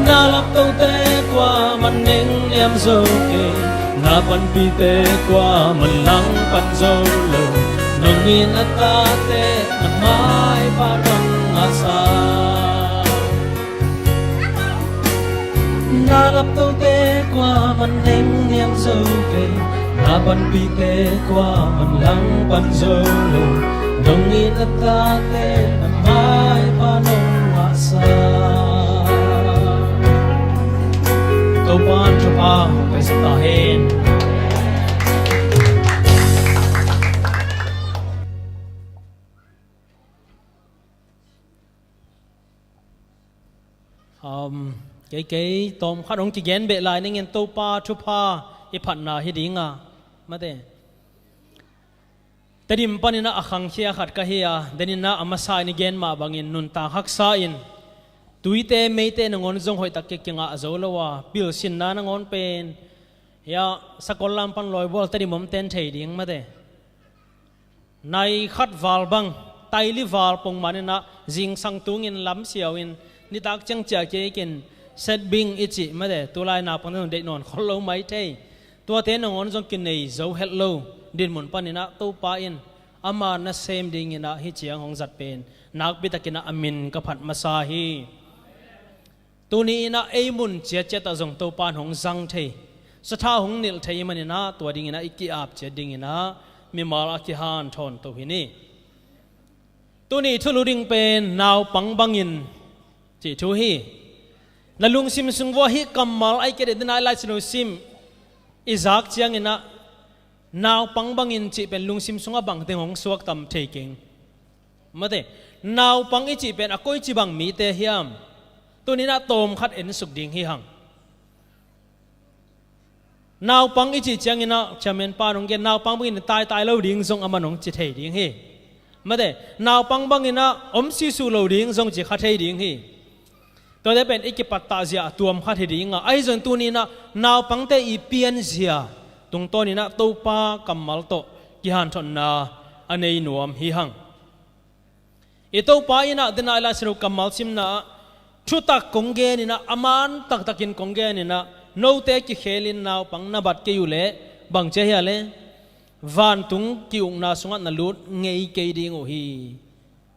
Na laptote kuaman nengniam zo kei, na panpihte kuaman langpan zo lo, nong in a tate na maipha nong ngahsa. Na laptote kuaman nengniam zo kei, na panpihte kuaman langpan zo lo, nong in a tate na maipha nong ngahsa. Topa in thupha hong pia sak ta hen. Um, kei kei tawm khat hong kigen beh lai ning in, Topa thupha i phatna hi ding a, mate. Tedim panin ah a khangkhia khat ka hi a, denin ah a masa in i gen mah bangin nuntak haksa in tuite meite nangawn zong hoihtak kei kingah zo lo a, pilsinna nangawn pen, ya, sakol lam pan lawibual Tedim om ten thei ding, mate. Nai khat val bang, taili val pongman in ah zingsang tungin lamsiau in nitak ciang ciah kei kin setbing i cih, mate, tulai naupangte zong deih nawn khol lo mai thei. Tuate nangawn zong kinei zo het lo dinmun panin ah Topa in ama nasem dingin ah hih ciang hong zat pen nakpi takin ah a min ka phat masa hi. Tuni in ah ei mun ciatciat ah zong Topa in hong zang thei, satha hong nilh thei manin ah tua dingin ah i ki-ap ciat dingin ah mimal a kihanthawn to hi ni. Tuni thulu ding pen naupang bangin cih thu hi. Na lungsim sung vua hih kammal a i kei deh dina i Lai Siangtho sim i zak ciangin ah naupang bangin cih pen lungsim sungah bangteng hong suak tam thei keng. Mate, naupang i cih pen a koici bang mite hiam? Tuni in ah tawm khat en suk ding hi hang. Naupang i cih ciangin ah chairman pa nong gen, naupang bangin taitai lo ding zong a man hong ci thei ding hi. Mate, naupang bangin ah om sisuh lo ding zong ci kha thei ding hi. Tuate pen i kipattah zia a tuam khat hi ding a, ahi zong tuni in ah naupangte i pianzia tungtawnin ah Topa kammal tawh kihanthawnna a nei nuam hi hang. I Topa in ah dena i Lai Siangtho kammal simna ah thutak kong genin ah, a man taktakin kong genin ah, note kikhelin naupang na bat kei uh leh bang ci a hia le, vantung ki-ukna sungah na lut ngei kei ding uh hi,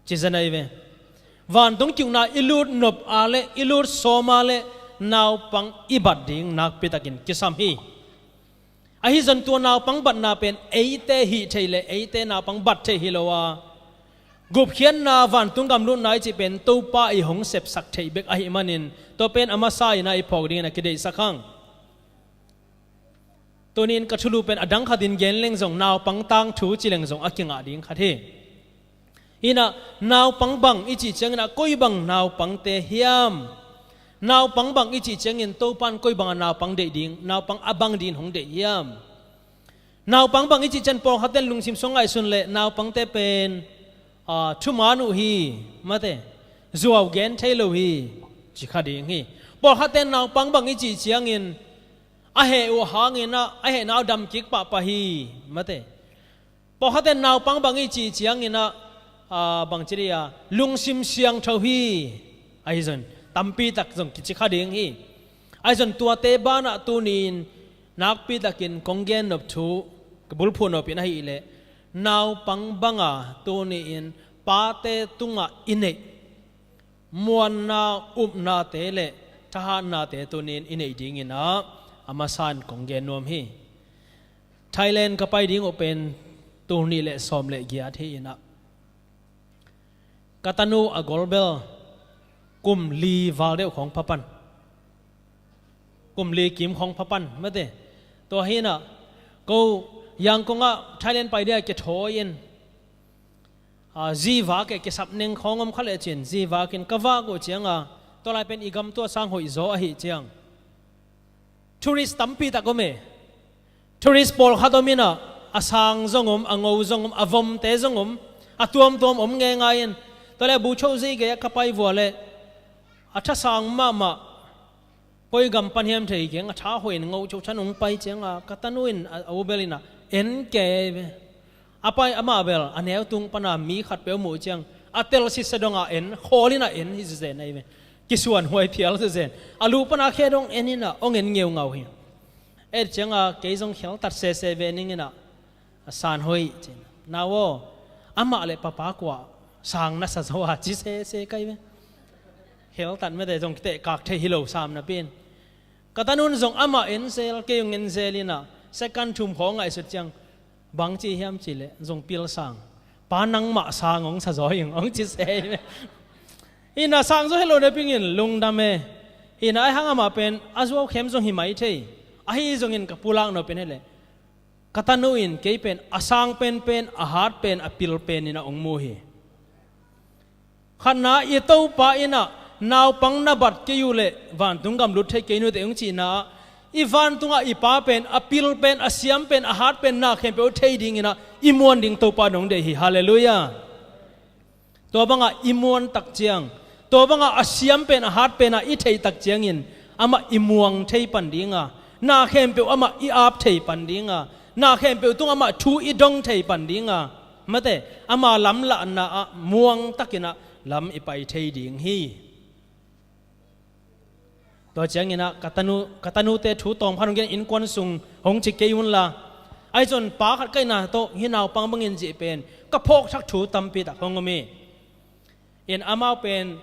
ci zen ahi ve. Vantung ki-ukna i lut nop a le i lut sawm a le naupang i bat ding nakpi takin kisam hi. Ahi zong tua naupang batna pen eite hih theih le eite naupang bat theih hi lo a, gupkhiatna vantung gam lutna i cih pen Topa i hong sepsak theih bek ahih manin tua pen a masa in ah i phawk dingin a kideihsak hang. Tuni in ka thulu pen a dang khatin gen leng zong naupang tangthu ci leng zong a kingah ding khat hi. Hi in ah naupang bang i cih ciangin ah koi bang naupangte hiam? Naupang bang i cih ciangin Topa in koi bangah naupang deih ding, naupang a bang dingin hong deih hiam? Naupang bang i cih ciang pawlkhatte in lungsim sung ngaihsun leh naupangte pen, ah, thuman uh hi, mate, zuau gen thei lo hi, ci kha ding hi. Pawlkhatte in naupang bang i cih ciangin a heh uh hangin ah a hehna uh dam kik pahpah hi, mate. Pawlkhatte in naupang bang i cih ciangin ah, ah, bang ci dih a, lungsim siangtho hi. Ahi zong tampi tak zong kici kha ding hi. Ahi zong tuate banah tuni in nakpi takin kong gen nop thu ka bulphuh nop in ahih leh, naupang banga tuni in pate tungah i neih muanna, upnate le thahatnate tuni in i neih dingin ah a masa in kong gen nuam hi. Thailand ka pai ding uh pen tul nih le sawm le giat hi in ah, ka tanu a golbel kum li val deuh khawng pha pan, kum li kim khawng pha pan, mate. Tua hi in ah ko Yangon ah Thailand pai dia kithawi in, ah, zi vak e, kisap neng khawng om kha le cin zi vak in ka vak uh ciang a, tua lai pen i gam tua sang hoih zaw ahih ciang tourist tampi tak om e. Tourist pawlkhat om inah, a sang zong om, a ngo zong om, a vomte zong om, a tuamtuam om ngeingai in. Tua le a bucho zei gei a ka pai vua le a thasang mahmah, koi gam pan hiam thei keng, a tha hoih in ngoh chohchan hong pai cianga ka tanu in a, a u bel inah en kei ve. A pai amah bel a neu tung pana mi khat peuh muh ciang a tel sitsa donga en, khawl inah en hi zezen ahi ve. Kisuan huai phial zezen. A lu pana khe dong en inah hong en ngeungau hi. Et cianga kei zong kheltat sese ve ning inah, a san hoih cin. Nau aw, amah le papa kua sang na sa zo a ci sese kai ve. Kheltat mete zong kiteh kak thei hi lo sam napi in. Ka tanun zong amah en zel, kei zong en zel inah second thum khawng ngaihsut ciang, bang ci hiam ci le zong pil sang. Pa nangmah sang hong sa zaw ing hong ci se hi ve. Inah sang zaw hi lo napi in lungdam e. Inah ai hang amah pen a zuau khem zong hi mai thei. Ahi zongin ka pulak no pen hi le ka tanu in kei pen a sang penpen, a hat pen, a pil pen inah hong mu hi. Khatna, i Topa inah naupang na bat kei uh leh vantung gam lut thei kei nute hong cihna ah, i vantungah i Pa pen, a pil pen, a siam pen, a hat pen na khempeuh thei dinginah i muan ding Topa nong deih hi. Halleluiah. Tua bangah i muan tak ciang, tua bangah a siam pen, a hat penah i theih tak ciangin amah i muang thei pan dinga, na khempeuh amah i ap thei pan dinga, na khempeuh tung amah thu i dong thei pan dinga, mate, ama lamlahna ah muang takinah lam i pai thei ding hi. Tua cianginah ka tanu, ka tanute thu tawm khat hong gen, innkuan sung hong ci kei unla, ahi zong pa khat ka hihna tawh hih naupang bangin zih pen ka phawkthak thu tampi tak hong om hi. In amau pen,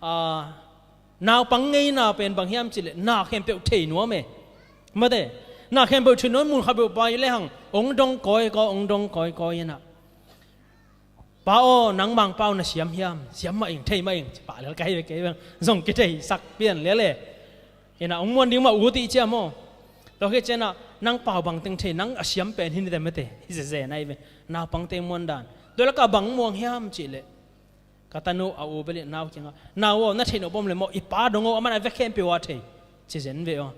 aa, naupang ngeina pen bang hiam cihleh na khempeuh thei nuam e. Mate, na khempeuh thei nuam, mun khat peuh pai lehang hong dong kawikawi, hong dong kawikawi inah, Pa aw, nang Mangpau na siam hiam? Siam mah ing, thei mah ing, ci pah lel ka hi ve kei bang. Zong kitheisak pian lel e. Inah hong muan ding mah uh tih ciam aw. Tua khit cianah nang pau bangteng thei, nang a siam pen hi nite mate, hi zeze na hi ve. Naupangte muan dan. Tua laka bang muang hiam cihleh, ka tanu a u bel in nau kiangah, Nau aw, na theih nop om le maw, i pa dong aw, aman a vek khempeuh a thei, ci zen ve aw.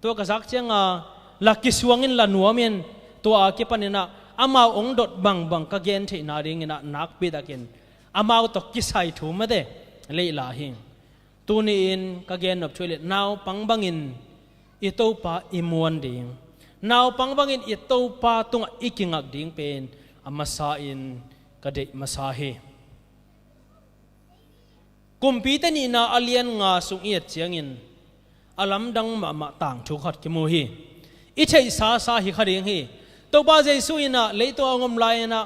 Tua ka zak cianga la kisuangin la nuamin, tua a kipaninah amau hong dot bangbang ka gen theihna dinginah nakpi takin amau tawh kisai thu mate leihla hi. Tuni-in ka gen nop thu hi le, naupang bangin i Topa i muan ding, naupang bangin i Topa tungah i kingak ding pen a masa in ka deih masa hi. Kumpite nihna a lian nga sung i et ciangin a lamdang mahmah tangthu khat kimu hi. I theih sasa hi kha ding hi. Topa Jesu inah leitung a hong om lai-inah,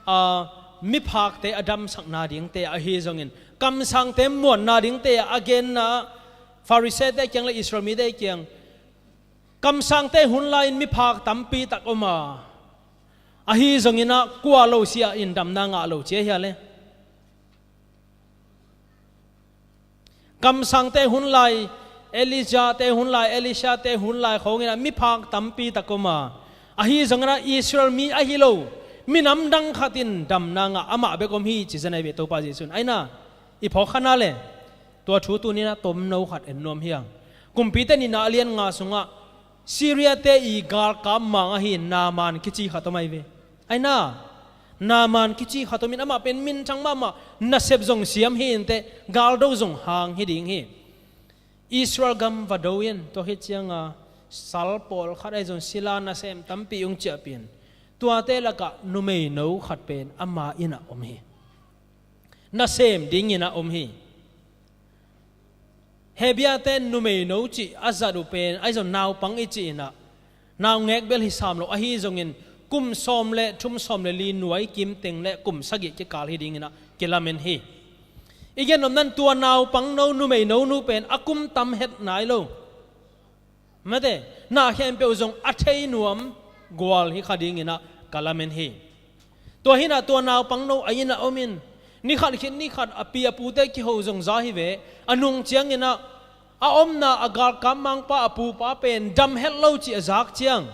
aa, miphakte a damsakna dingte ahi zongin kamsangte muanna dingte a genna ah Farisee-te kiang le Israel mite kiang, kamsangte hun lai-in miphak tampi tak om a, ahi zonginah kua lo sia in damna ngah lo cia hia le? Kamsangte hun lai, Elijah-te hun lai, Elisha-te hun lai khawnginah miphak tampi tak om a, ahi zonginah Israel mi ahi lo minam dang khat in damna ngah amah bek om hi, ci zen ahi ve Topa Jesu in. Aina, i phawk khatna le tua thu tuninah tomno khat en nuam hiang. Kumpite nihna a lian nga sungah Syria-te i galkap mang ahi Naaman kici khat om ahi ve. Aina, Naaman kici khat omin amah pen minthang mahmah, nasep zong siam hi inteh, galdo zong hang hi ding hi. Israel gam va do in, tua khit cianga sal pawlkhat ahi zong sila nasem tampi hong ciahpih in, tuate lakah numeino khat pen ama innah om hi. Nasem dinginah om hi. Hebia-te numeino cih a zat uh pen ahi zong naupang i cih inah, naungek bel hi sam lo, ahi zongin kum sawm le thum, sawm le li nuai kim teng le kum sagih kikal hi dinginah kilamen hi. I gen nopna in tua naupangno, numeino nu pen a kum tam het nai lo. Mate, na khempeuh zong a thei nuam gual hi kha dinginah ka lamen hi. Tua hinah tua naupangno a innah omin, ni khat khit ni khat a pi a pute kiho zong za hi ve. A nung cianginah a omna a galkap mangpa a pupa pen dam het lo cih a zak ciang,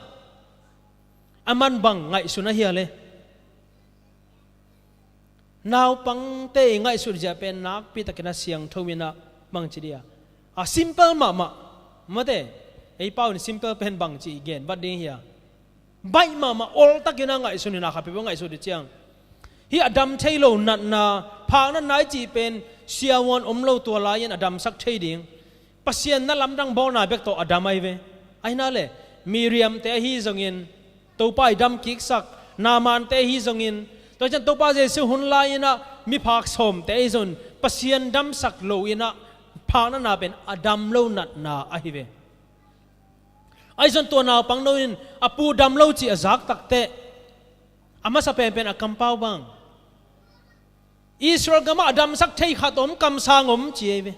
a man bang ngaihsun ahia le? Naupangte i ngaihsut zia pen nakpi takin a siangtho inah bangci dia, a simple mahmah. Mate, ei pau in simple pen bangci i gen vat ding hia? Baih mahmah, oltakin a ngaihsun in a khapi bang ngaihsut i ciang, hih a dam thei lo natna, phak natna i cih pen siavuan om lo tua lai-in a damsak thei ding. Pasian na lamdang bawlna bek tawh a dam ahi ve. Ahi na le, Miriamte ahi zongin Topa i dam kiksak, Naamante ahi zongin, tua ciang Topa Jesu hun lai-in ah miphak sawmte ahi zongin Pasian damsak lo-in ah phak natna pen a dam lo natna ahi ve. Ahi zong tua naupangno in a pu dam lo cih a zak takteh, a masa penpen a kampau bang, Israel gamah a damsak thei khat om, kamsang om ci ahi ve.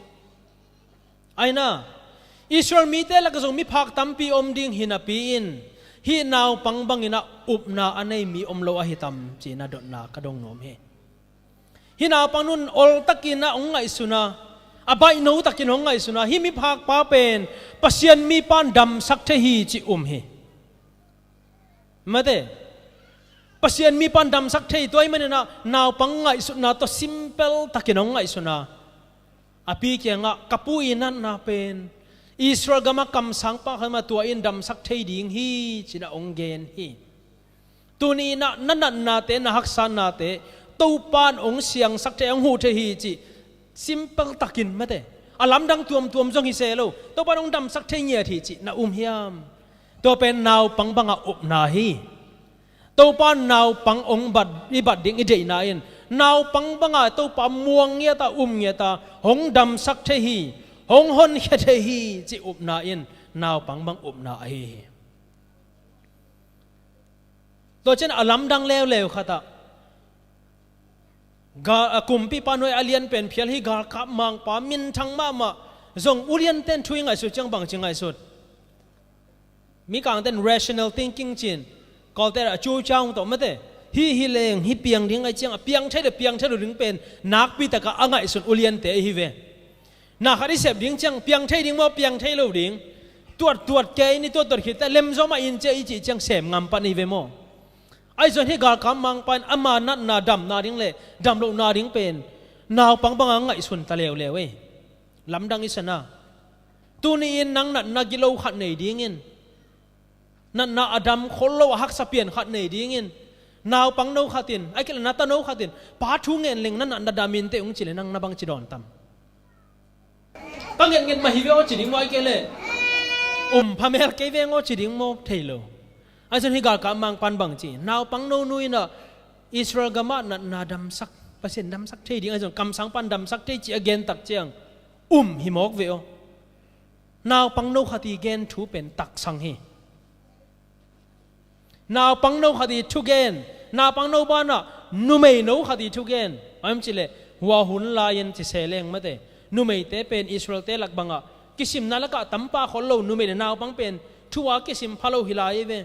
Ahi na, Israel mite lakah zong miphak tampi om ding hi napi-in, hih naupang bangin ah upna a nei mi om lo ahi tam ci-in a dotna ka dong nuam hi. Hih naupangno in oltakin ah hong ngaihsun a, a baihno takin hong ngaihsun a, hih miphakpa pen Pasian mipa in damsak thei hi ci um hi. Mate, Pasian mipa in damsak thei, tua ahih manin ah naupang ngaihsutna tawh simple takin hong ngaihsun a, a pi kiangah ka pu i natna pen Israel gamah kamsangpa khat mah, tua in damsak thei ding hi ci-in ah hong gen hi. Tuni-in ah na natnate, na haksatnate Topa in hong siangsak thei, hong huh thei hi cih simple takin, mate, a lamdang tuamtuam zong hi se lo, Topa in hong damsak thei ngiat hi cih na um hiam? Tua pen naupang banga upna hi. Topa in naupang hong bat, i bat ding i deihna in, naupang banga Topa muang ngiat a, um ngiat a, hong damsak thei hi, hong honkhia thei hi cih upna in naupang bang upna ahi hi. Tua ciang a lamdang leuleu khat ah, ga-, a kumpipa nuai a lianpen phial, hih galkap mangpa minthang mahmah zong ulianten thu i ngaihsut ciang bangci ngaihsut? Mikangten rational thinking ci-in, Kawlte a cucau tawh, mate, hih hi leng hih piang ding ahih ciang, a piang thei le piang thei lo ding pen nakpi takah a ngaihsun uliante ahi ve. Na khat i sep ding ciang piang thei ding maw, piang thei lo ding, tuattuat kei ni, tuattuat khit teh lemzaw mah in ci a i cih ciang sem ngam pan ahi ve maw? Ahi zong hih galkap mangpa in ama natna damna ding le damlohna ding pen naupang banga ngaihsun ta leuleu ei. Lamdang i sa na. Tuni-in nang natna gilo khat nei dingin, natna a dam khol lo, a haksa pian khat nei dingin, naupangno khat in, ahih kei leh na tano khat in, pa thu ngen leng na natna dam inteh, hong ci leh nang na bangci dawn tam? Ka ngetnget mah hi ve aw ci ding maw, ahih kei leh um phamel kei veng aw ci ding maw, thei lo. Ahi zong hih galkap mangpa in bangci, naupangno nu in ah Israel gamah natna damsak, Pasian damsak thei ding, ahi zong kamsangpa in damsak thei cih a gen tak ciang um hi mawk ve aw. Naupangno khat i gen thu pen taksang hi. Naupangno khat i thugen, naupangno banah numeino khat i thugen, a om cih leh, hua hun lai-in ci se leng, mate, numeite pen Israelte lak bangah kisimna lakah tampa khol lo, numei le naupang pen thu-a kisim pha lo hi lai ei ve.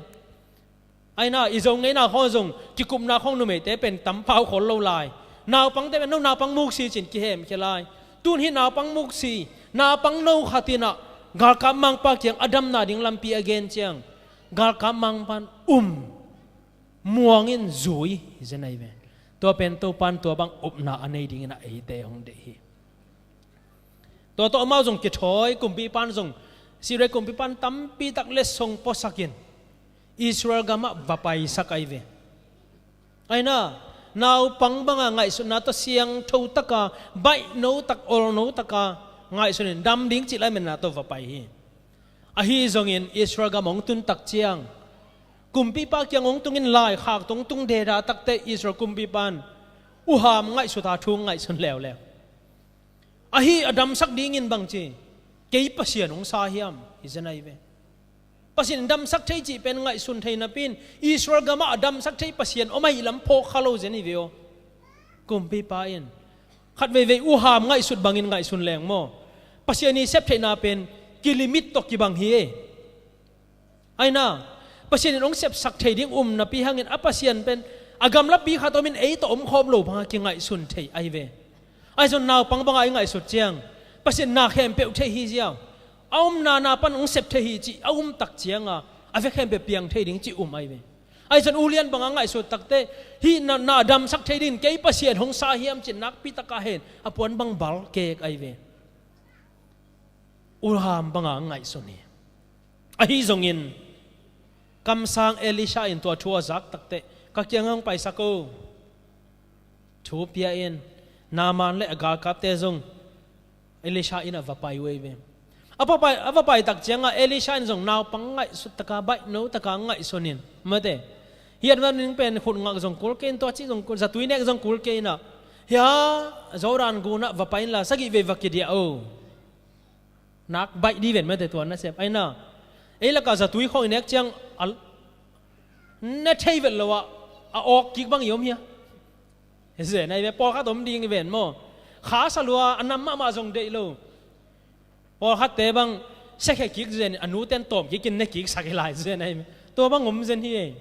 Ahi na, i Zo ngeina khawng zong kikupna khawng numeite pen tampa uh khol lo lai. Naupangte pen no naupang muksi ci-in kihemkhia lai. Tun hih naupang muksi, naupangno khat in ah galkap mangpa kiang a damna ding lampi a gen ciang, galkap mangpa in um, muang in zui hi zen ahi ve. Tua pen Topa in tua bang upna a nei dingin ah eite hong deih hi. Tua tawh amau zong kithawi, kumpipa in zong, Syria kumpipa in tampi tak letsong puasakin Israel gamah va paisak ahi ve. Ahi na, naupang banga ngaihsutna tawh siangtho taka, baihno tak, olno taka ngaihsun in dam ding cih lai menna tawh va pai hi. Ahi zongin Israel gam hong tun tak ciang, kumpipa kiang hong tungin laikhak tawh hong tung deda takteh Israel kumpipa in uham ngaihsut a, thu ngaihsun leuleu. Ahi, a damsak dingin bangci, kei Pasian hong sa hiam, hi zen ahi ve. Pasian in damsak thei cih pen ngaihsun thei napi-in, Israel gamah a damsak thei Pasian om ahih lam phawk kha lo zen hi ve aw. Kumpipa in khat veivei uham ngaihsut bangin ngaihsun leng maw, Pasian i sep theihna pen kilimit tawh kibang hi ei. Ahi na, Pasian in hong sepsak thei ding um napi hangin, a Pasian pen a gamlapi khat om in ei tawh om khawm lo banga kingaihsun thei ahi ve. Ahi zong naupang banga i ngaihsut ciang, Pasian na khempeuh thei hi ziau, a omna na pan hong sep thei hi cih a um tak cianga, a vek khempeuh piang thei ding cih um ahi ve. Ahi zong ulian banga ngaihsut takteh, hih na, na damsak thei dingin kei Pasian hong sa hiam cih nakpi taka hen a puan bang bal kek ahi ve. Uham banga ngaihsun hi. Ahi zongin Kamsang Elisha in tua thu a zak takteh, ka kiangah hong paisak o. Thu pia in, Naaman le a galkapte zong Elisha inn ah va pai uh ei ve. A va pai, a va pai tak ciangah Elisha in zong naupang ngaihsut taka, baihno taka ngaihsun in, mate. Hiatvan ning pen khut ngak zong kul kei in, tua cih zong kul, zatui nek zong kul kei in ah, hia, Jordan gun ah va pai inla sagih vei va kidiah o. Nak baih di ven mate tua nasep. Aina, ei lakah zatui khawng i nek ciang a ne thei vet lo ah, a awk kik bang i om hia? Zen ai ve, pawlkhat om ding i ven maw. Kha sa lua, a nam mahmah zong deih lo. Pawlkhatte bang sekhe kik zen, a nuten tawm kik in ne kik sak i lai zen ai ve. Tua bang om zen hi ei.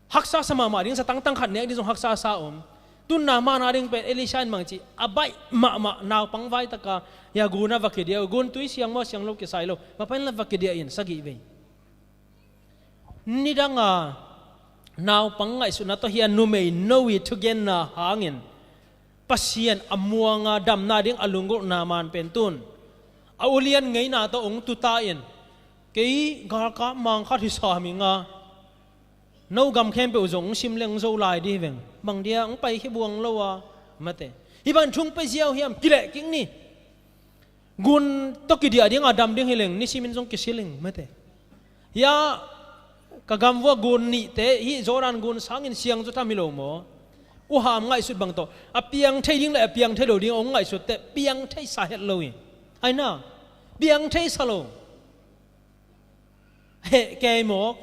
Haksa sa mahmah ding, sa tangtang khat nek ding zong haksa sa om. Tun Naaman a ding pen Elisha in bang ci, a baih mahmah naupang vai taka, hia, gun ah va kidiah o, gun tui siang maw siang lo kisai lo, va pai inla va kidiah in sagih vei. Nidanga naupang ngaihsutna tawh hia, numei no i thugenna hangin Pasian a muanga damna ding a lunggulh Naaman pen tun a ulian ngeina tawh hong tuta in, kei galkap mang khat hi sam ing a, no gam khempeuh zong hong sim leng hong zo lai di hi veng. Bang dia hong pai khia buang lo a, mate. Hih bang thung pia ziau hiam, kileh kik ni. Gun tawh kidiah ding a dam ding hi leng nisimin zong kisi leng, mate. Hia, ka gam vua gun nihte hih Jordan gun sangin siang zaw tham hi lo maw? U Ham ngaihsut bang tawh a piang thei ding le a piang thei lo ding hong ngaihsutte piang thei sa het lo hi. Aina, piang thei sa lo. Heh kei mawk.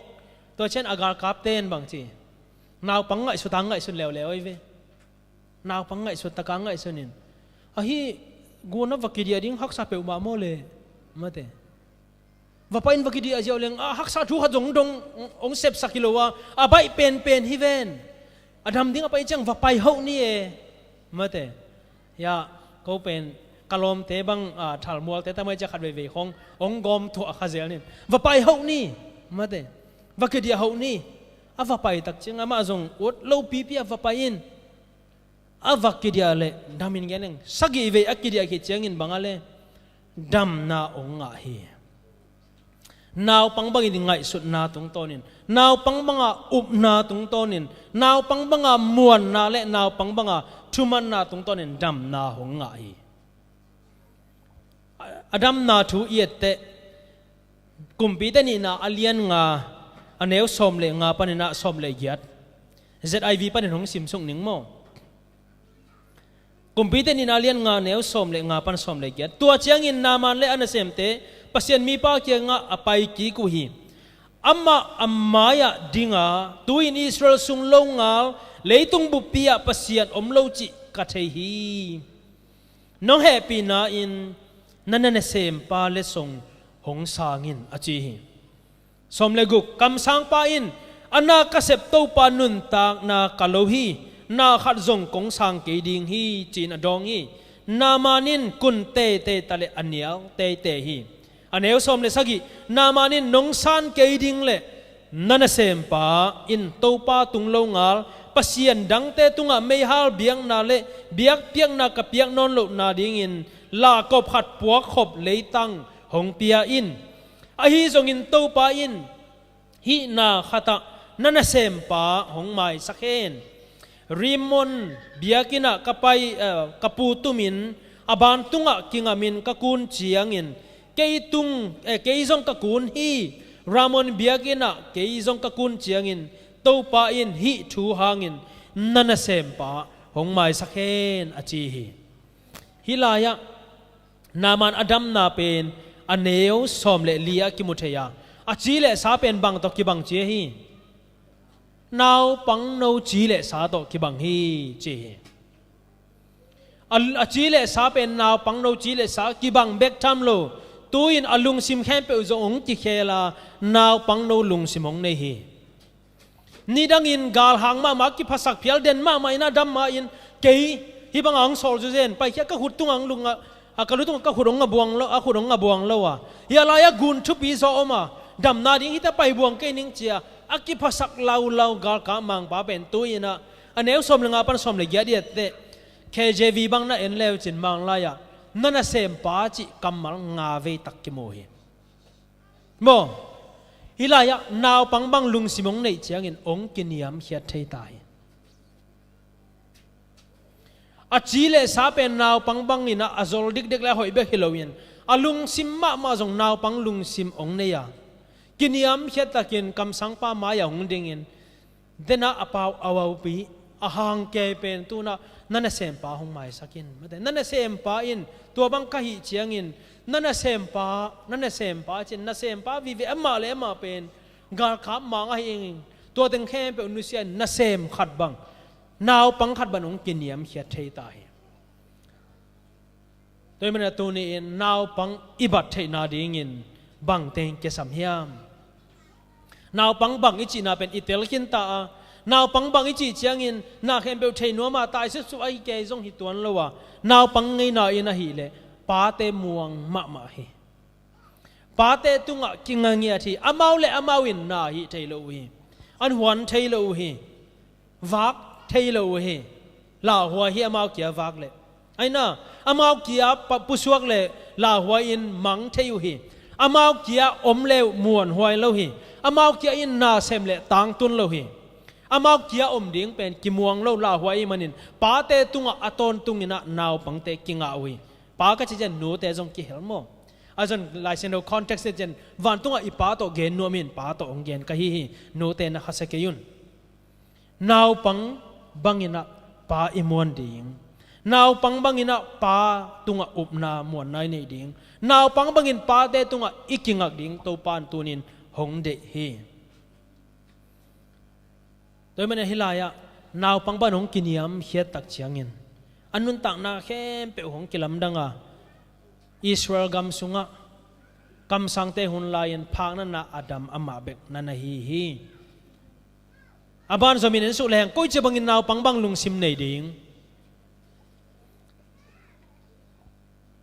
Tua cian a galkapte in bang ci, naupang ngaihsut a ngaihsun leuleu oi ve. Naupang ngaihsut taka ngaihsun in, ahi, gun ah va kidiah ding haksa peuhmah maw le, mate. Va pai in va kidiah ziau leng a haksa thu khat zong dong hong sepsak hi lo a, a baih penpen hi ven. A dam ding a pai ciang va pai hoh ni e, mate. Hia, ko pen ka lawmte bang, a, thalmualte tamai cia khat veivei khong hong gawm tuah kha zel nin, va pai hoh ni, mate. Va kidiah hoh ni. A va pai tak ciang amah zong ut lo pipi a va pai in, a va kidiah le dam in gen leng sagih vei a kidiah khit ciangin bang a le damna hong ngah hi. Naupang bangin ngaihsutna tungtawnin, naupang banga upna tungtawnin, naupang banga muanna le naupang banga thumanna tungtawnin damna hong ngah hi. A damna thu i etteh, Kumpite nihna a lian nga, a neu sawm le nga panin ah sawm le giat. Z I V panin hong simsuk ning maw? Kumpite nihna a lian nga, neu sawm le nga pan sawm le giat. Tua ciangin Naaman le a nasemte Pasian mipa kiangah a pai kik uh hi. Amah a mai-ah dinga, tu-in Israel sung longal leitung buppi ah Pasian om lo cih ka thei hi. Nong hehpihna in na, na nasempa letsong hong sang in, a ci hi. Sawm le guk, kamsangpa in, a na ka sep Topa nuntakna ka lo hi, na khat zong kong sang kei ding hi, ci-in a dawng hi. Naaman in kun teitei ta le a nial teitei hi. A neu sawm le sagih, Naaman in nong san kei ding le na nasempa in Topa tung longal pasian dangte tungah meihal biakna le biakpiakna ka piak nawn lohna dingin lakop khat puakkhop leitang hong pia in. Ahi zongin Topa in hih na khatah na nasempa hong maisak hen. Rimmon biakinn ah ka pai, eh, ka pu tumin a ban tungah kingamin ka kun ciangin kei tung, eh, kei zong ka kun hi. Ramon biakinn ah kei zong ka kun ciangin Topa in hih thu hangin na nasempa hong maisak hen, a ci hi. Hih lai-ah Naaman a damna pen a neu sawm le li-ah kimu thei a, a ci le sa pen bang tawh kibang ci ahi? Naupangno ci le sa tawh kibang hi, ci hi. A, a ci le sa pen naupangno ci le sa kibang bek tham lo, tu-in a lungsim khempeuh zong hong kikhel a, naupangno lungsim hong nei hi. Nidangin galhang mahmah, kiphasak phial den mahmah in a dam ma-in, kei hih banga hong sawl zuzen, paikhia ka khut tungah hong lung a, a ka lu tungah ka khut hong a buang lo, a khut hong a buang lo a. Hia lai-ah gun thupi zaw om a, damna ding hita pai buang kei ning cia a kiphasak laulau galkap mangpa pen tu-in ah a neu sawm le nga pan sawm le giat i etteh, K J V bang na en leu cin Mang lai-ah na nasempa cih kammal nga vei tak kimu hi. Maw? Hih lai-ah naupang bang lungsim hong neih ciangin hong kiniamkhiat thei ta hi. A ci le sa pen naupang bangin ah a zol dikdek le a hoih bek hi loin, a lungsim mahmah zong naupang lungsim hong nei a, kiniamkhiat takin kamsangpa mai-ah hong dingin, denah a pau a waupi a hang kei pen tunah na nasempa hong maisak in. Mate, na nasempa in tua bang ka hih ciangin, na nasempa, na nasempa cin, nasempa vive amah le amah pen galkap mang ahi ing. Tua teng khempeuh nusia in nasem khat bang, naupang khat bang hong kiniamkhiat thei ta hi. Tua hi manin tuni-in naupang i bat theihna dingin bangte in kisam hiam? Naupang bang i cihna pen i tel khin ta a, naupang bang i cih ciangin na khempeuh thei nuam a, tai sipsup ahi kei zong hi tuan lo a, naupang ngeina in ahileh pate muang mahmah hi. Pate tungah kingangiat hi. Amau le amau in na hih thei lo uh hi. An huan thei lo uh hi. Vak thei lo uh hi. Lauhuai hi amau kia vak leh. Aina, amau kia pa-, pusuak le lauhuai in mang thei uh hi. Amau kia om le uh muanhuai lo hi. Amau kia in na sem le tangtun lo hi. Amau kia om ding pen kimuang lo lauhuai ahih manin pate tungah a tawntung in ah naupangte kingah uh hi. Pa ka cih ciang nute zong kihel maw? A zon Lai Siangtho context te ciang vantungah i pa tawh gen nuam in, pa tawh hong gen ka hi hi. Nute na khasia kei un. Naupang bangin ah pa i muan ding. Naupang bangin ah pa tungah upna muanna i neih ding. Naupang bangin pate tungah i kingak ding Topa in tuni-in hong deih hi. Tua hi manin hih lai-ah naupang bang hong kiniamkhiat tak ciangin a nuntakna khempeuh hong kilamdang a, Israel gam sungah kamsangte hun lai-in phakna na a dam amah bek na na hi hi. A ban zom in en suk lehang, koici bangin naupang bang lungsim nei ding?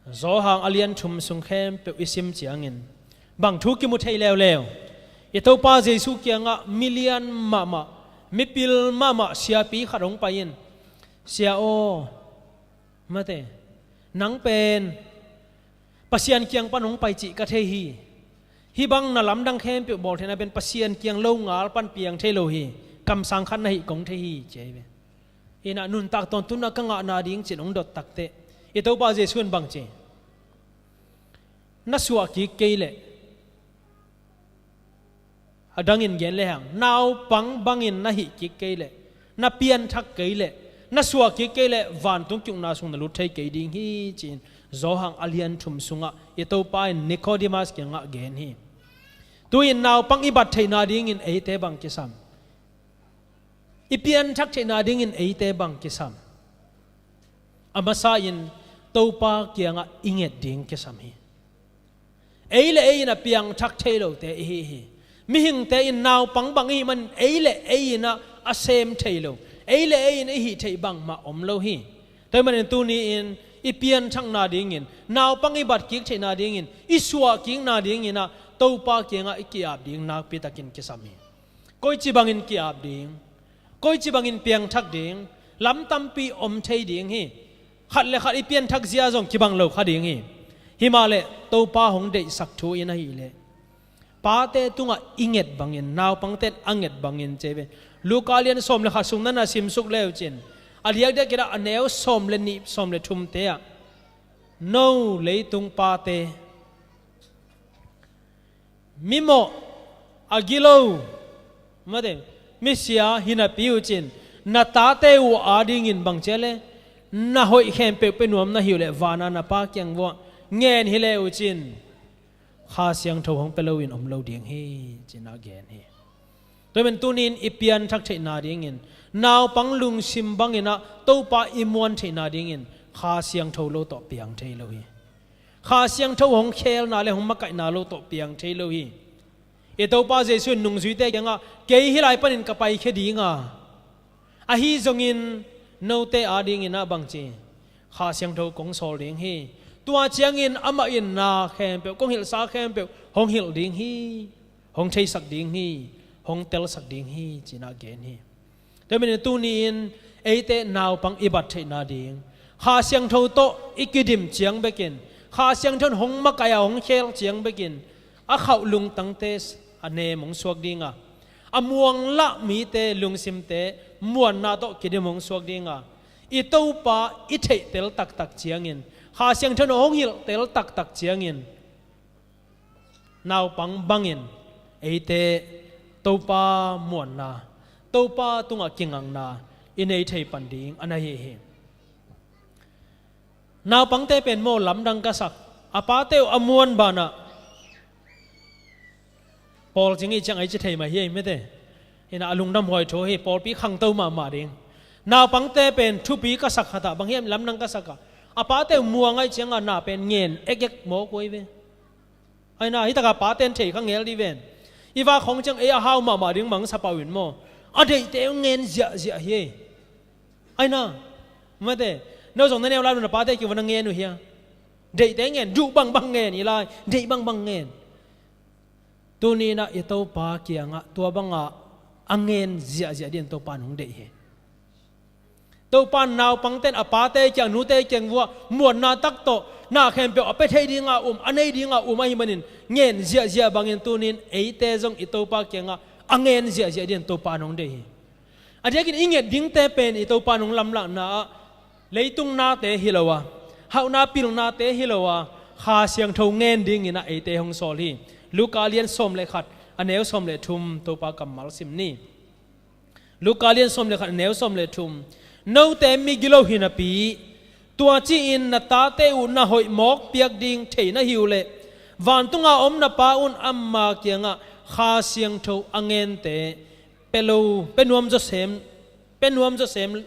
Johan a lian thum sung khempeuh i sim ciangin bang thu kimu thei leuleu? I Topa Jesu kiangah milian mahmah, mipil mahmah siapi khat hong pai in, "Sia aw, mate, nang pen Pasian kiang pan hong pai cih ka thei hi. Hih bang na lamdang khempeuh bawl theihna pen Pasian kiang lo ngal pan piang thei lo hi. Kamsang khat na hih kong thei hi," ci hi ve. Inah nuntak tawntunna ka ngahna ding ci-in hong dot takteh i Topa Jesu in bang ci? Na suah kik kei leh, a dangin gen lehang, naupang bangin na hih kik kei leh, na pianthak kei leh, na suah kik kei leh vantung ki-ukna sung na lut thei kei ding hi, ci-in Johan a lian thum sungah i Topa in Nicodemus kiangah gen hi. Tu-in naupang i bat theihna dingin eite bang kisam? I pianthak theihna dingin eite bang kisam? A masa-in Topa kiangah i nget ding kisam hi. Ei le ei in a piangthak thei lote i hi hi. Mihingte in naupang bang i hih manin ei le ei in a sem thei lo, ei le ei in i hih theih bangmah om lo hi. Tua hi manin tuni-in i pianthakna dingin, naupang i bat kik theihna dingin, i suah kikna dingin ah Topa kiangah i ki-ap ding nakpi takin kisam hi. Koici bangin ki-ap ding, koici bangin piangthak ding, lam tampi om thei ding hi. Khat le khat i pianthak zia zong kibang lo kha ding hi. Himahleh Topa hong deihsak thu in ahileh pate tungah i nget bangin, naupangte in a nget bangin ci hi ve. Luka lian sawm le khat sung na na simsuk le uh cin, a diakdiak in ah a neu sawm le nih, sawm le thumte ah, "No leitung pate, mimawh, a gilo, mate, misia hi napi uh cin, na tate uh adingin bang ci a le, na hoih khempeuh pia nuam na hi uh leh vana na Pa kiang vuah ngen hi le uh cin, Kha Siangtho hong pia loin om lo ding hi," ci-in a gen hi. Tua hi manin tuni-in i pianthak theihna dingin, naupang lungsim bangin ah Topa i muan theihna dingin Kha Siangtho lo tawh piang thei lo hi. Kha Siangtho hong khelna le hong makaihna lo tawh piang thei lo hi. I Topa Jesu in nungzuite kiangah, "Kei hih lai panin ka paikhia ding a, ahi zongin note adingin ah bang ci, Kha Siangtho kong sawl ding hi. Tua ciangin amah in na khempeuh, kong hilhsa khempeuh hong hilh ding hi, hong theisak ding hi, hong telsak ding hi," ci-in a gen hi. Tua hi manin tuni-in eite naupang i bat theihna ding, Kha Siangtho tawh i kidim ciang bekin, Kha Siangtho in hong makaih a hong khel ciang bekin, a khauh lungtangte a nem hong suak dinga, a muanglah mite lungsimte muanna tawh kidim hong suak dinga, i Topa i theihtel taktak ciangin, Kha Siangtho in hong hilhtel taktak ciangin, naupang bangin eite Topa muanna, Topa tungah kingakna i nei thei pan ding a na hi hi. Naupangte pen maw lamdang ka sak, a pate uh a muan banah pawl cing i ciang a i ci thei mah hi ei mete. Hinah a lungdam huai thu hi, pawlpi khangto mahmah ding. Naupangte pen thupi ka sak khatah bang hiam lamdang ka sakah, a pate uh muang a i ciangah na pen ngen ekek mawk uh ei ve. Aina, hi takah pate in thei kha ngel dih ven. I vak khong ciang ei a hau mahmah ding mang sapa uh in maw, a deihte uh ngen ziahziah hi ei. Aina, mate, no zong na neu lai lo na pate kiva na ngen uh hia? Deihte ngen, duh bangbang ngen i lai, deih bangbang ngen. Tuninah i Topa kiangah tua bangah a ngen ziahziah dingin Topa in hong deih hi. Topa in naupangte in a pate kiang, nute kiang vuah muanna tak tawh na khempeuh a pia thei dinga um, a nei dinga um ahih manin ngen ziahziah bangin tunin eite zong i Topa kiangah a ngen ziahziah dingin Topa in hong deih hi. A diakin i nget dingte pen i Topa in hong lamlahna ah leitung nate hi lo a, hauhna pilnate hi lo a, Kha Siangtho ngen dingin ah eite hong sawl hi. Luka lian sawm le khat, a neu sawm le thum, Topa kammal sim ni. Luka lian sawm le khat, a neu sawm le thum. Note migilo hi napi, tua ci-in na tate uh na hoih mawk piak ding thei na hi uh leh, vantunga om na Pa un ama kiangah Kha Siangtho a ngente pia lo, pia nuam zawsem, pia nuam zawsem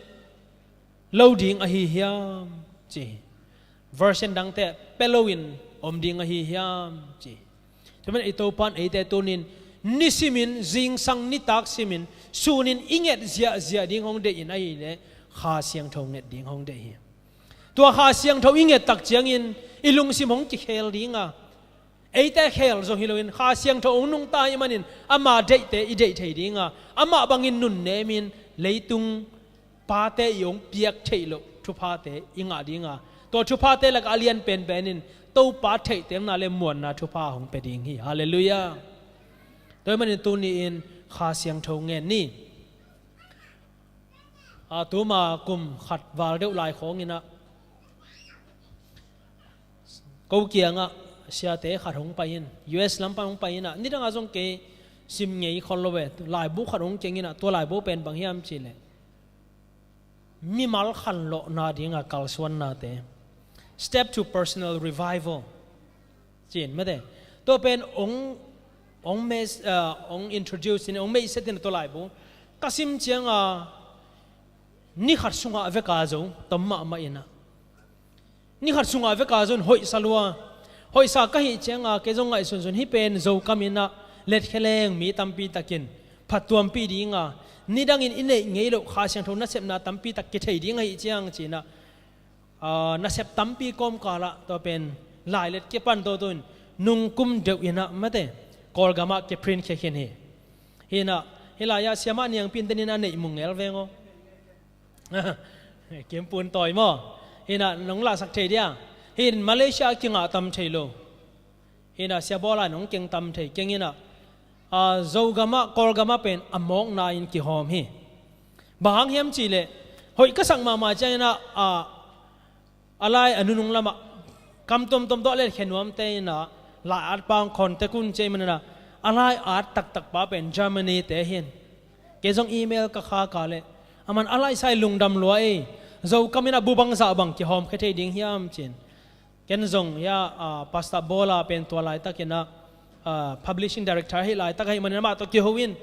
lo ding ahi hiam, ci hi. Version dangte pia loin om ding ahi hiam, ci hi. Tua manin i Topa in eite tunin nisimin, zingsang nitak simin, sunin i nget ziahziah ding hong deih in ahih leh Kha Siangtho nget ding hong deih hi. Tua Kha Siangtho i nget tak ciangin i lungsim hong kikhel dinga, eite khel zong hi loin Kha Siangtho hong nungta ahih manin ama deihte i deih thei dinga, amah bangin nunnemin leitung pate i hong piak theih loh thuphate i ngah dinga, tua thuphate lakah a lian penpen in Topa theihtelna le muanna thupha hong pia ding hi. Halleluiah. Tua ahih manin tuni-in Kha Siangtho ngen ni. A, tuma kum khat val deuh lai khawngin ah ko kiangah siate khat hong pai in, U S lam pan hong pai in ah, nidangah zong kei sim ngei khol lo ve, laibu khat hong keng in ah, tua laibu pen bang hiam cih leh mimal khanlawhna dinga kalsuannate, Step to Personal Revival, ci-in mate. Tua pen hong, hong, mes-, ah, hong introduce in, hong meihset in tua laibu ka sim cianga ni khat sungah veka zo tom mahmah in ah, ni khat sungah veka zo in hoihsa lua. Hoihsa ka hih cianga kei zong ngaihsunsun, hih pen Zokam in ah letkhia leng mi tampi takin phattuampih dinga, nidangin i neih ngei loh Kha Siangtho nasepna tampi tak kithei ding ahih ciang ci-in ah, ah, nasep tampi kawmkalah tua pen lailet kipan toto in nungkum deuh in ah mate, Kawlgamah kiprint khia khin hi. Hi in ah, hih lai-ah Siamah Niangpi in tenin a neih mungel veng aw. Kimpun tawi maw? Hi in ah nong lahsak thei dia? Hi in Malaysia a kingah tam thei lo. Hi in ah Sia Bawla in hong keng tam thei, keng in ah, ah, Zogamah, Kawlgamah pen a mawkna in kihawm hi. Bang hang hiam cih leh, hoih ka sak mahmah ciangin ah, ah, a lai a nunung lamah kam tuamtuam tawh a letkhia nuamte in ah, lai-at pa hong contact un ci ahih manin ah, a lai-at taktak pa pen Germany te hi in. Kei zong email ka khak a leh, aman a laisai lungdam lua ei, Zokam in ah bu bangzah bang kihawmkhia thei ding hiam ci-in. Ken zong hia, ah, Pastor Bawla pen tua laitakin ah, ah, publishing director ahih laitak ahih manin amah tawh kiho in,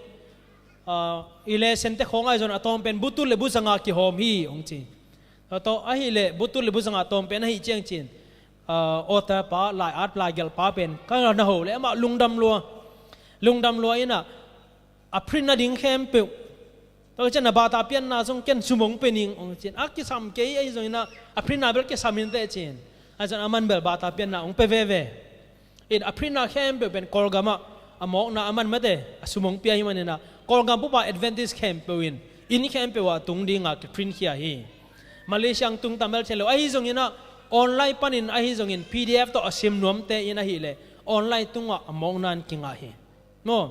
ah, i lesson te khawng ahi zongin a tawm pen bu tul le bu zanga kihawm hi hong ci. Tua tawh ahih leh bu tul le bu zanga tawm pen ahih ciang ci-in, ah, author pa, lai-at laigelh pa pen ka na ho leh amah lungdam lua, lungdam lua in ah, a print nading khempeuh, tua ciang na bata pianna zong ken sum hong pia ning hong ci-in, a kisam kei ahi zongin ah, a printna bel kisam inteh ci-in, ahi zongin aman bel bata pianna hong pia veve. In a printna khempeuh pen Kawlgamah a mawkna aman mate a sum hong pia ahih manin ah, Kawlgam bupa Adventist khempeuh in inn khempeuh ah tung dinga kiprint khia hi. Malaysia ah tung tam bel thei lo ahi zongin ah, online panin ahi zongin P D F tawh a sim nuamte in ahih leh online tungah a mawkna in kingah hi. maw?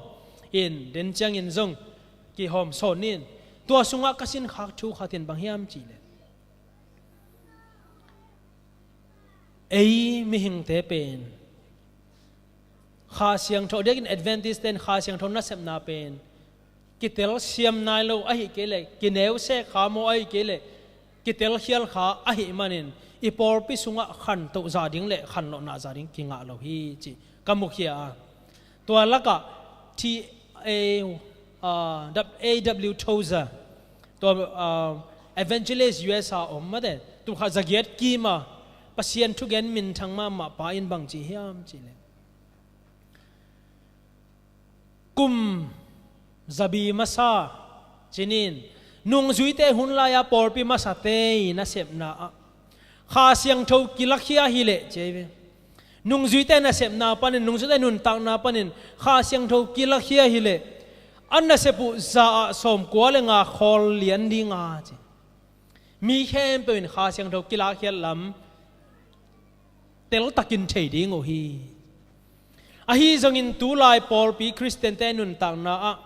In den ciangin zong kihawm sawn in, tua sungah ka sinkhak thu khat in bang hiam cih leh, ei mihingte pen Kha Siangtho, diakin Adventist ten Kha Siangtho nasepna pen kitel siam nai lo ahih kei leh, kineu sek kha maw, ahih kei leh kitel khial kha ahih manin i pawlpi sungah khantoh zah ding le khanlawhna zah ding kingah lo hi cih ka mukhia a. Tua lakah T A, uh, A W Tozer, tua, uh, evangelist U S a om mate, tul khat zagiat kima Pasian thugen minthang mahmah pa in bang ci hiam cih leh, kum zabi masa cinin nungzuite hun lai-a pawlpi masate i nasepna ah Kha Siangtho kilakhia hileh ci hi ve. Nungzuite nasepna panin, nungzuite nuntakna panin Kha Siangtho kilakhia hileh a nasep uh za ah sawmkua le nga khawl lian dinga ci. Mi khempeuh in Kha Siangtho kilakhia lam teltakin thei ding uh hi. Ahi zongin tulai pawlpi Khristiante nuntakna ah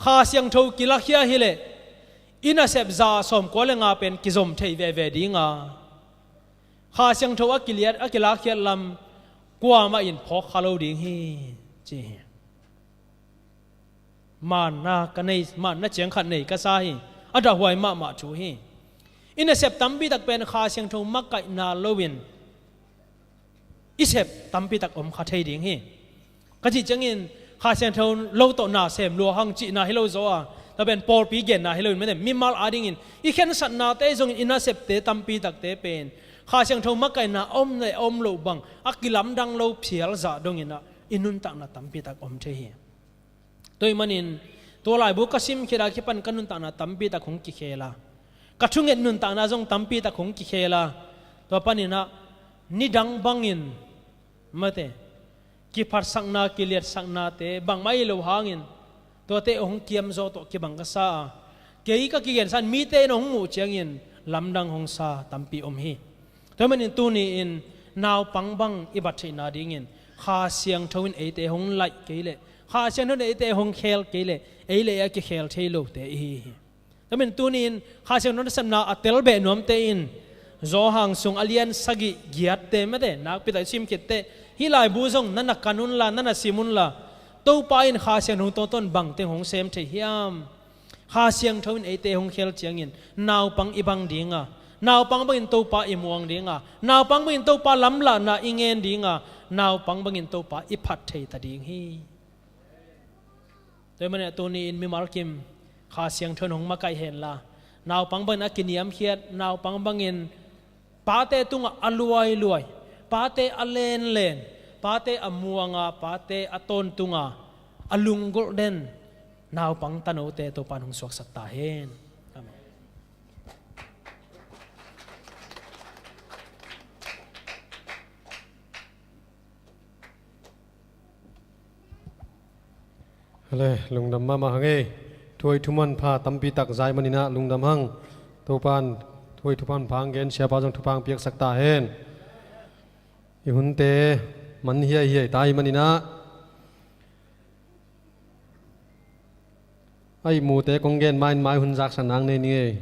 Kha Siangtho kilakhia hileh i nasep za ah sawmkua le nga pen kizom thei veve dinga, Kha Siangtho a kiliat, a kilakhia lam kuamah in phawk kha lo ding hi ci hi. Manna ka nei, manna ciang khat nei ka sa hi. A dahhuai mahmah thu hi. I nasep tampi tak pen Kha Siangtho makaihna loin i sep tampi tak om kha thei ding hi. Ka cih ciangin Kha Siangtho lo tawh na sem lua hang cihna hi lo zaw a, tua pen pawlpi genna hi loin mate, mimal adingin i khensatnate zongin i nasepte tampi takte pen Kha Siangtho makaihna om le om loh bang a kilamdang lo phial zah dongin ah i nuntakna tampi tak om thei hi. Tua ahih manin tua laibu ka sim khit a kipan ka nuntakna tampi tak hong kikhel a, ka thunget nuntakna zong tampi tak hong kikhel a, tua panin ah nidang bangin mate, kiphatsakna, kiliatsaknate bangmah hi lo hangin tuate hong kiamzaw tawh kibang ka sa a, kei ka kigensan mite in hong muh ciangin lamdang hong sa tampi om hi. Tua ahih manin tuni-in naupang bang i bat theihna dingin Kha Siangtho in eite hong laih kei leh, Kha Siangtho in eite hong khel kei leh, ei le ei a kikhel thei lote i hi hi. Tua ahih manin tuni-in Kha Siangtho nasepna a tel beh nuamte in Johan sung a lian sagih giatte mate, nakpi tak i sim khit teh, hih laibu zong na na kan unla, na na sim unla, Topa in Kha Siangtho tawntawnin bangteng hong sem thei hiam? Kha Siangtho in eite hong khel ciangin naupang i bang dinga, naupang bangin Topa i muang dinga, naupang bangin Topa lamlahna i ngen dinga, naupang bangin Topa i phat thei ta ding hi. Tua ahih manin tuni-in mimal kim Kha Siangtho in hong makaih henla, naupang bangin a kiniamkhiat, naupang bangin pate tungah a luailuai, pate a lenlen, pate a muanga, pate a tawntunga a lunggulh den naupang tanote Topa in hong suaksak ta hen. Amen. Hale, lungdam mahmah hang ei. Thu hoih thu manpha tampi tak zai manin ah lungdam hang. Topa'n thu hoih thu manpha hong gen, siapa zong thupha hong piaksak ta hen. I hunte man hiaihiai ta ahih manin ah, a ihmute kong gen ma-in mai hun zaksak nang nei ning ei.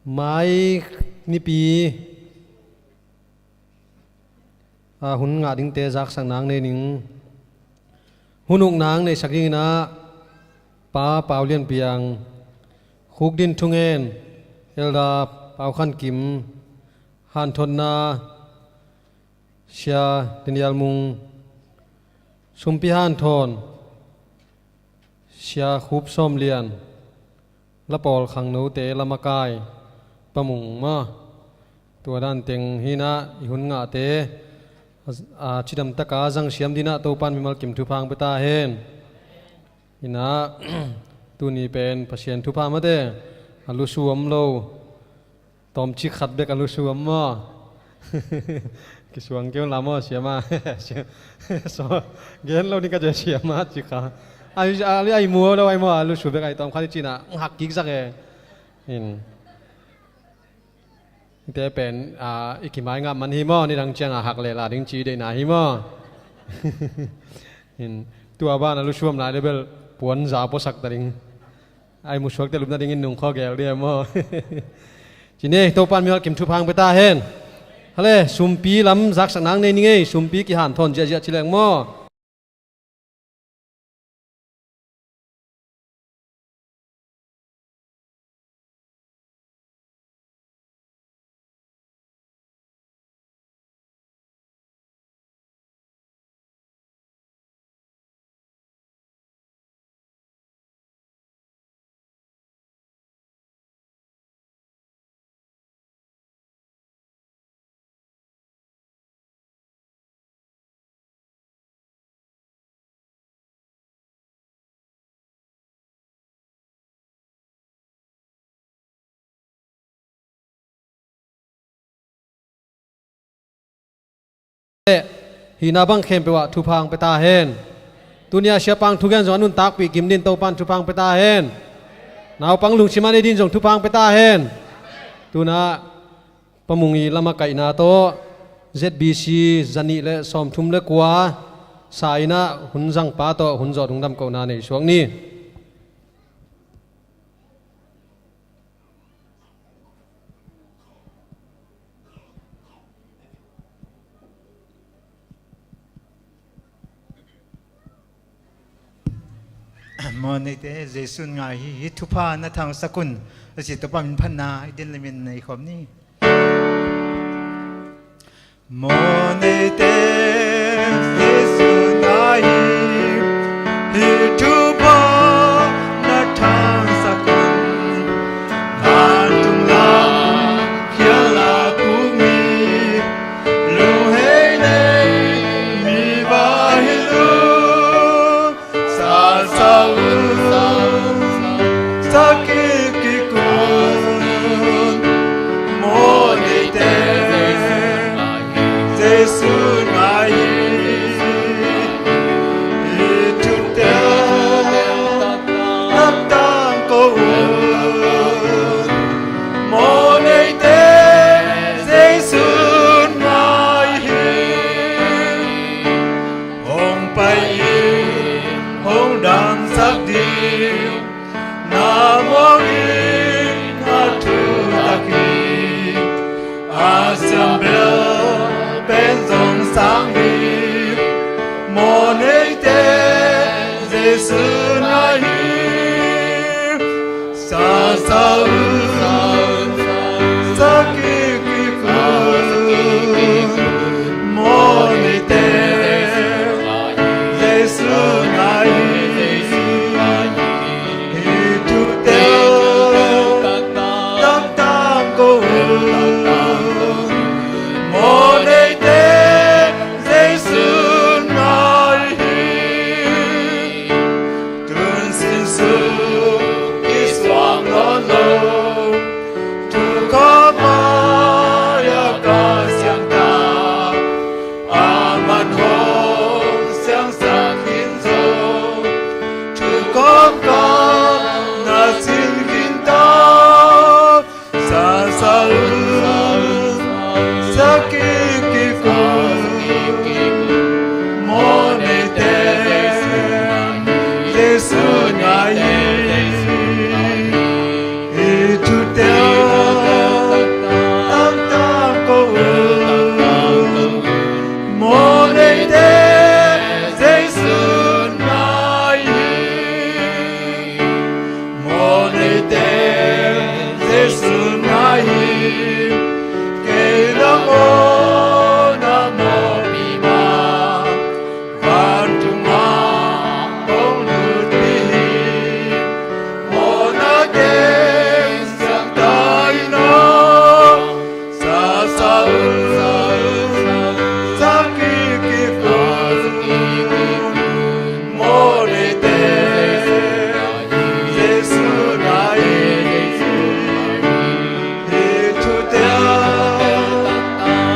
Mai nipi a hun ngah dingte zaksak nang nei ning. Hun uk nang neihsak dingin ah Pa Pau Lian Piang, Khuk Din Thungen, Elder Pau Khan Kim, hanthotna Sia Daniel Mung, sumpi hanthawn Sia Khup Sawm Lian, la pawl khangnote, la makai Pa Mung maw, tua dan teng hi-in ah i hun ngahte a, a cidam takin zang siam dingin ah Topa'n mimal kim thupha hong pia ta hen. Hi-in ah tuni pen Pasian thupha mate, a lusu om lo. Tawmcik khat bek a lusu om maw? Kisuang kei un la maw, siama? So, gen lo ni ka ci, siama cik kha. Ai, ai, ai mu lo ai maw, a lusu bek ai tawm khat i cih na, hak kik zak e. In. Te pen, a, i kimai ngah man hi maw, nidang ciang a hak leh la ding ci deihna hi maw? Hin, tua ban a lusuam lai le bel puanza puasak ta ding. Ai musuakte lupna dingin nungkhua gel dia maw? Cine, Topan mimal kim thupha hong pia ta hen. Hale, sumpi lam zaksak nang nei ning ei, sumpi kihanthawn ziahziah ci leng maw? Hihna bang khempeuh ah thupha hong pia ta hen. Tuni-ah siapang thugen zong a nuntakpih kim din Topan thupha hong pia ta hen. Naupang lungsim a nei din zong thupha hong pia ta hen. Tuna Pa Mung i lam a kaihna tawh Z B C zanih le sawmthum le kua sa-in ah hun zangpa tawh hun zawt hong damkohna nei suak ni. Mawhneite, Jesu ngai hi, hih thupha na thangsak un, a ci Topa min phatna i din le min nei khawm ni. Mawhneite, Jesu ngai hi, hih thupha na thangsak un, vantung lam khial a kung mi, lunghei nei mi va hi lo. Sa sa un, sa kik kik un, mawhneite, Jesu ngai hi. Hih thute taktak ko un, mawhneite, Jesu ngai hi. Hong pai in hong damsak ding, na muang in a thutak hi. A siam bel pen zong sang hi, mawhneite, Jesu ngai hi. Sa sa un, sa kik kik un, mawhneite, Jesu ngai hi. Hih thute taktak ko un, mawhneite, Jesu ngai hi. Tun sin sung i suak nawn lo, thukham mai-ah ka siangtha, a man hong siangsak khin zo, thukham ka na sin khin ta. Sa sa un, sa kik kik un, mawhneite, Jesu ngai hi. Hih thute taktak ko un, mawhneite, Jesu ngai hi. Mawhneite, Jesu ngai hi. Kei lam aw na mawhpi mah, vantung ah hong lutpih hi. Mawhna teng siangtha in aw. Sa sa un, sa kik kik un, mawhneite, Jesu ngai hi. Hih thute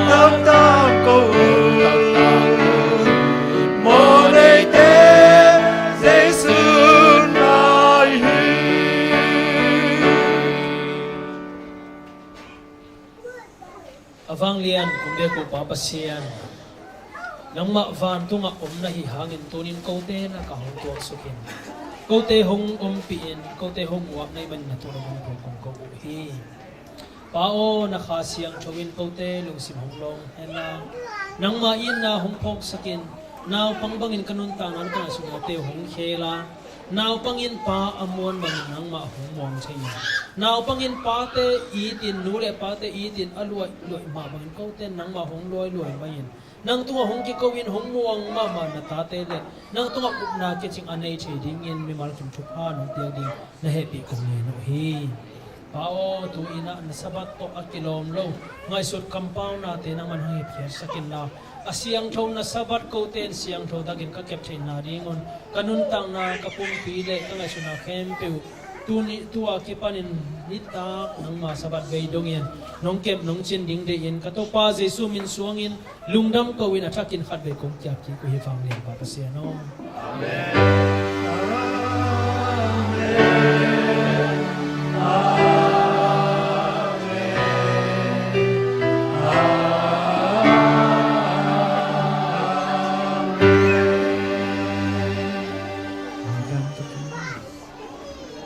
taktak ko un, mawhneite, Jesu ngai hi. A vanglian kum biak uh Pa Pasian, Nangmah vantungah om na hih hangin tunin kote na ka hong tuaksuk in, kote hong ompih in, kote hong uap na hih manin na tungah hong ko kong ko uh hi. Pa aw, na Kha Siangtho in kote lungsim hong lawng hen la, nangmah itna hong phawksak in, naupang bangin ka nuntakna le ka ngaihsutnate uh hong khel a, naupang in pa a muan bangin nangmah hong muang thei in, naupang in pate itin, nu le pate itin a luai luai mah bangin kote nangmah hong luai luai mai in, nang tungah hong kiko in hong muang mahmah na tate le nang tungah upna kicing a nei thei dingin mimal kim thupha nong piak ding na hehpih kong ngen uh hi. Pa aw, tu-in ah na Sabbath tawh a kilawm lo ngaihsut kampaunate nangman hong hipkhiatsak in la, a siangtho na Sabbath kote in siangtho takin ka kep theihna dingun ka nuntakna, ka pumpi le ka ngaihsutna khempeuh tuni, tu-a kipanin nitak nangma Sabbath bei dongin nong kep nong cin ding deihin ka Topa Jesu min suangin lungdam ko-in a thakin khatvei kong kiap kik uh hi. Vanglianpa Pasian aw. Amen.